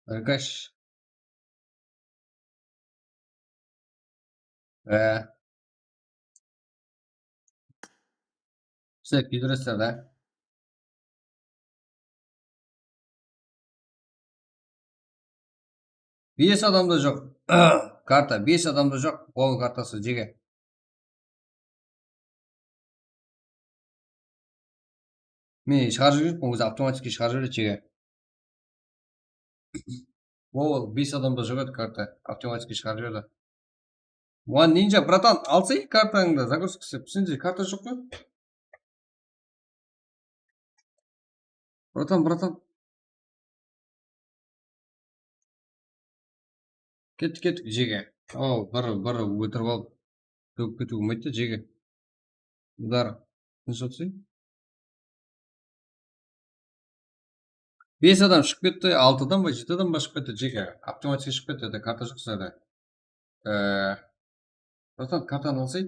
Arkadaş. Ee. Sizler kiydiresizler de. Bes adam da joq. Karta, bes adam da joq. Ol kartası jege. Men shıǵarıp jiberip, ózi avtomatiski shıǵarıp jiberedi jege. Ol bes adam da joq edi karta, avtomatiski shıǵarıp jiberdi. One Ninja, bratan, alsay kartańdı, загрузка islep. Sende karta joq pa? Bratan, bratan. Kettik, kettik, jege. Aw, bir, bir óltirip alıp, tógip ketiw bolmaydı da, jege. Udar. Tınısh otırıń. Bes adam shıǵıp ketti, altı adam ba, jeti adam ba shıǵıp ketti, jege. Avtomatiski shıǵıp ketti, karta joq sizlerde. Ee, bratan, kartanı alsay.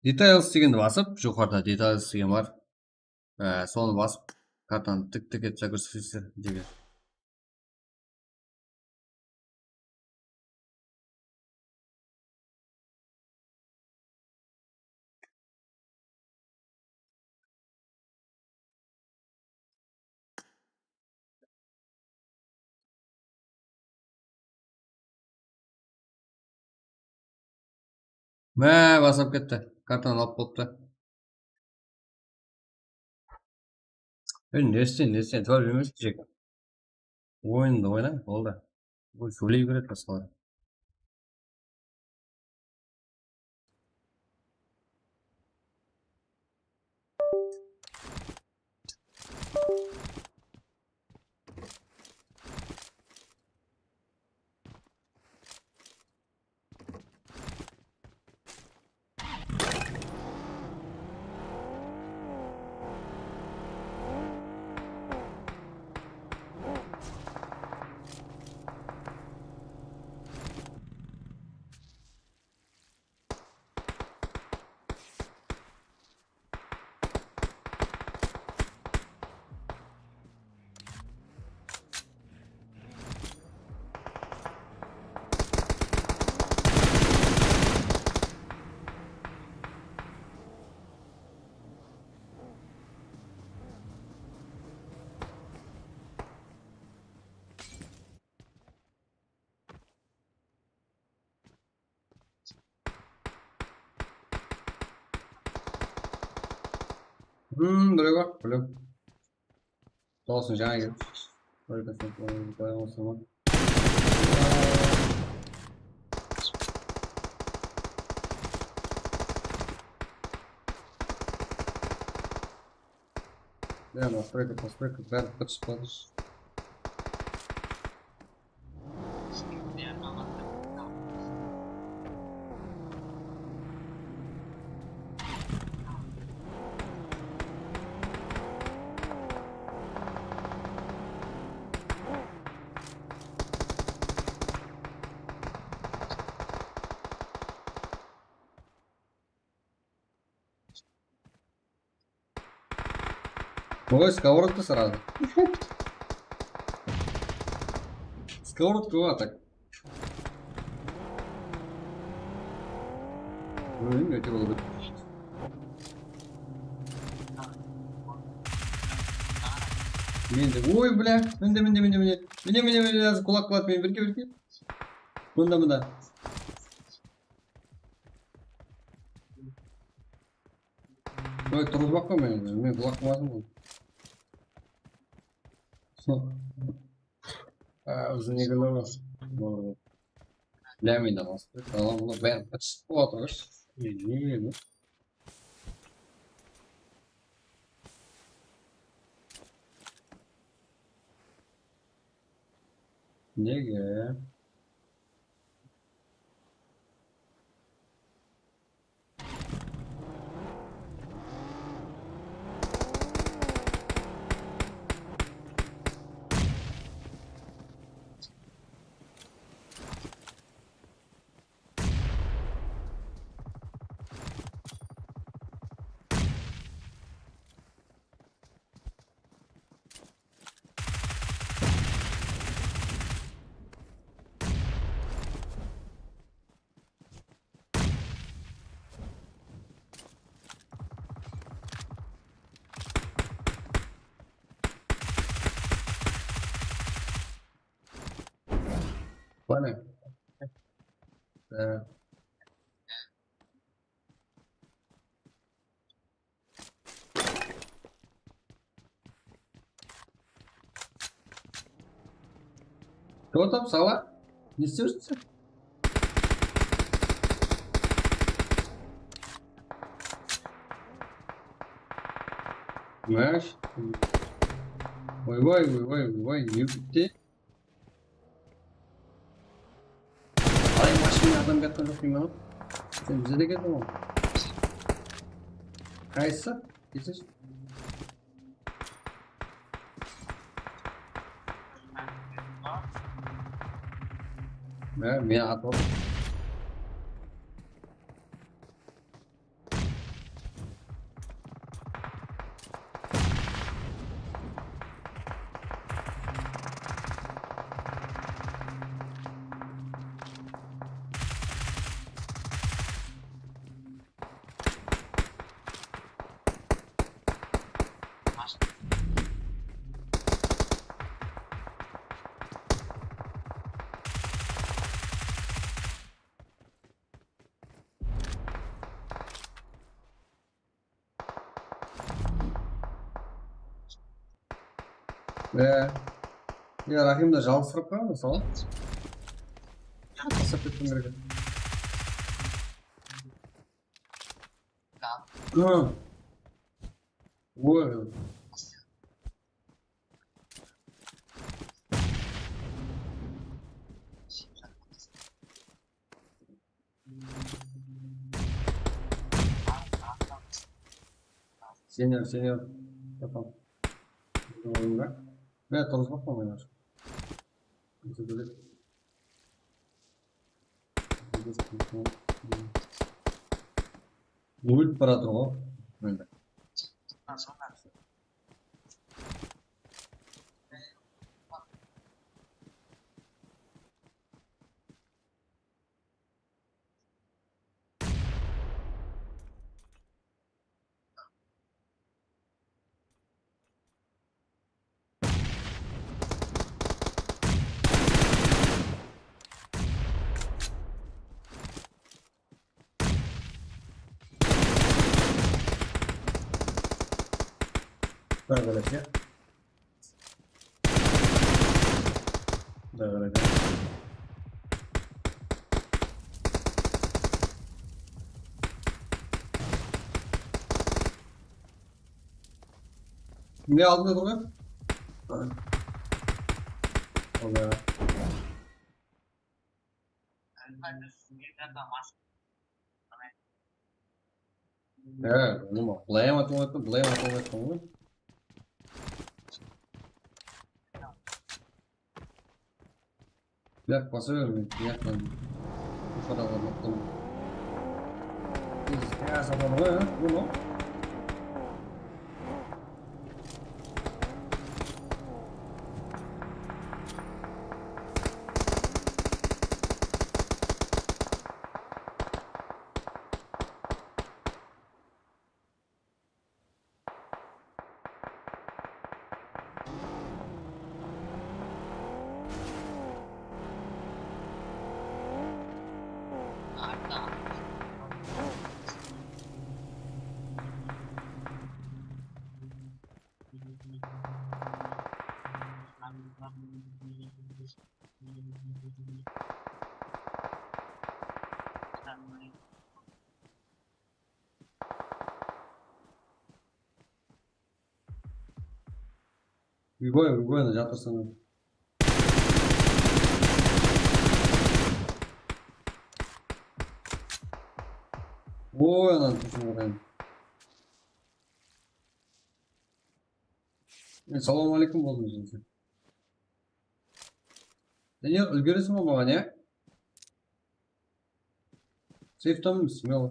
Details degendi basıp, joqarıda details degen bar. Ee, sonı basıp, kartanı tik-tik etip загрузка islesizler, jege. Má, basıp ketti. Kartanı alıp bolıptı. Ey, nesten, nesten, tuwar bermesek, Jek. Oyındı oynań, boldı. Bul sóyley beredi basqalar. Hmm, birew bar, bilew. Dawısın jańa kelip. Qoy, qoy, qoy, qoy, qoy, qoy. Ya, nastroyka, postroyka, bári bir shıqpadı. Oy, сковородка сразу. Сковородка var tak. Oy, mende, oy, bля, mende, mende, mende, mende. Mende, mende, mende, házir kulak qıladı meni, birge, birge. Mında, mında. Oy, turǵızbaq pa meni? Men qulaq qılmasın bul. Aa, uzun egin ol. Bilmeydi alası. Kalan bula bári qıshıq bolıp atır. Nege? Bana. Ee, Кто там, сала? Не слышится? Знаешь? Ой, ой, ой, ой, ой, ой, не bitti? Ay, mashina adam yatqan joq deyman. Sen bizde keldiń ǵoy. Qaysı? Ketish. Mine, meni atıp atır. Ya. Ya, Rahimdi jalǵız qılıp qoyǵan, mısalı. Taslap ketken kerek. Hı. Oy. Senior, senior. Tamam. Oyunda. Men turǵızbaqpan oynar. Ólip baratır ǵo. Endi. Quday qálese. Quday qálese. Ne aldında turǵan? Ola. He, nima, bılay ham ata almayappan, bılay ham ata almayappan ǵoy. Buyaq basa bermeydi, buyaqtan. Ushada ornattan. Biz, ya, satadı ǵoy, ha? Bu ne? Uyboy, Uyboy, ana, jatırsın. Oy, anan, túsin qarayın. E, salawma aleykum, boldım, jigitler. Daniel, úlgereseń be maǵan, ya? Seyftamız, smelo.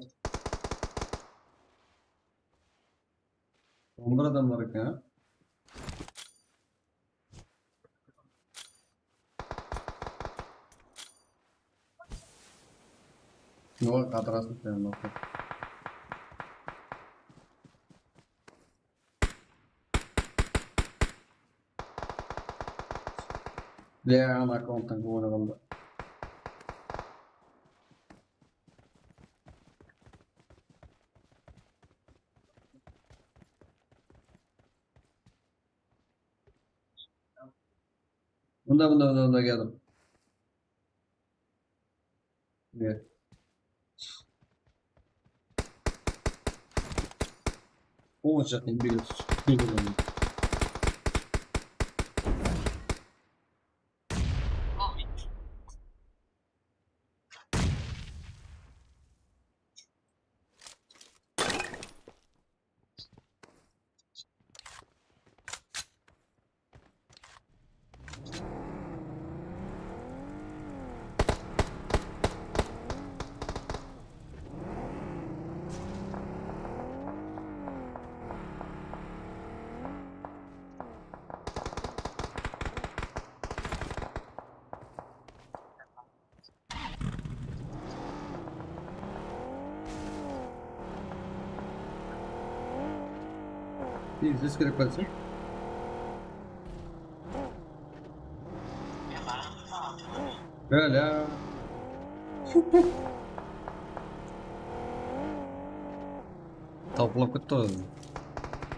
On bir adam bar eken, ha? Oy, qatırasın sen, baqsa. Ya, ana akkaunttan kim oynaǵanda. Mında, mında, mında, mında keldim. Ne? Onca embege túsip keldim. Pizdes kerek bolsa. Bala. Talpınıp ketti ǵoy.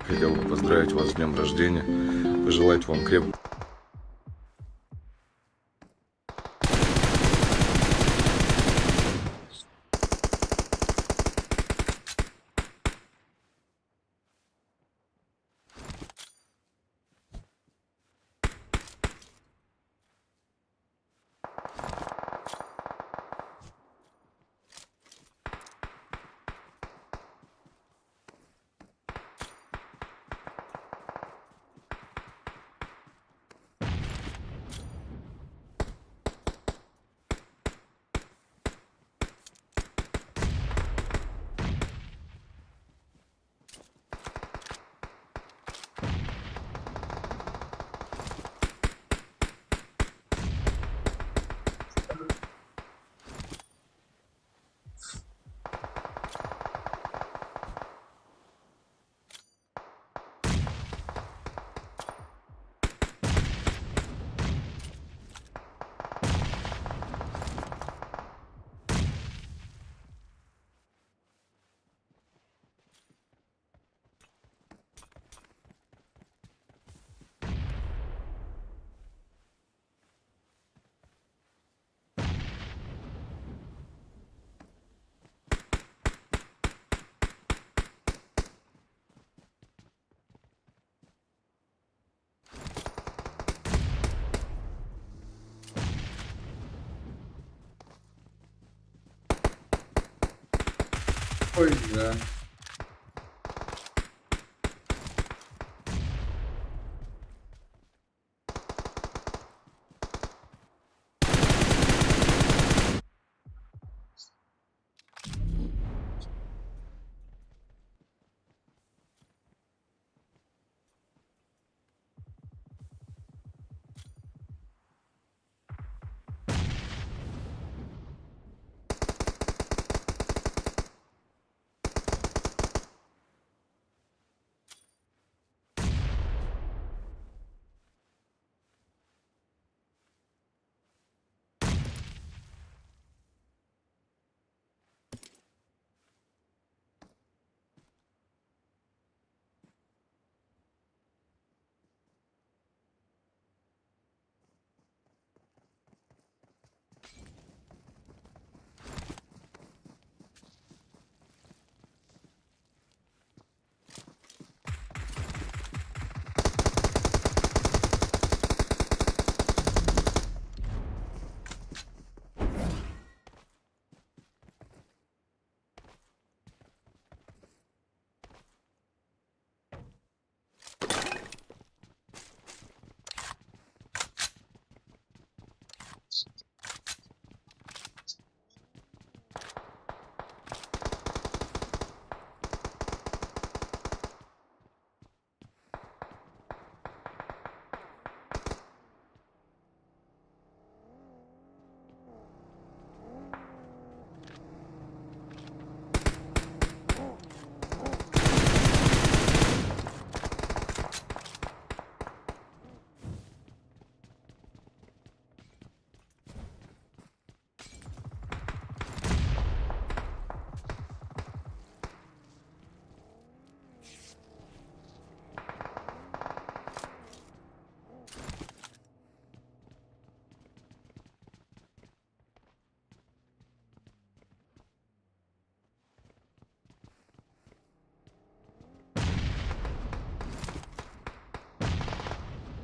Хотел бы поздравить вас с днём рождения, пожелать вам крепкого Qoy ya.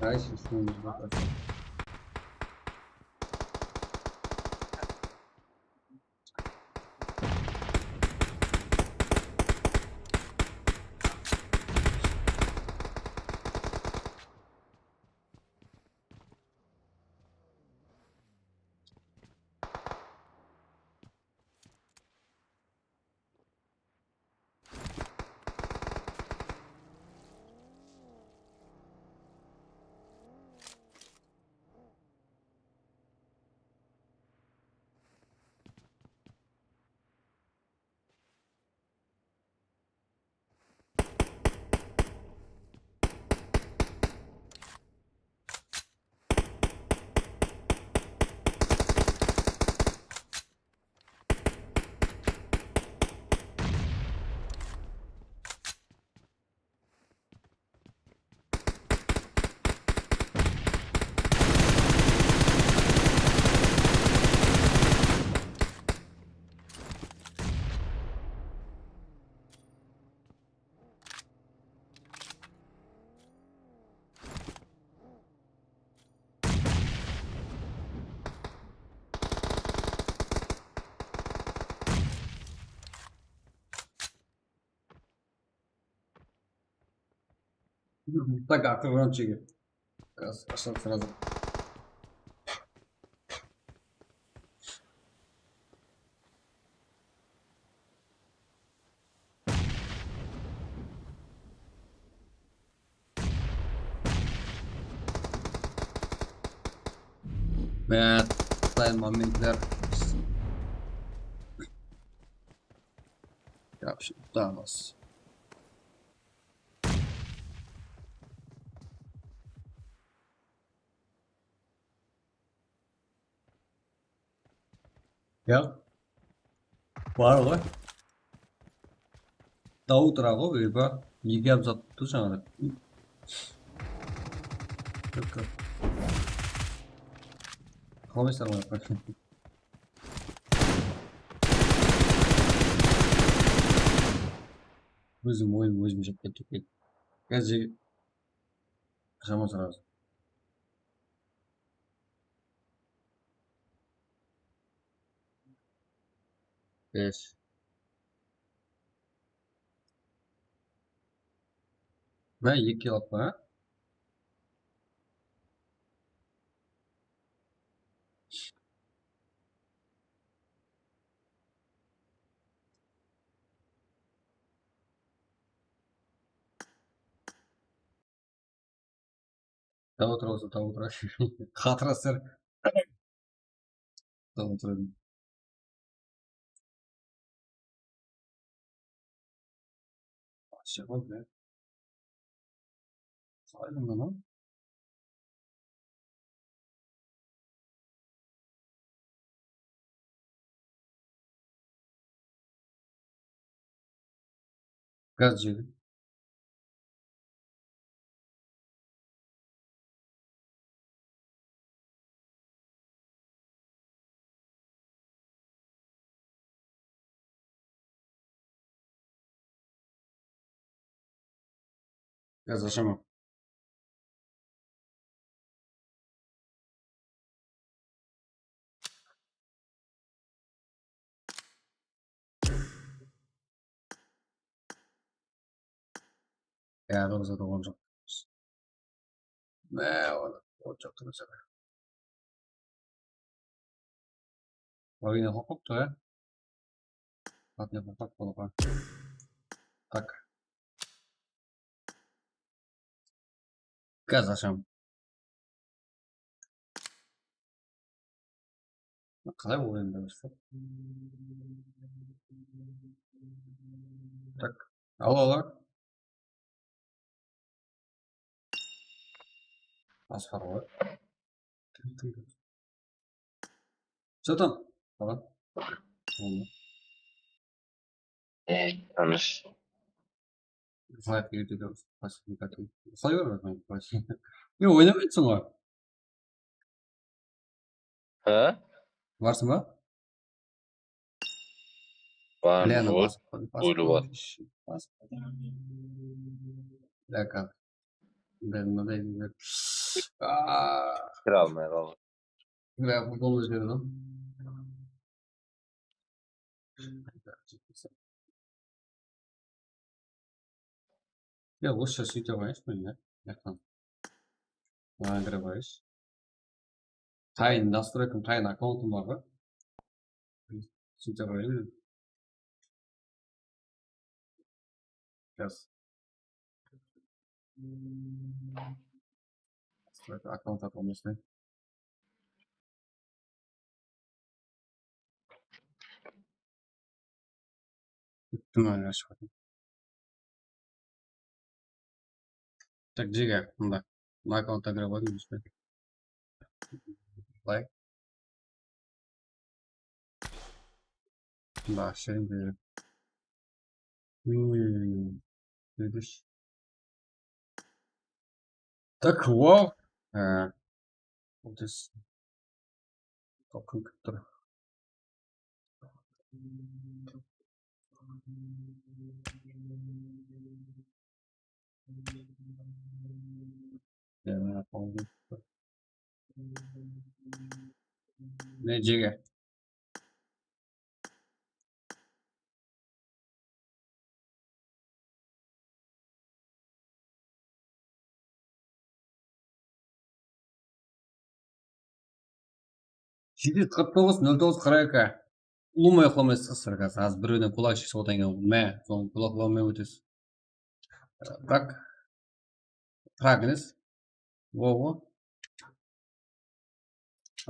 Nice, nice. Так, автограм чеги. Сейчас, сейчас сразу. Mine, qıtay momentler. Yapshı, tutamız. Ya. Bar ǵoy. Daw tura ǵoy, eba. Nege hám zat tutdı jańada? Kir, kir. Qalmaysızlar ǵoy. Ózim oyın ózim jep ketip ketken. Házir qaşaman srazı. Bes. Mına eki alıp pa? Tawa turasın, tawa turasın. Qatırasır. Tawa turasın. Aşaǵı be. Saydım lan. Gaz jedi. Gaz ashaman. Ya, bir zat olǵan joq. Mine, ol, ol joq tursa. Oyına qoqıptı, ya. Atına qoqıp qoyǵan. Tak. Gaz asham. Qalay ol endi? Tak. Alo, alo. Asqar ǵoy. Что там? Ага. Boldı. Ey, tanıs. Uxlayıq, ertede uxlayıq. Uxlay ber, uxlay ber. Yoq, oynamaysań ǵoy. Ha? Barsıń ba? Barmız ǵoy, óyli bar. Báka. Ben mınaday. Kire almay qaldı. Mine, futbol ózgerdi. Ya, lучше sóyte qoyayınshı, men, ya. Yaqtan. Mınadan kire qoyayınshı. Tayın nastroykam, tayın akkauntım bar ǵoy. Sóyte qoyayın. Gaz. Nastroyka akkaunt atılmasın. Kúttim, ashıp atırman. Tak, jege, mında. Mına akkauntta kire qoydım, işte. Bılay. Mında ashayın, beri. Hmm. Kirish. Tak, wow. Ha. Otız. Qalqın kútip tur. Ne, jege? Jeti júz qırq toǵız, nol toǵız, qırq eki. Ulıwmay uxlamaysız, sirkası. Házir birewden kulak sheship otırǵan eken. Mine, soń kulak ulıwmay ótesiz. Tak. Pragnes. Wo, wo.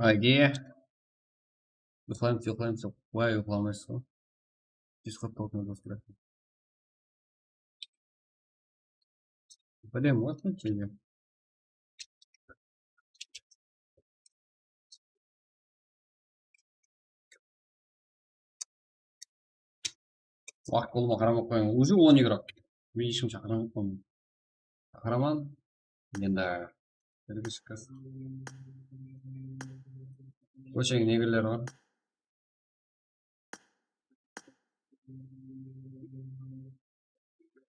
Ayge. Uxlaymız, uxlaymız. Vay, uxlamaysız ǵoy. Júz qırq toǵız nol toǵız. Bilem, вот, jege. Waqıt bolıwına qaramay qoyıń. Уже on igrok. Men eshkim shaqırǵan joqpan. Shaqıraman. Endi. Ósheń negerler bar.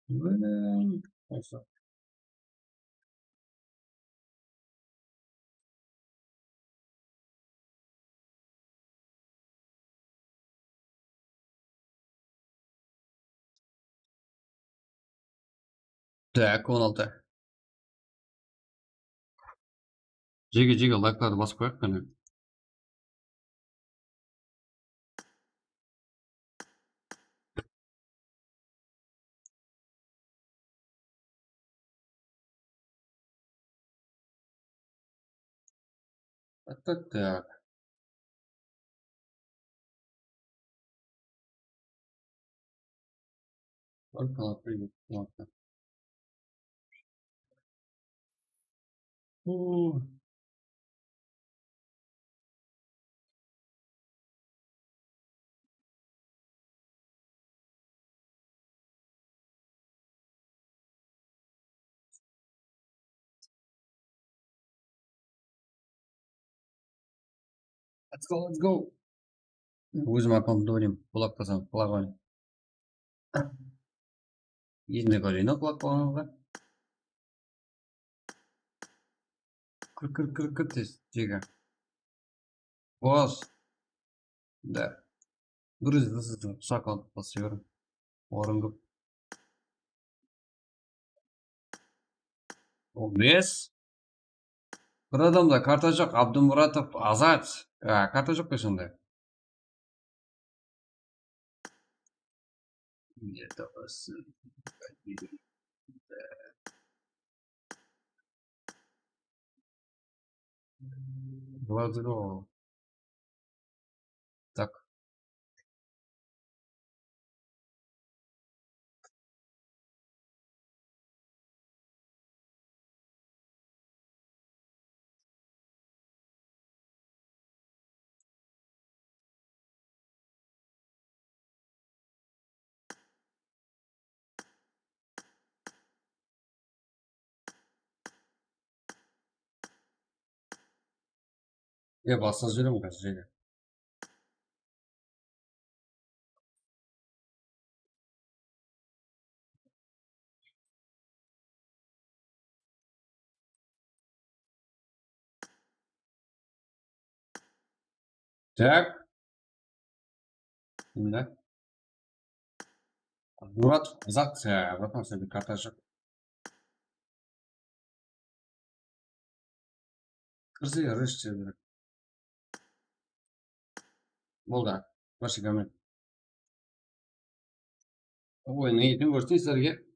Mine, usı. Tak, on altı. Jege, jege, layklardı basıp qoyaq qáne. Tak, tak, tak. Только привет, ладно. О. Let's go, let's go. Ózim akkaunttı bilem, qulaq tasam, qulaq oynayman. Endi koreyin qulaq bolǵanǵa. Kir, kir, kir, kir tez, jege. Bos. Да. Грузится, что сокол посвер. Orın kóp. On bes. Bir adamda karta joq, Abdumuratov Azat. A, karta joq pe sonda? Где-то Glazgo. Так. Ya, basqa júrem qáne, jege. Так. Mında. Murat, uzaq, e, bratан, sende karta joq. Kirse, рыжий. Boldı. Barshege ámen. Oyınnıń etin kórsin sizlerge.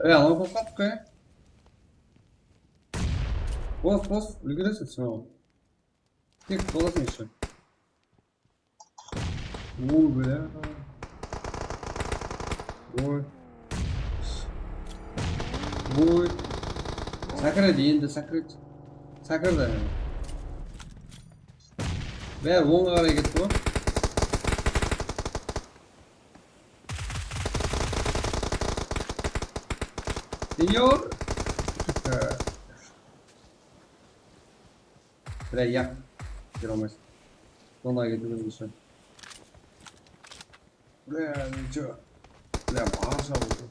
E, alıp qaldık ya. Bos, bos, úlgeresiz sen oǵan. Tek bolasań eshte. Oy, bля. Oy. Oy. Sákiredi endi, sákiredi. Sákiredi. Bári ońǵa qaray ketti ǵoy. Senyor. Bля, yaq. Jere almaysın. Sonda ketip ózgеше. Bля, nechego. Bля, barınsha boldı.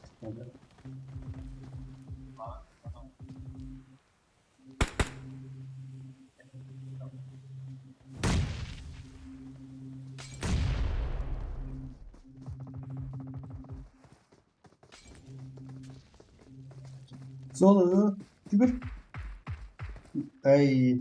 Zona, júgir. Ay.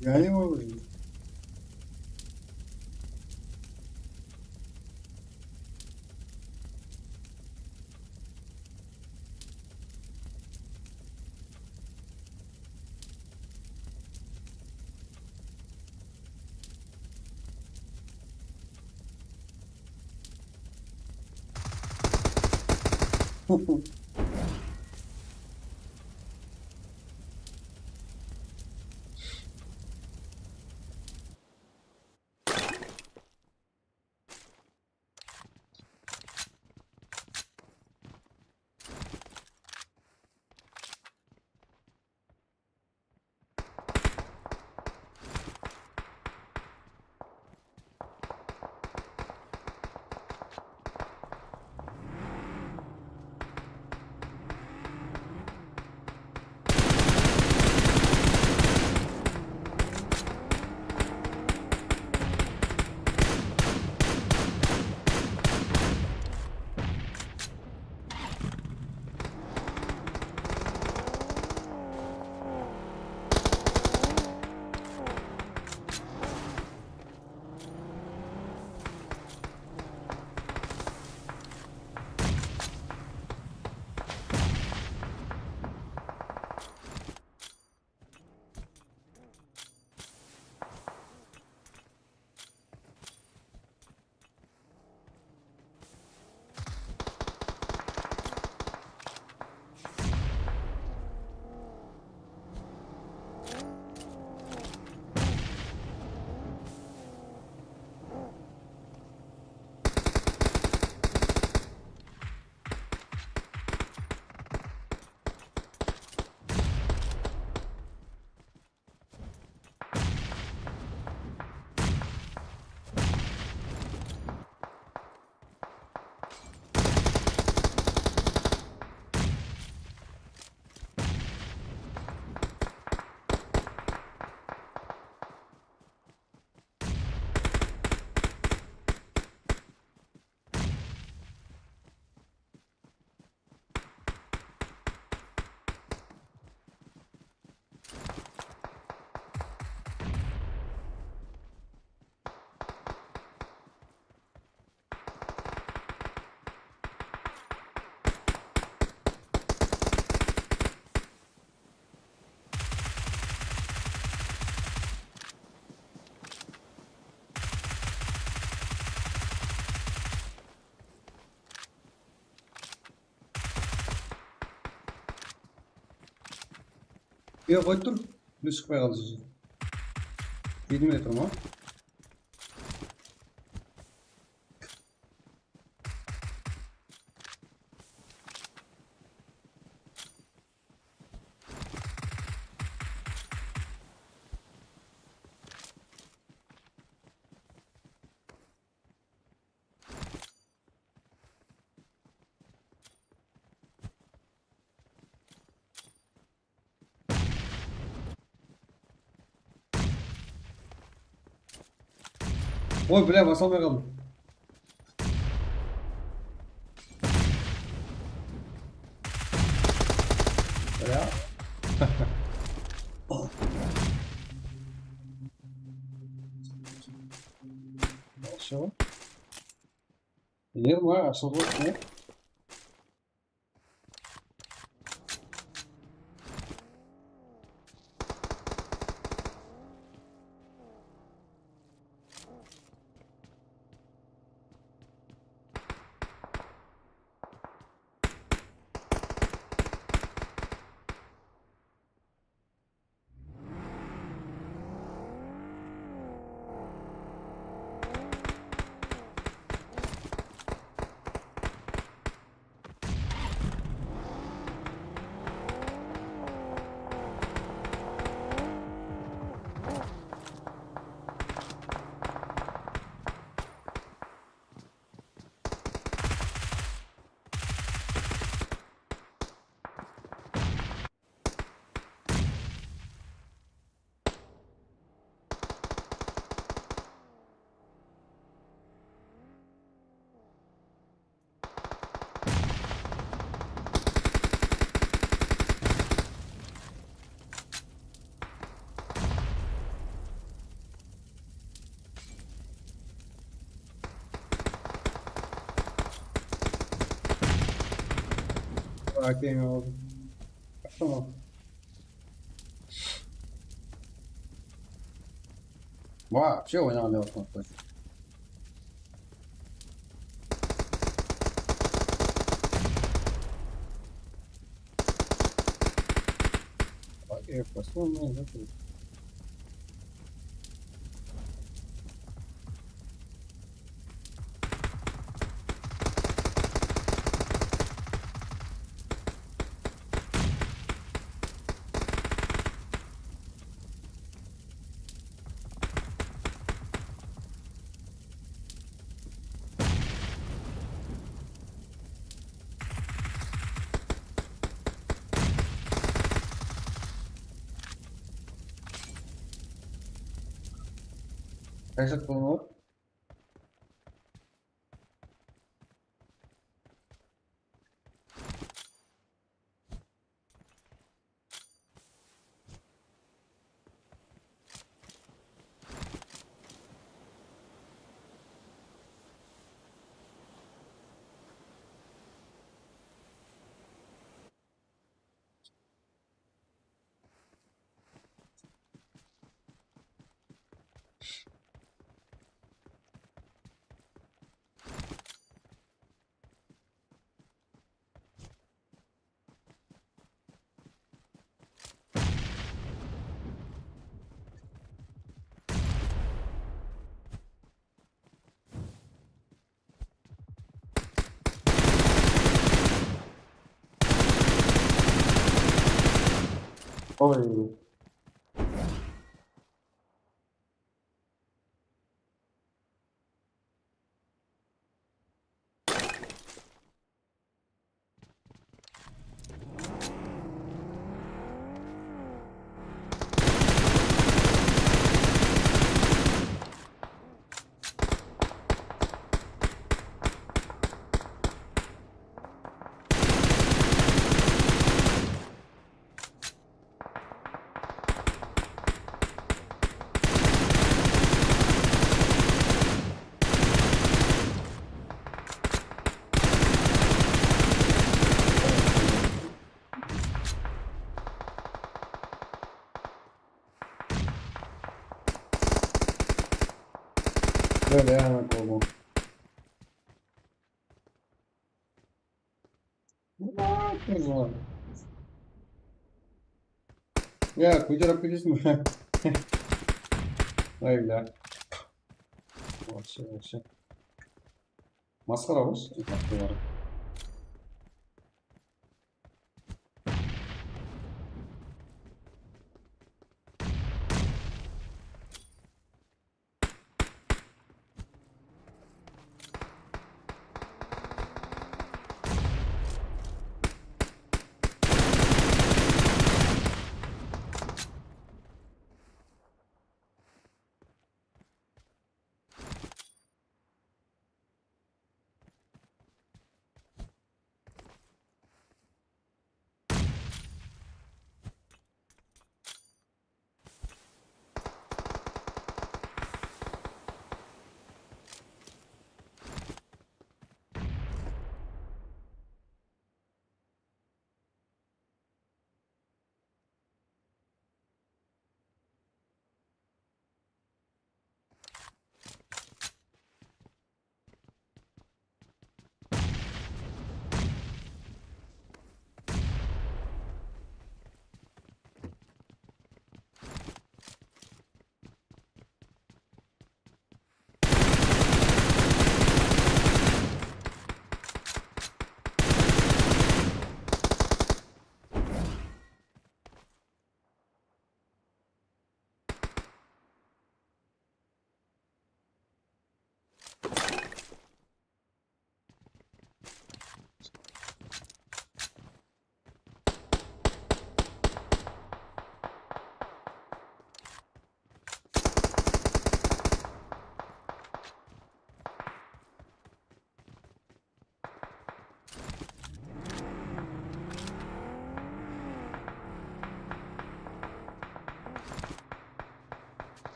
Yani o. Yoq, qoyıp tur. Kúne shıqpay qaldı sózi. Jedi metr ma? Oy, bile, basa almay qaldım. Ya. Aşaw. Iner ma, ashılǵan ne? Ákeń aldı. Tamam. Вообще oynaǵan dep atqan qoy. Ay, e, basılmay, ne qılıp? Qaysı qılıp? Oy. Böyle yana koyma. Ne yaptınız lan? Ya, kóterip ketesiz be? Ay, bля. Вообще, вообще. Masqara ǵoy, ıqtıyarı.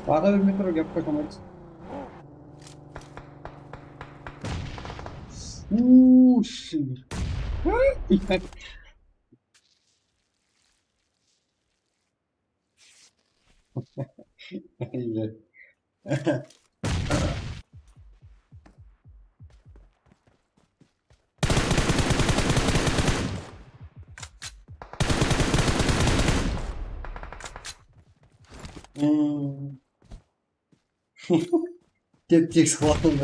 Bata bermey tur, gáp qoshamaydı. Uuu, shit. Hmm. Tep-tekis qılıp aldım.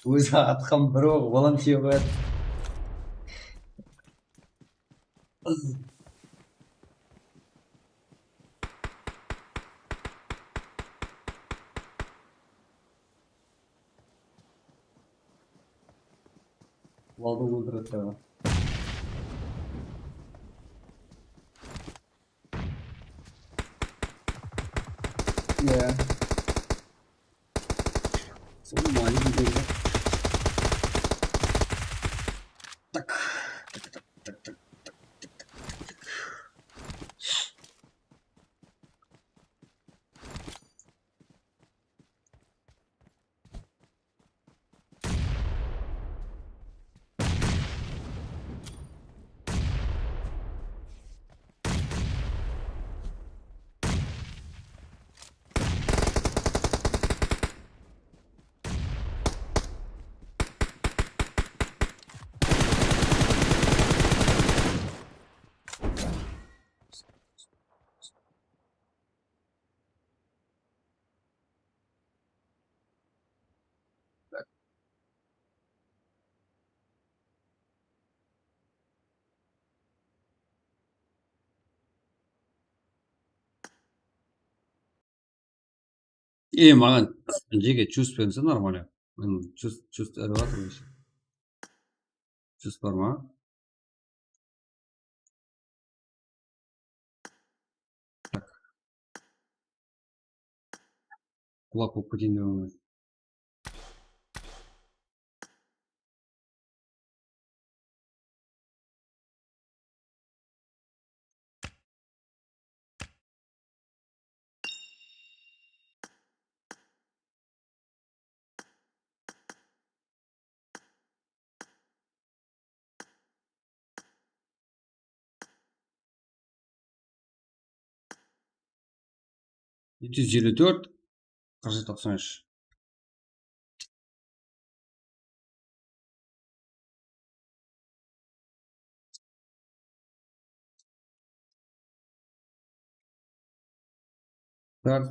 Ózi atqan bir oq, olam tiye qoyadı. Bulardı óltiredi tabi. Iya. Sol mayın degeni. Tak. Tak, tak, tak, tak, tak, tak, tak. E, maǵan jeke chust bermese, normalno. Men chust, chust ilip atırman. Chust bar ma? Tak. Qulaq bolıp keteyin dep. Jeti júz eliw tórt, qırq jeti toqsan úsh. Biraq,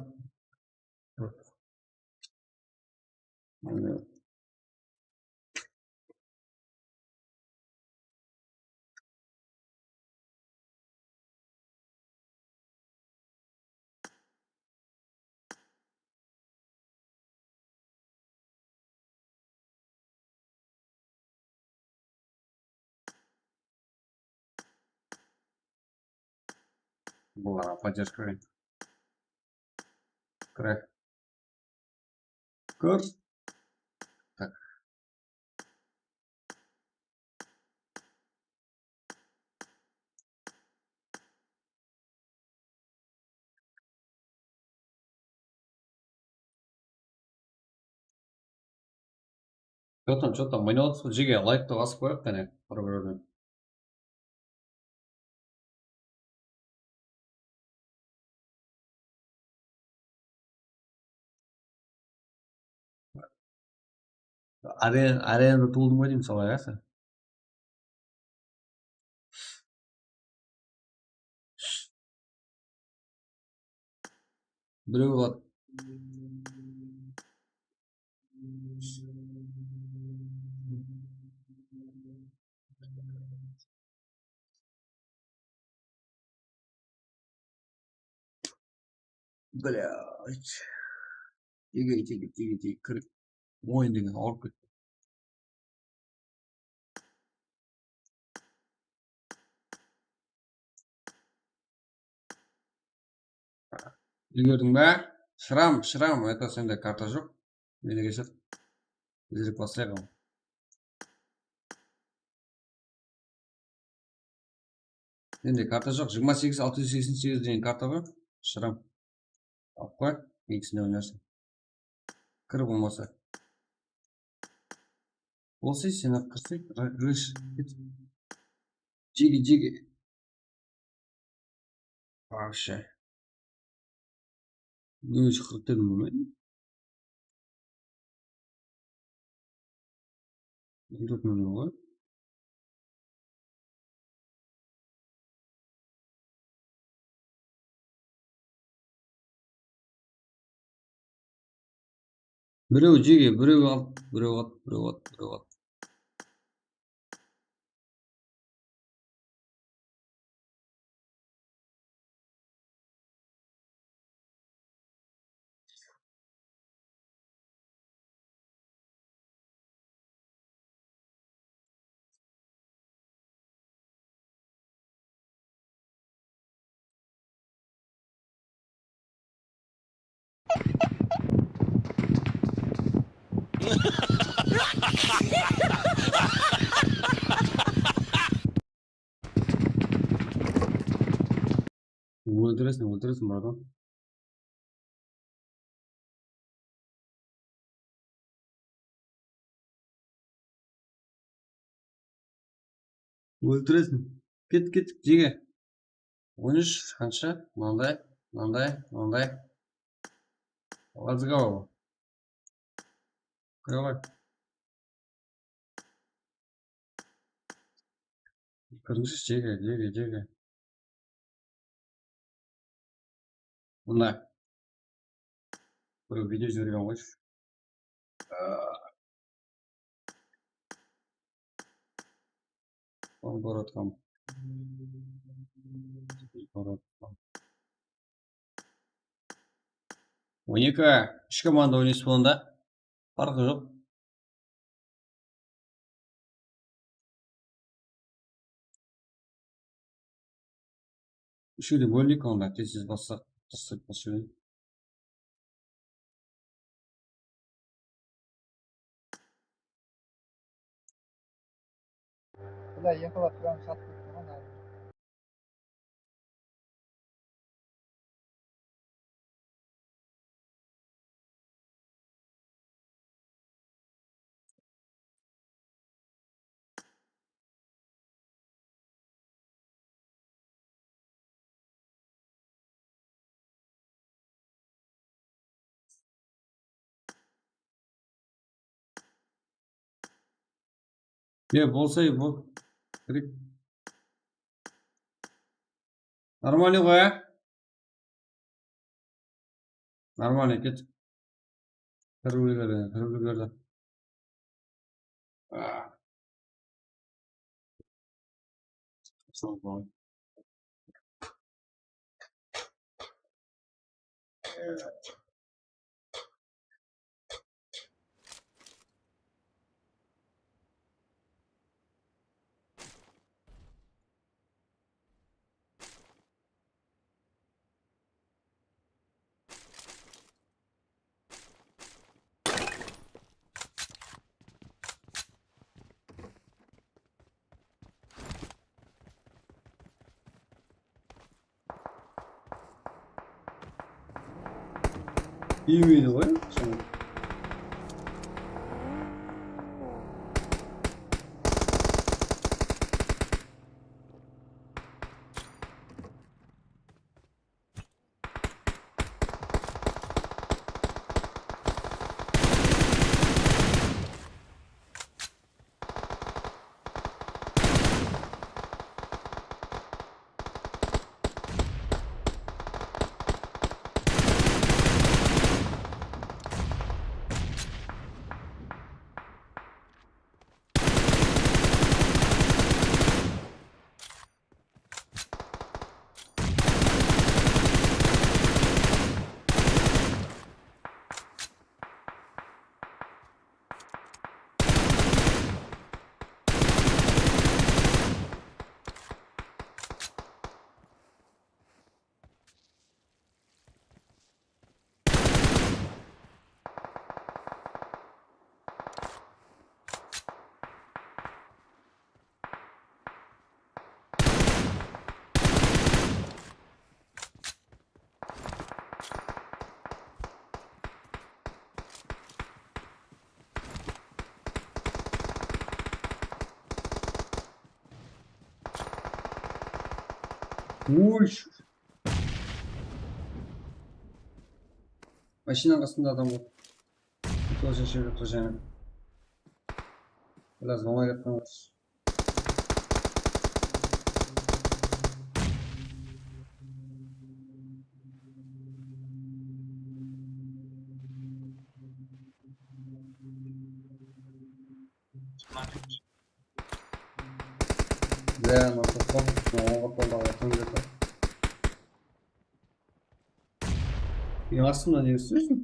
Bularǵa поддержка bereyik. Kire. Kir. Tak. Jotam, jotam, oynap atırmız ǵoy, jeke, layktı basıp qoyaq qáne, bir-birine. Aren-, arenda tuwıldıń ba deymen, solay, á, sen? Birew at-, Блядь. Tege, tege, tege, tege, kirip. Oyın degen awırıp ketti. Úlgerdiń be? Shıram, shıram, это sende karta joq. Meni keshir. Izlep baslayıq. Mende karta joq, jigirma segiz altı júz seksen segiz degen karta bar. Shıram. Alıp qoy, ekisinde oynarsın. Kir bolmasa. Bolsa, sen-aq kirsek, ra-, rish, ket. Jege, jege. Вообще. Minus qırq dedim, bolmaydı. Qırq tórt nol nol ǵoy. Birew jege, birew al, birew at, birew at, birew at. Óltireseń, óltireseń, bratан. Óltireseń. Ket, ket, jege. On úsh, qansha? Mınanday, mınanday, mınanday. Let's go. Давай. Kirińizshi, jege, jege, jege. Mına. Birew video jibergen ǵoyshı. Aa. Oń, koratkam. Koratkam. On eki, úsh komanda oynaysa bolǵanda. Parqı joq. Úshewde bólineyik onda, tez-tez bassaq, taslayıq, úshewin. Былай, eki lap turamız, satıp kettim ǵoy. Ya, bolsa, bol. Kirek. Нормальный ǵoy, á? Нормальный, ket. Kirip úlgerdi, kirip úlgerdi. Ah. Bilmeydi ǵoy. Uy. Mashinanıń qasında adam bar. Тоже jep atır jáne. Biraz ońay ketken ǵoy. Bárin toplap, ońǵa toplap atırıp. Yastında ne isleysiń?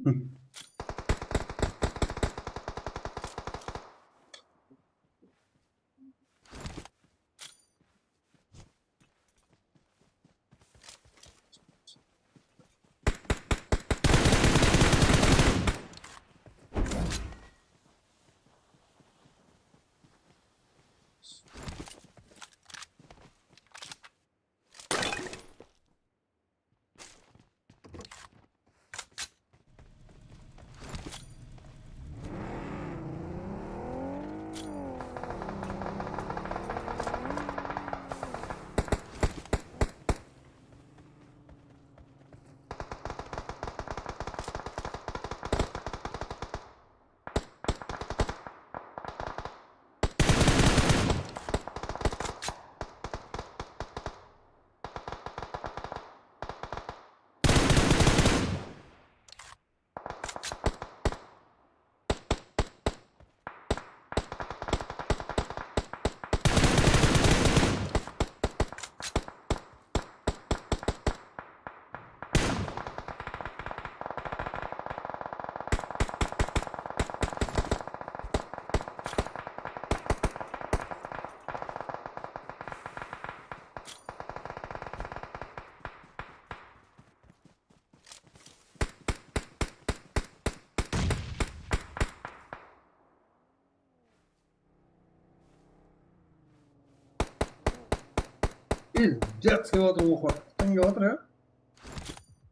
Пиздец kep atır, oqı. Qıtın kep atır, ya.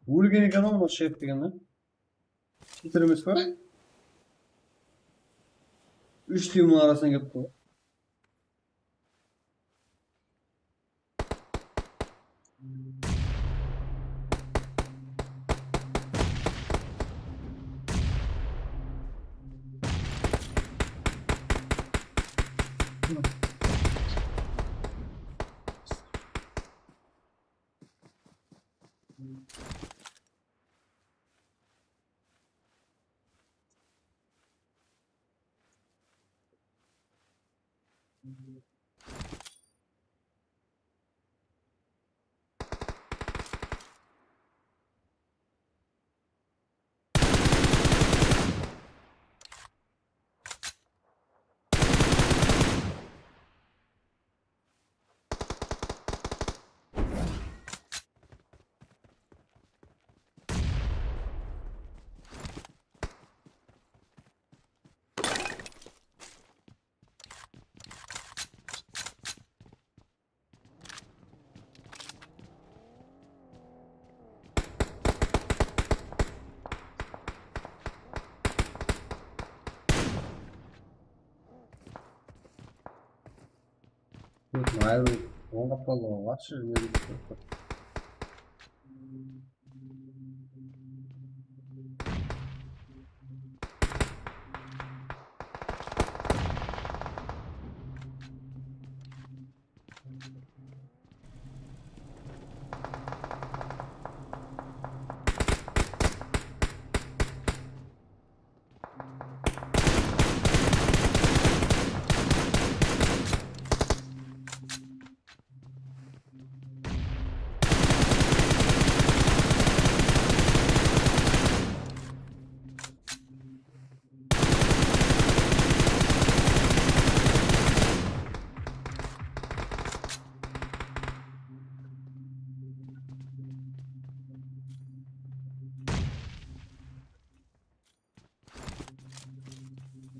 Ólgen eken-aw, mına shep degen, ya. Cheater emes pa? Úsh tiyewdiń arasınan kelip tur. Ayırıw oń qaptallıǵı bar shı.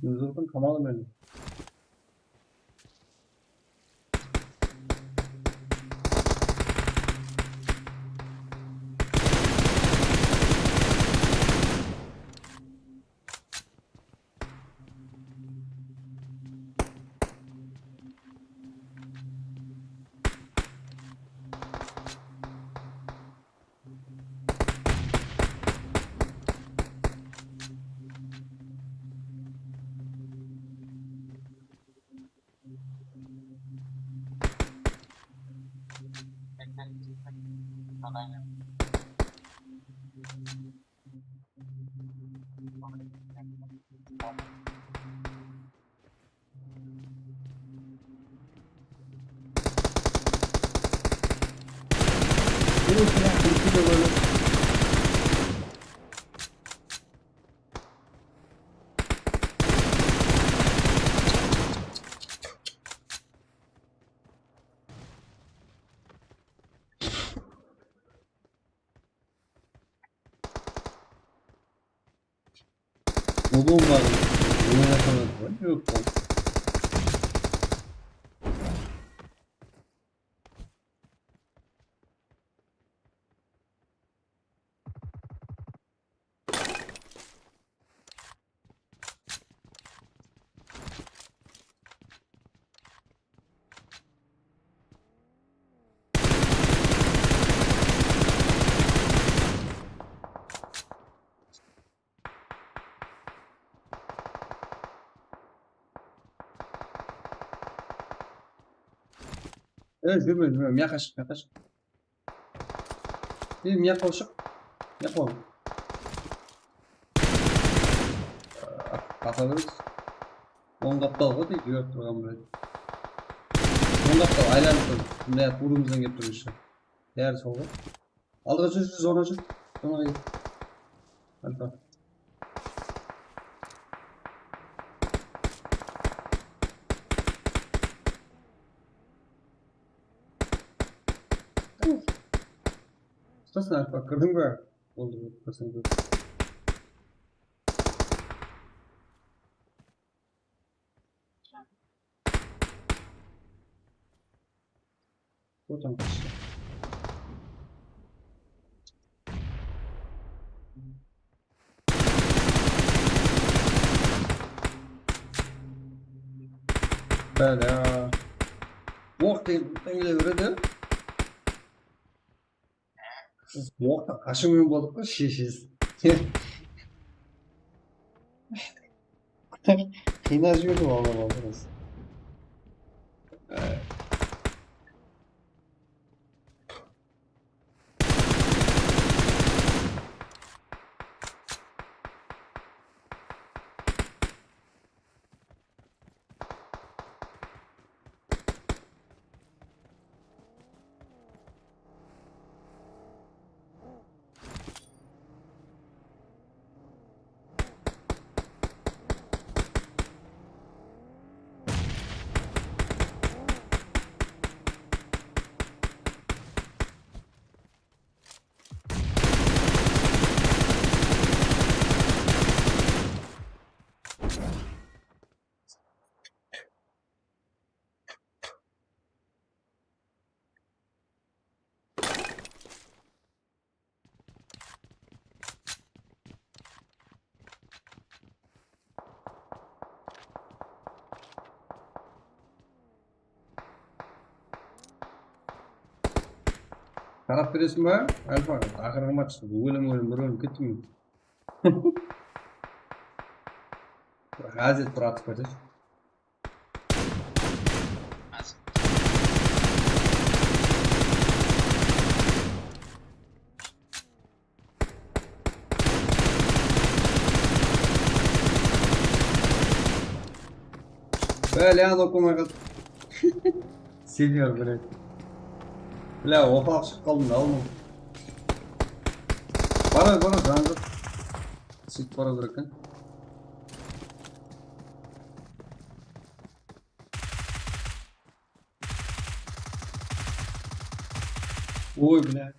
Yusuftıń kamalı menen. Obon bar. Oynasana. Yok. E, júrme, júrme, mıyaqqa shıq, mıyaqqa shıq. E, mıyaqqa shıq. Mıyaqqa. Ata beresiz. Oń qaptal ǵoy, deydi, júrip turǵan bilen. Oń qaptal aylanıp tur. Mına tuwrımızdan kelip tur eshshi. Bári sol ǵoy. Aldıǵa júr, júr, zona júr. Zona ket. Alfa. Ustasın, Alfa, kirdiń be? Boldı, boldı, kirsin, kirsin. Otan kishi. Bále. Oq, teń-, teńley beredi. Siz oqta qashıwmen boldıq pa, sheshesiz. Qıynap jiberdi, Alla, Alla. Qarap beresiń ba? Alfa, aqırǵı match, ólim, ólim, bir ólim kettim. Bir ǵázet bir atıp ketedi. Бля, anaw qolmay qaldı. Senior, блядь. Бля, opalıq shıǵıp qaldım da, aldım. Bara, bara, janı joq. Sóytip bara ber eken. Oy, блядь.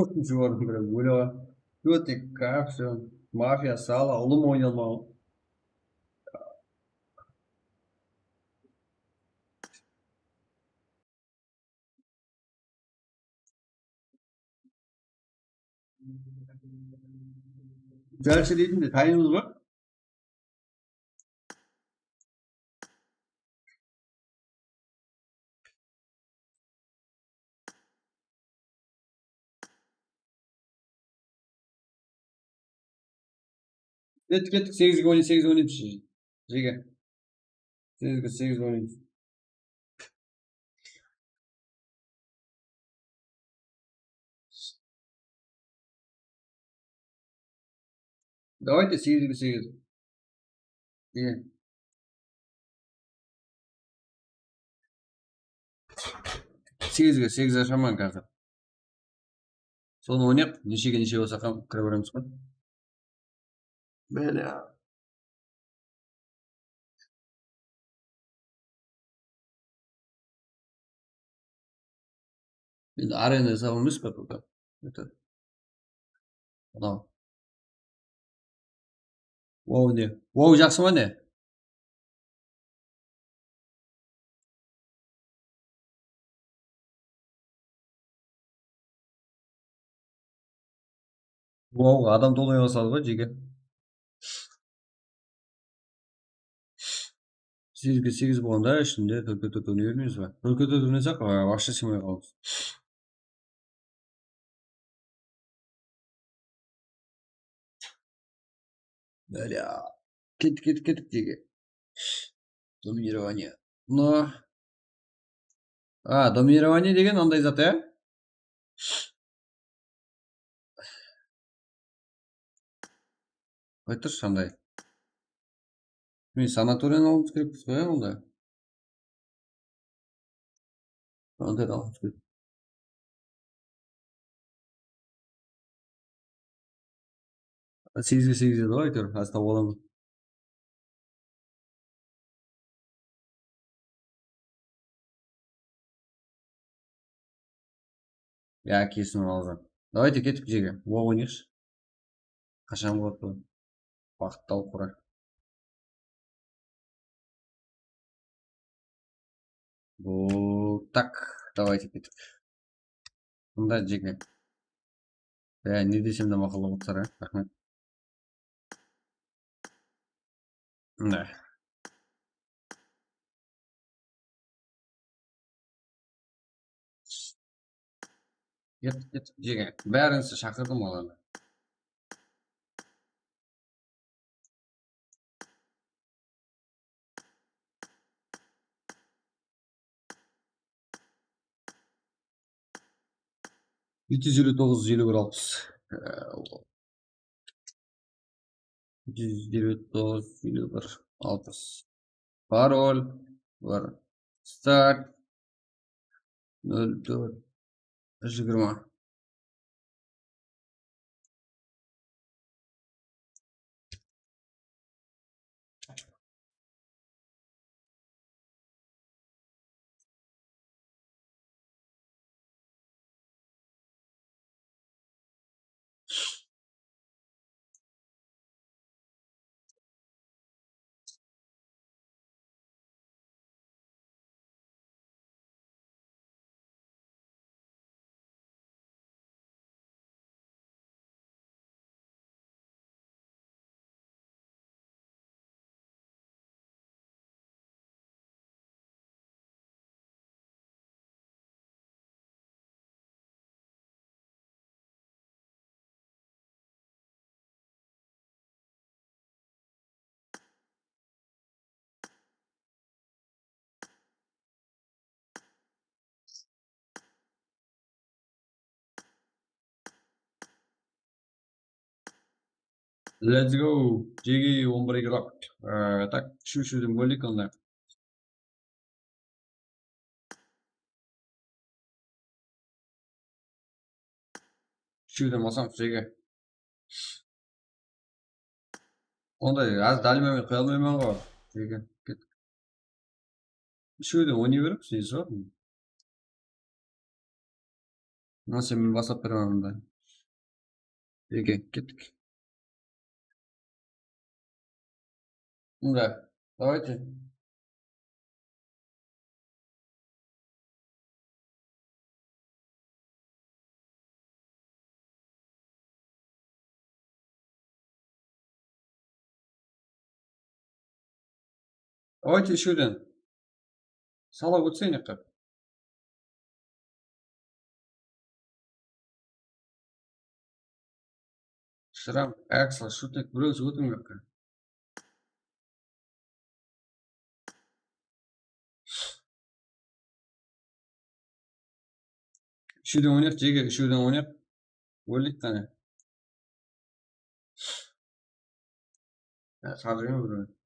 Tórtinshi orın, bir óle. Dótek, Kapsio, Mafiya, Sala, ulım oynalmaw. Jálshe deydi de, tayınımız bar. Kettik, kettik, segizge oynayın, segizge oynayın, jege. Segizge, segizge oynayın. Давайте, segizge segiz. Jege. Segizge segiz ashaman házir. Sonı oynayıq, neshege neshe bolsa ham kire beremiz ǵoy. Bele. Endi arena esabı emes pe, poka? Это. Mınaw. Wow ne? Wow, jaqsı ma ne? Wow, adam tolıya basladı ǵoy, jege. Segizge segiz bolǵanda ishinde tórtke tórt oynay bermeymiz be? Tórtke tórt oynasaq, a, вообще sıymay qalamız. Bele. Kettik, kettik, kettik, jege. Доминирование. No. A, доминирование degen anday zat, ya? Qoy turshı anday. Men sanatoriyanı alıwımız kerekpiz ǵoy, ya, onda. Sanatoriyanı alıwımız kerek. Segizge segiz edi ǵoy, áytewir, házir tawıp alaman. Ya, kesin alacağım. Давайте, kettik, jege. Wow, oynayıqshı. Qashan boladı bul? Waqıttı alıp turar. Bu, так, давайте, kettik. Mında, jege. Ya, ne desem de maqul bolıp tur, á? Raxmet. Mına. Kettik, kettik, jege. Bárińizdi shaqırdım olardı. Jeti júz eliw toǵız, eliw bir, alpıs. Jeti júz eliw toǵız, eliw bir, alpıs. Parol, bir. Start. Nol tórt, jigirma. Let's go. Jege on bir eki lak. Ee, tak, úshinshi de bólik onda. Úshewden basam, jege. Onday, házir dálmemey qoya almayman ǵoy. Jege, ket. Úshewden oynay beremiz, nesi bar? Mına sen men baslap beremen mında. Eke, kettik. Mında, давайте. Давайте ещё один. Sala ótsene qıp. Shıram, Axel, Shutek, birewsi ótiń mıyaqqa. Úshewden oynayıq, jege, úshewden oynayıq. Óldik qáne. Ya, sarjayma bir.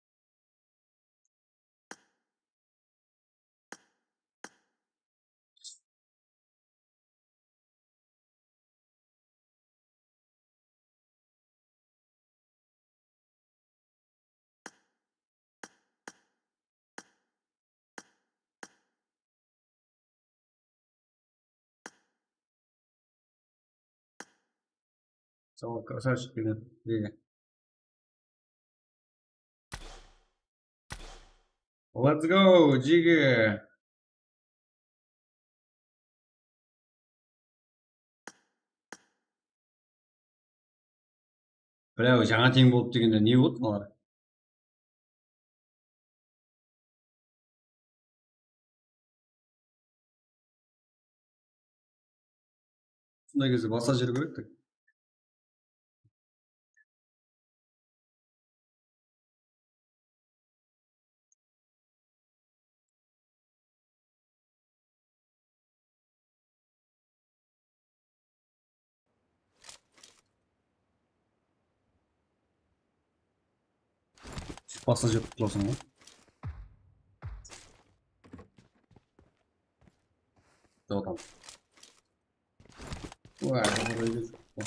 Sağ ol, красавчик, jege. Let's go, jege. Birew jańa teń boldı degende ne boldı mınalar? Usınday gezde basqa jer kerek te. Basqa jer qutlasın ǵoy. Tamam. Vay, vay, vay.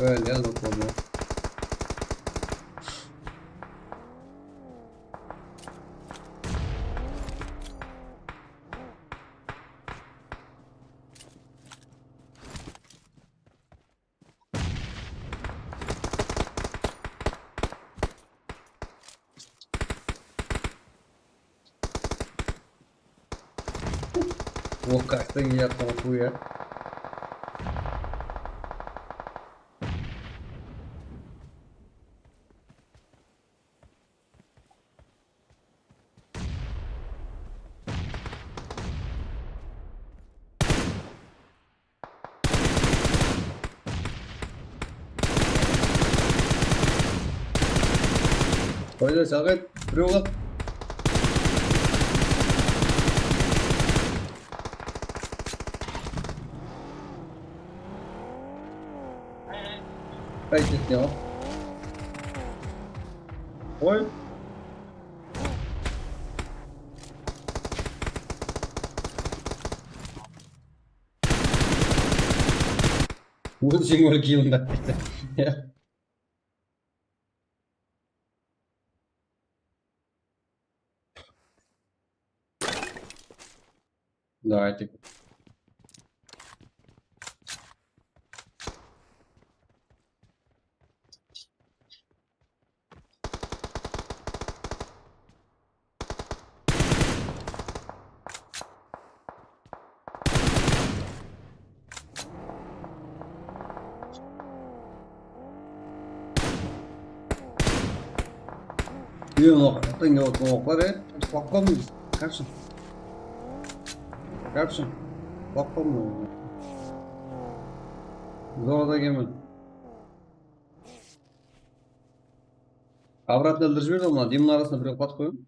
Óldi, óldi, óldi. O, kaktın yatqan quya. Qoydı, Saǵet, birew ǵap. Qayt etken ǵo. Qoy. Ózi jeńil kiyimdi. Давайте. Uyan oqıqtan kelip otırǵan oqlar, e. Qulap qalmay. Kapshın. Kapshın. Qulap qalmay. Zorda kelmen. Обратно ildırıp jiberdi, mına demniń arasına birew qatıp qoyıń.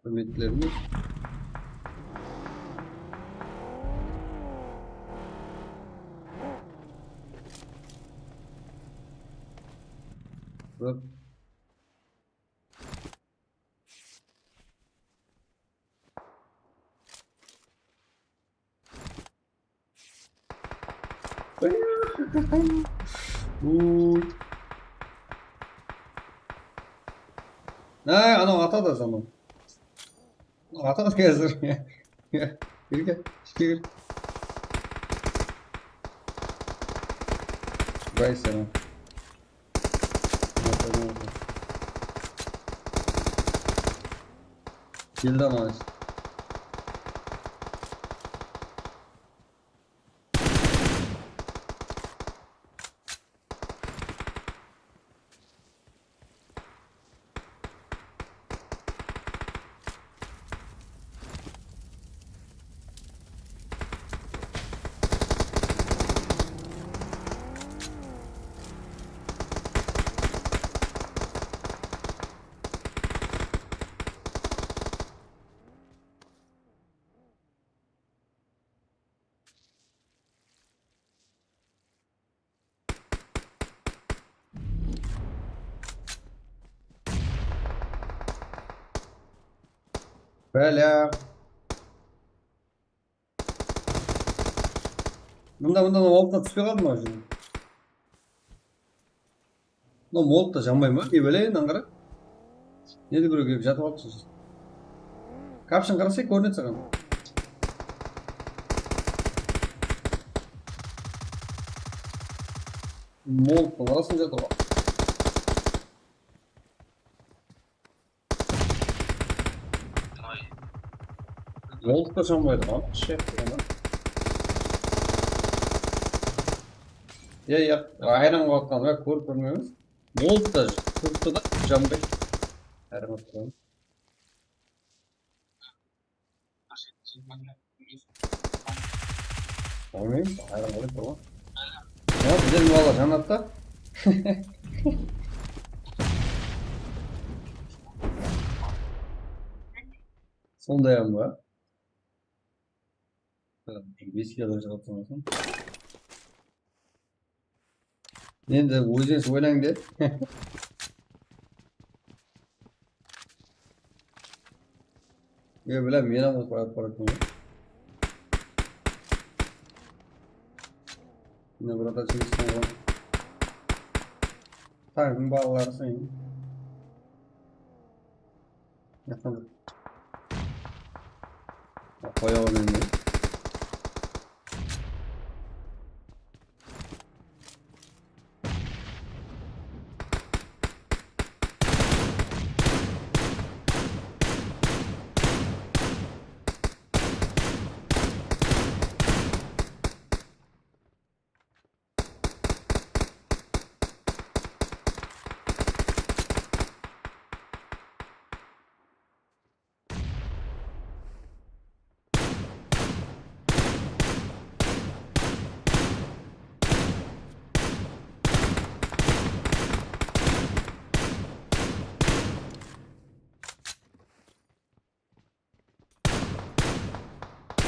Húrmetlerimiz. Hop. Uy. Ay, anaw atadı zaman. Anaw atadı házir. Gel, gel, ishke gir. Bay sana. Keldi ama. Bala. Mında, mında, mında, altına túspey qaldı ma, jigit? Mına, molt ta janbay ma? Ne bále, endi, qara. Ne de birew kelip jatıp alıptı. Kapshın qarasay, kórinedi saǵan. Molt ta arasın jatıp al. Molt ta janbaydı ǵoy, shek, ana. Ya, ya, ayran qoyatqan, ya, kórip kórmeymiz. Molt ta turıptı da, janbay. Ayran qoyatqan. Bilmeyim, ayran qoyıp tur ǵoy. Ya, bizden bala janattı. Sonday hám ba? Bes kilo jıǵıp turmasın. Endi ózińiz oynań de. E, bilem, men hám ulıǵıp baratırman. Mine, burada jigitsin ǵoy. Tańnıń balaları sen. Qoya bermey.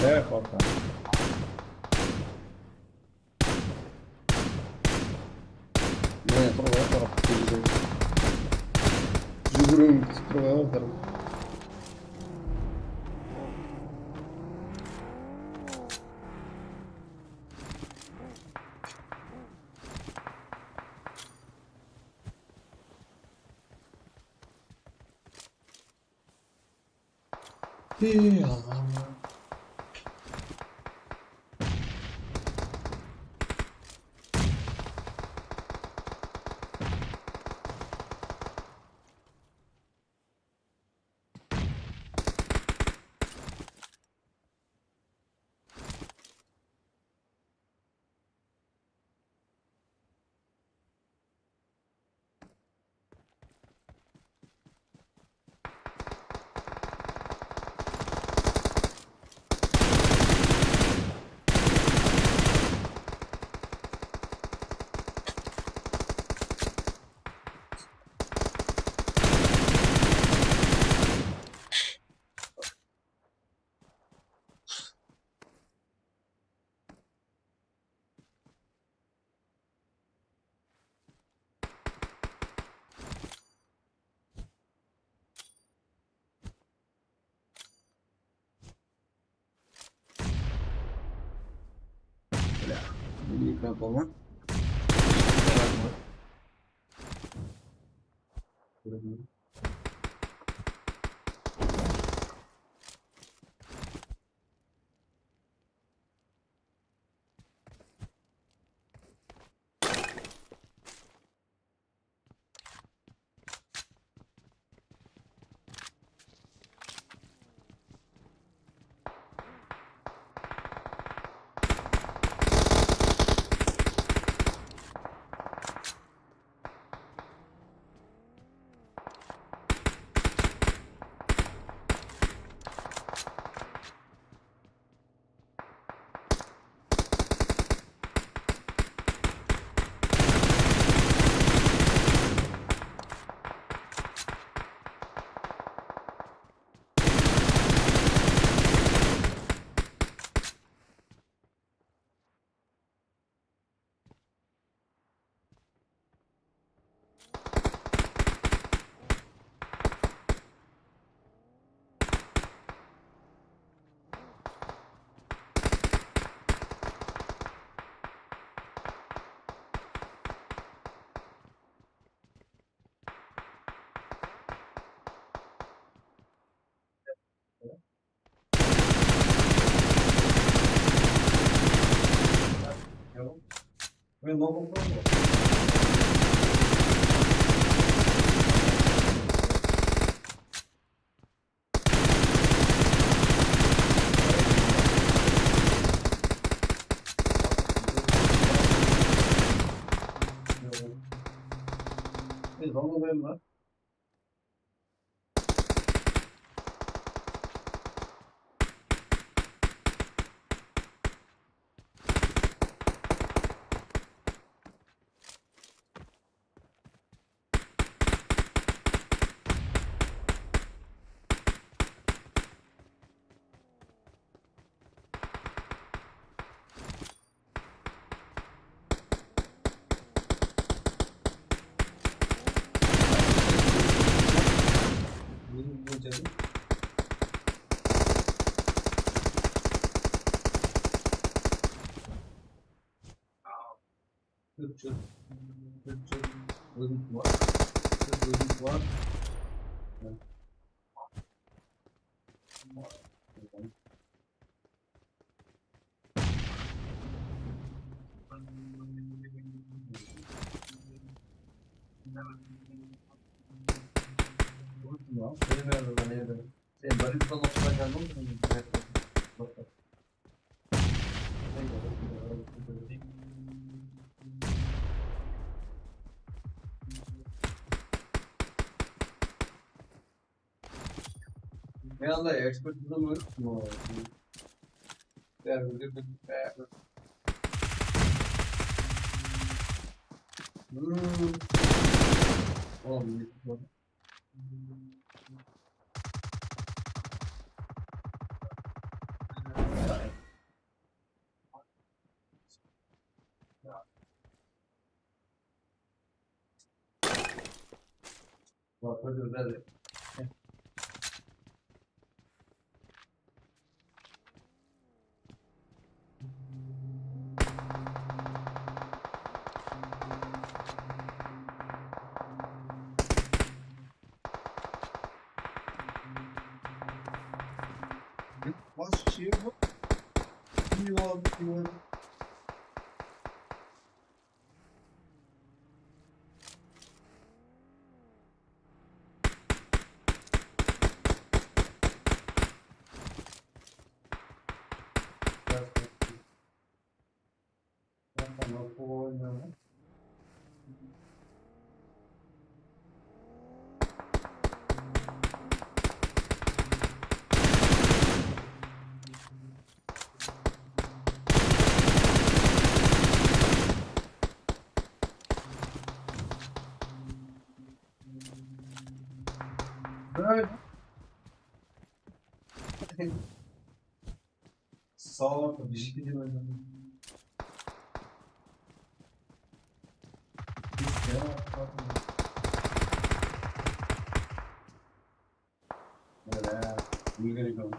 Ey, qorqa. Mine, tur ǵoy, qarap, júgiriń, júgiriń, tur ǵoy, qarap. Ey, Allam. Mikrofon. Ózim tuwar. Ózim tuwar. Sen birinchi tomoqqa keldim. Realno ekspert bulunmıyor mu? Bári bir, bári. Hmm. Oğlum, ne? Bas kişi bu. Kim yuvarlak, kim yuvarlak? Böyle. Sağ ol, bir şey diyemem. Böyle, yürüyerek oldu.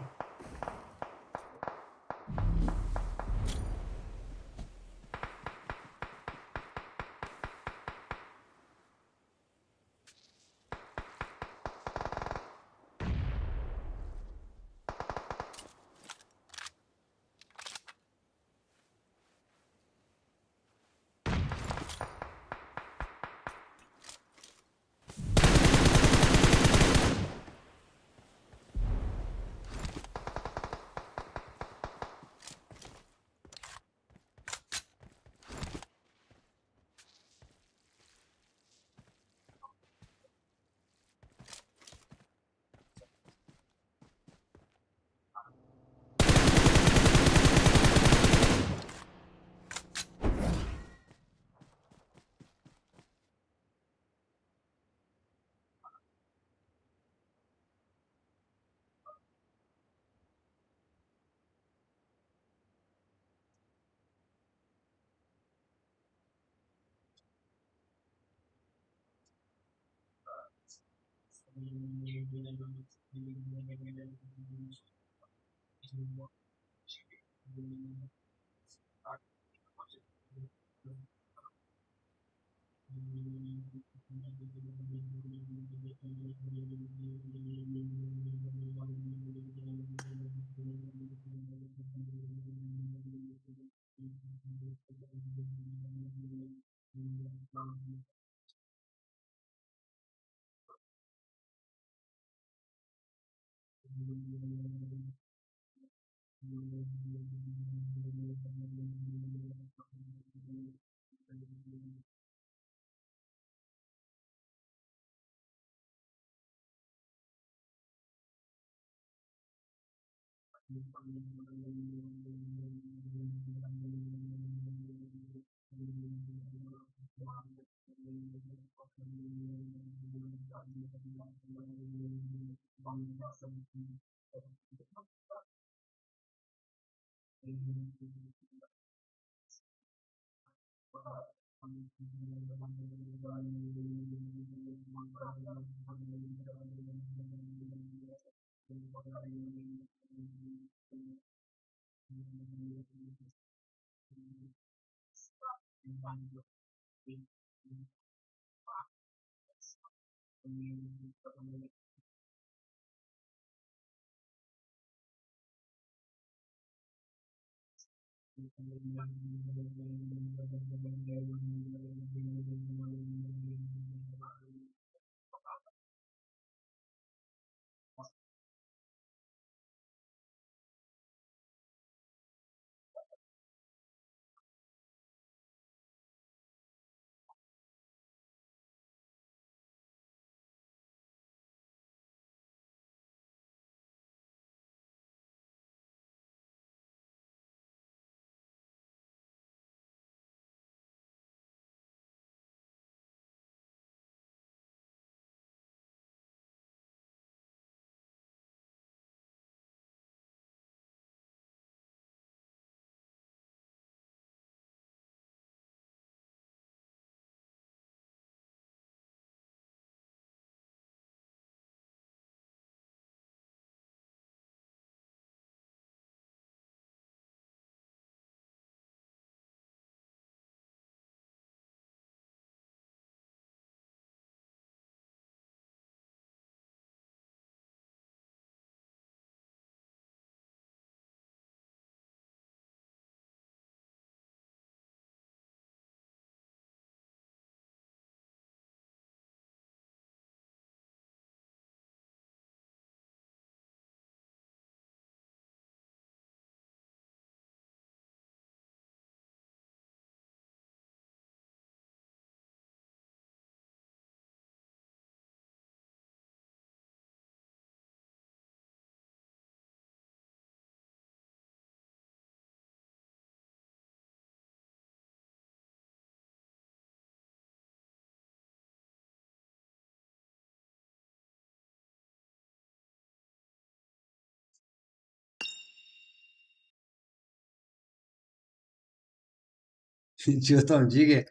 Что там, Jege?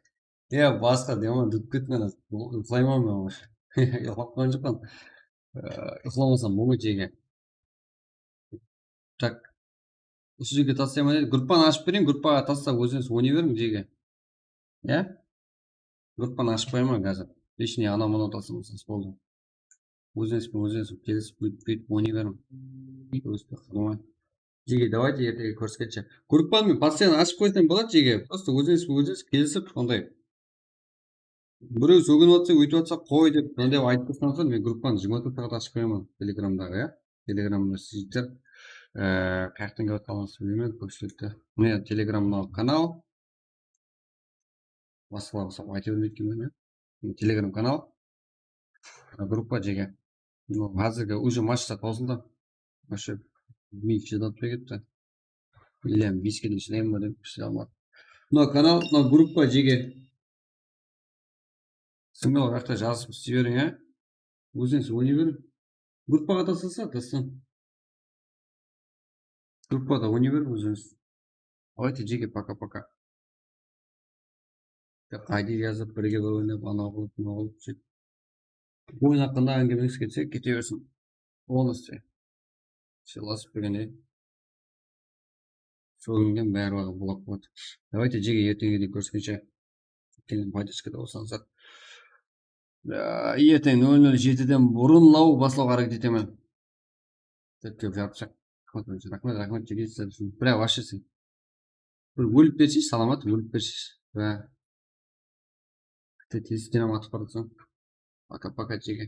Ya, basqa, dema, dúrtip kettim, ana, uyıqlayman men. Uyıqlap qoyǵan joqpan. Ee, uyıqlamasam bolmaydı, Jege. Tak. Usı jerge taslayman dedi. Gruppanı ashıp bereyin, gruppaǵa taslap, ózińiz oynay beriń, Jege. Ya? Gruppanı ashıp qoyaman házir. Lishniy anaw-mınaw taslamasańız boldı. Ózińiz benen ózińiz kelisip, búytip, búytip oynay beriń. Jege, давайте, ertege kóriskenshe. Gruppanı men постоянно ashıp qoysam boladı, Jege. Просто ózińiz benen ózińiz kelisip, sonday. Birew sóginip atsa, óytip atsa, qoy dep, mınaday aytıp tursańızlar, men gruppanı jigirma tórt saat ashıp qoyaman, Telegramdaǵı, ya. Telegramda sizler, e, qayaqtan kelip atqanıńızdı bilmeymen, kópshilikte. Mine, Telegramdaǵı kanal. Basqalarǵa uqsap ayta bermeydi ekenmen, ya. Mine, Telegram kanal. E, gruppa, Jege. Mınaw házirgi уже mashta tawsıldı. Вообще, minut shıdap ta ketti. Или beske de shıdayman ba dep shıday almadım. Mınaw kanal, mınaw gruppa, Jege. Siz mınaw jaqta jazıp isley beriń, á. Ózińiz oynay beriń. Gruppaǵa taslasa, taslań. Gruppada oynay beriń ózińiz. Давайте, Jege, пока-пока. Qayda jazıp, birge bir oynap, anaw qılıp, mınaw qılıp, sóytip. Oyın haqqında áńgimeńiz kelse, kete bersin. Полностью. Sıylasıp degende. Shólingen bárbaǵı bulap qoydı. Давайте, jege ertenge deyin kóriskenshe. Keyin podderstkada bolsańızlar. Ya, erteń nol nol jetiden burınlaw baslawǵa háreket etemen. Dep kelip jarıpsaq. Raxmet, raxmet, jege, sizler ushın. Бля, вообще sen. Bir ólip bersheyshi, salamat, ólip bersheyshi. Bá. Bitta tezlikten ham atıp baratsań. Пока, пока, jege.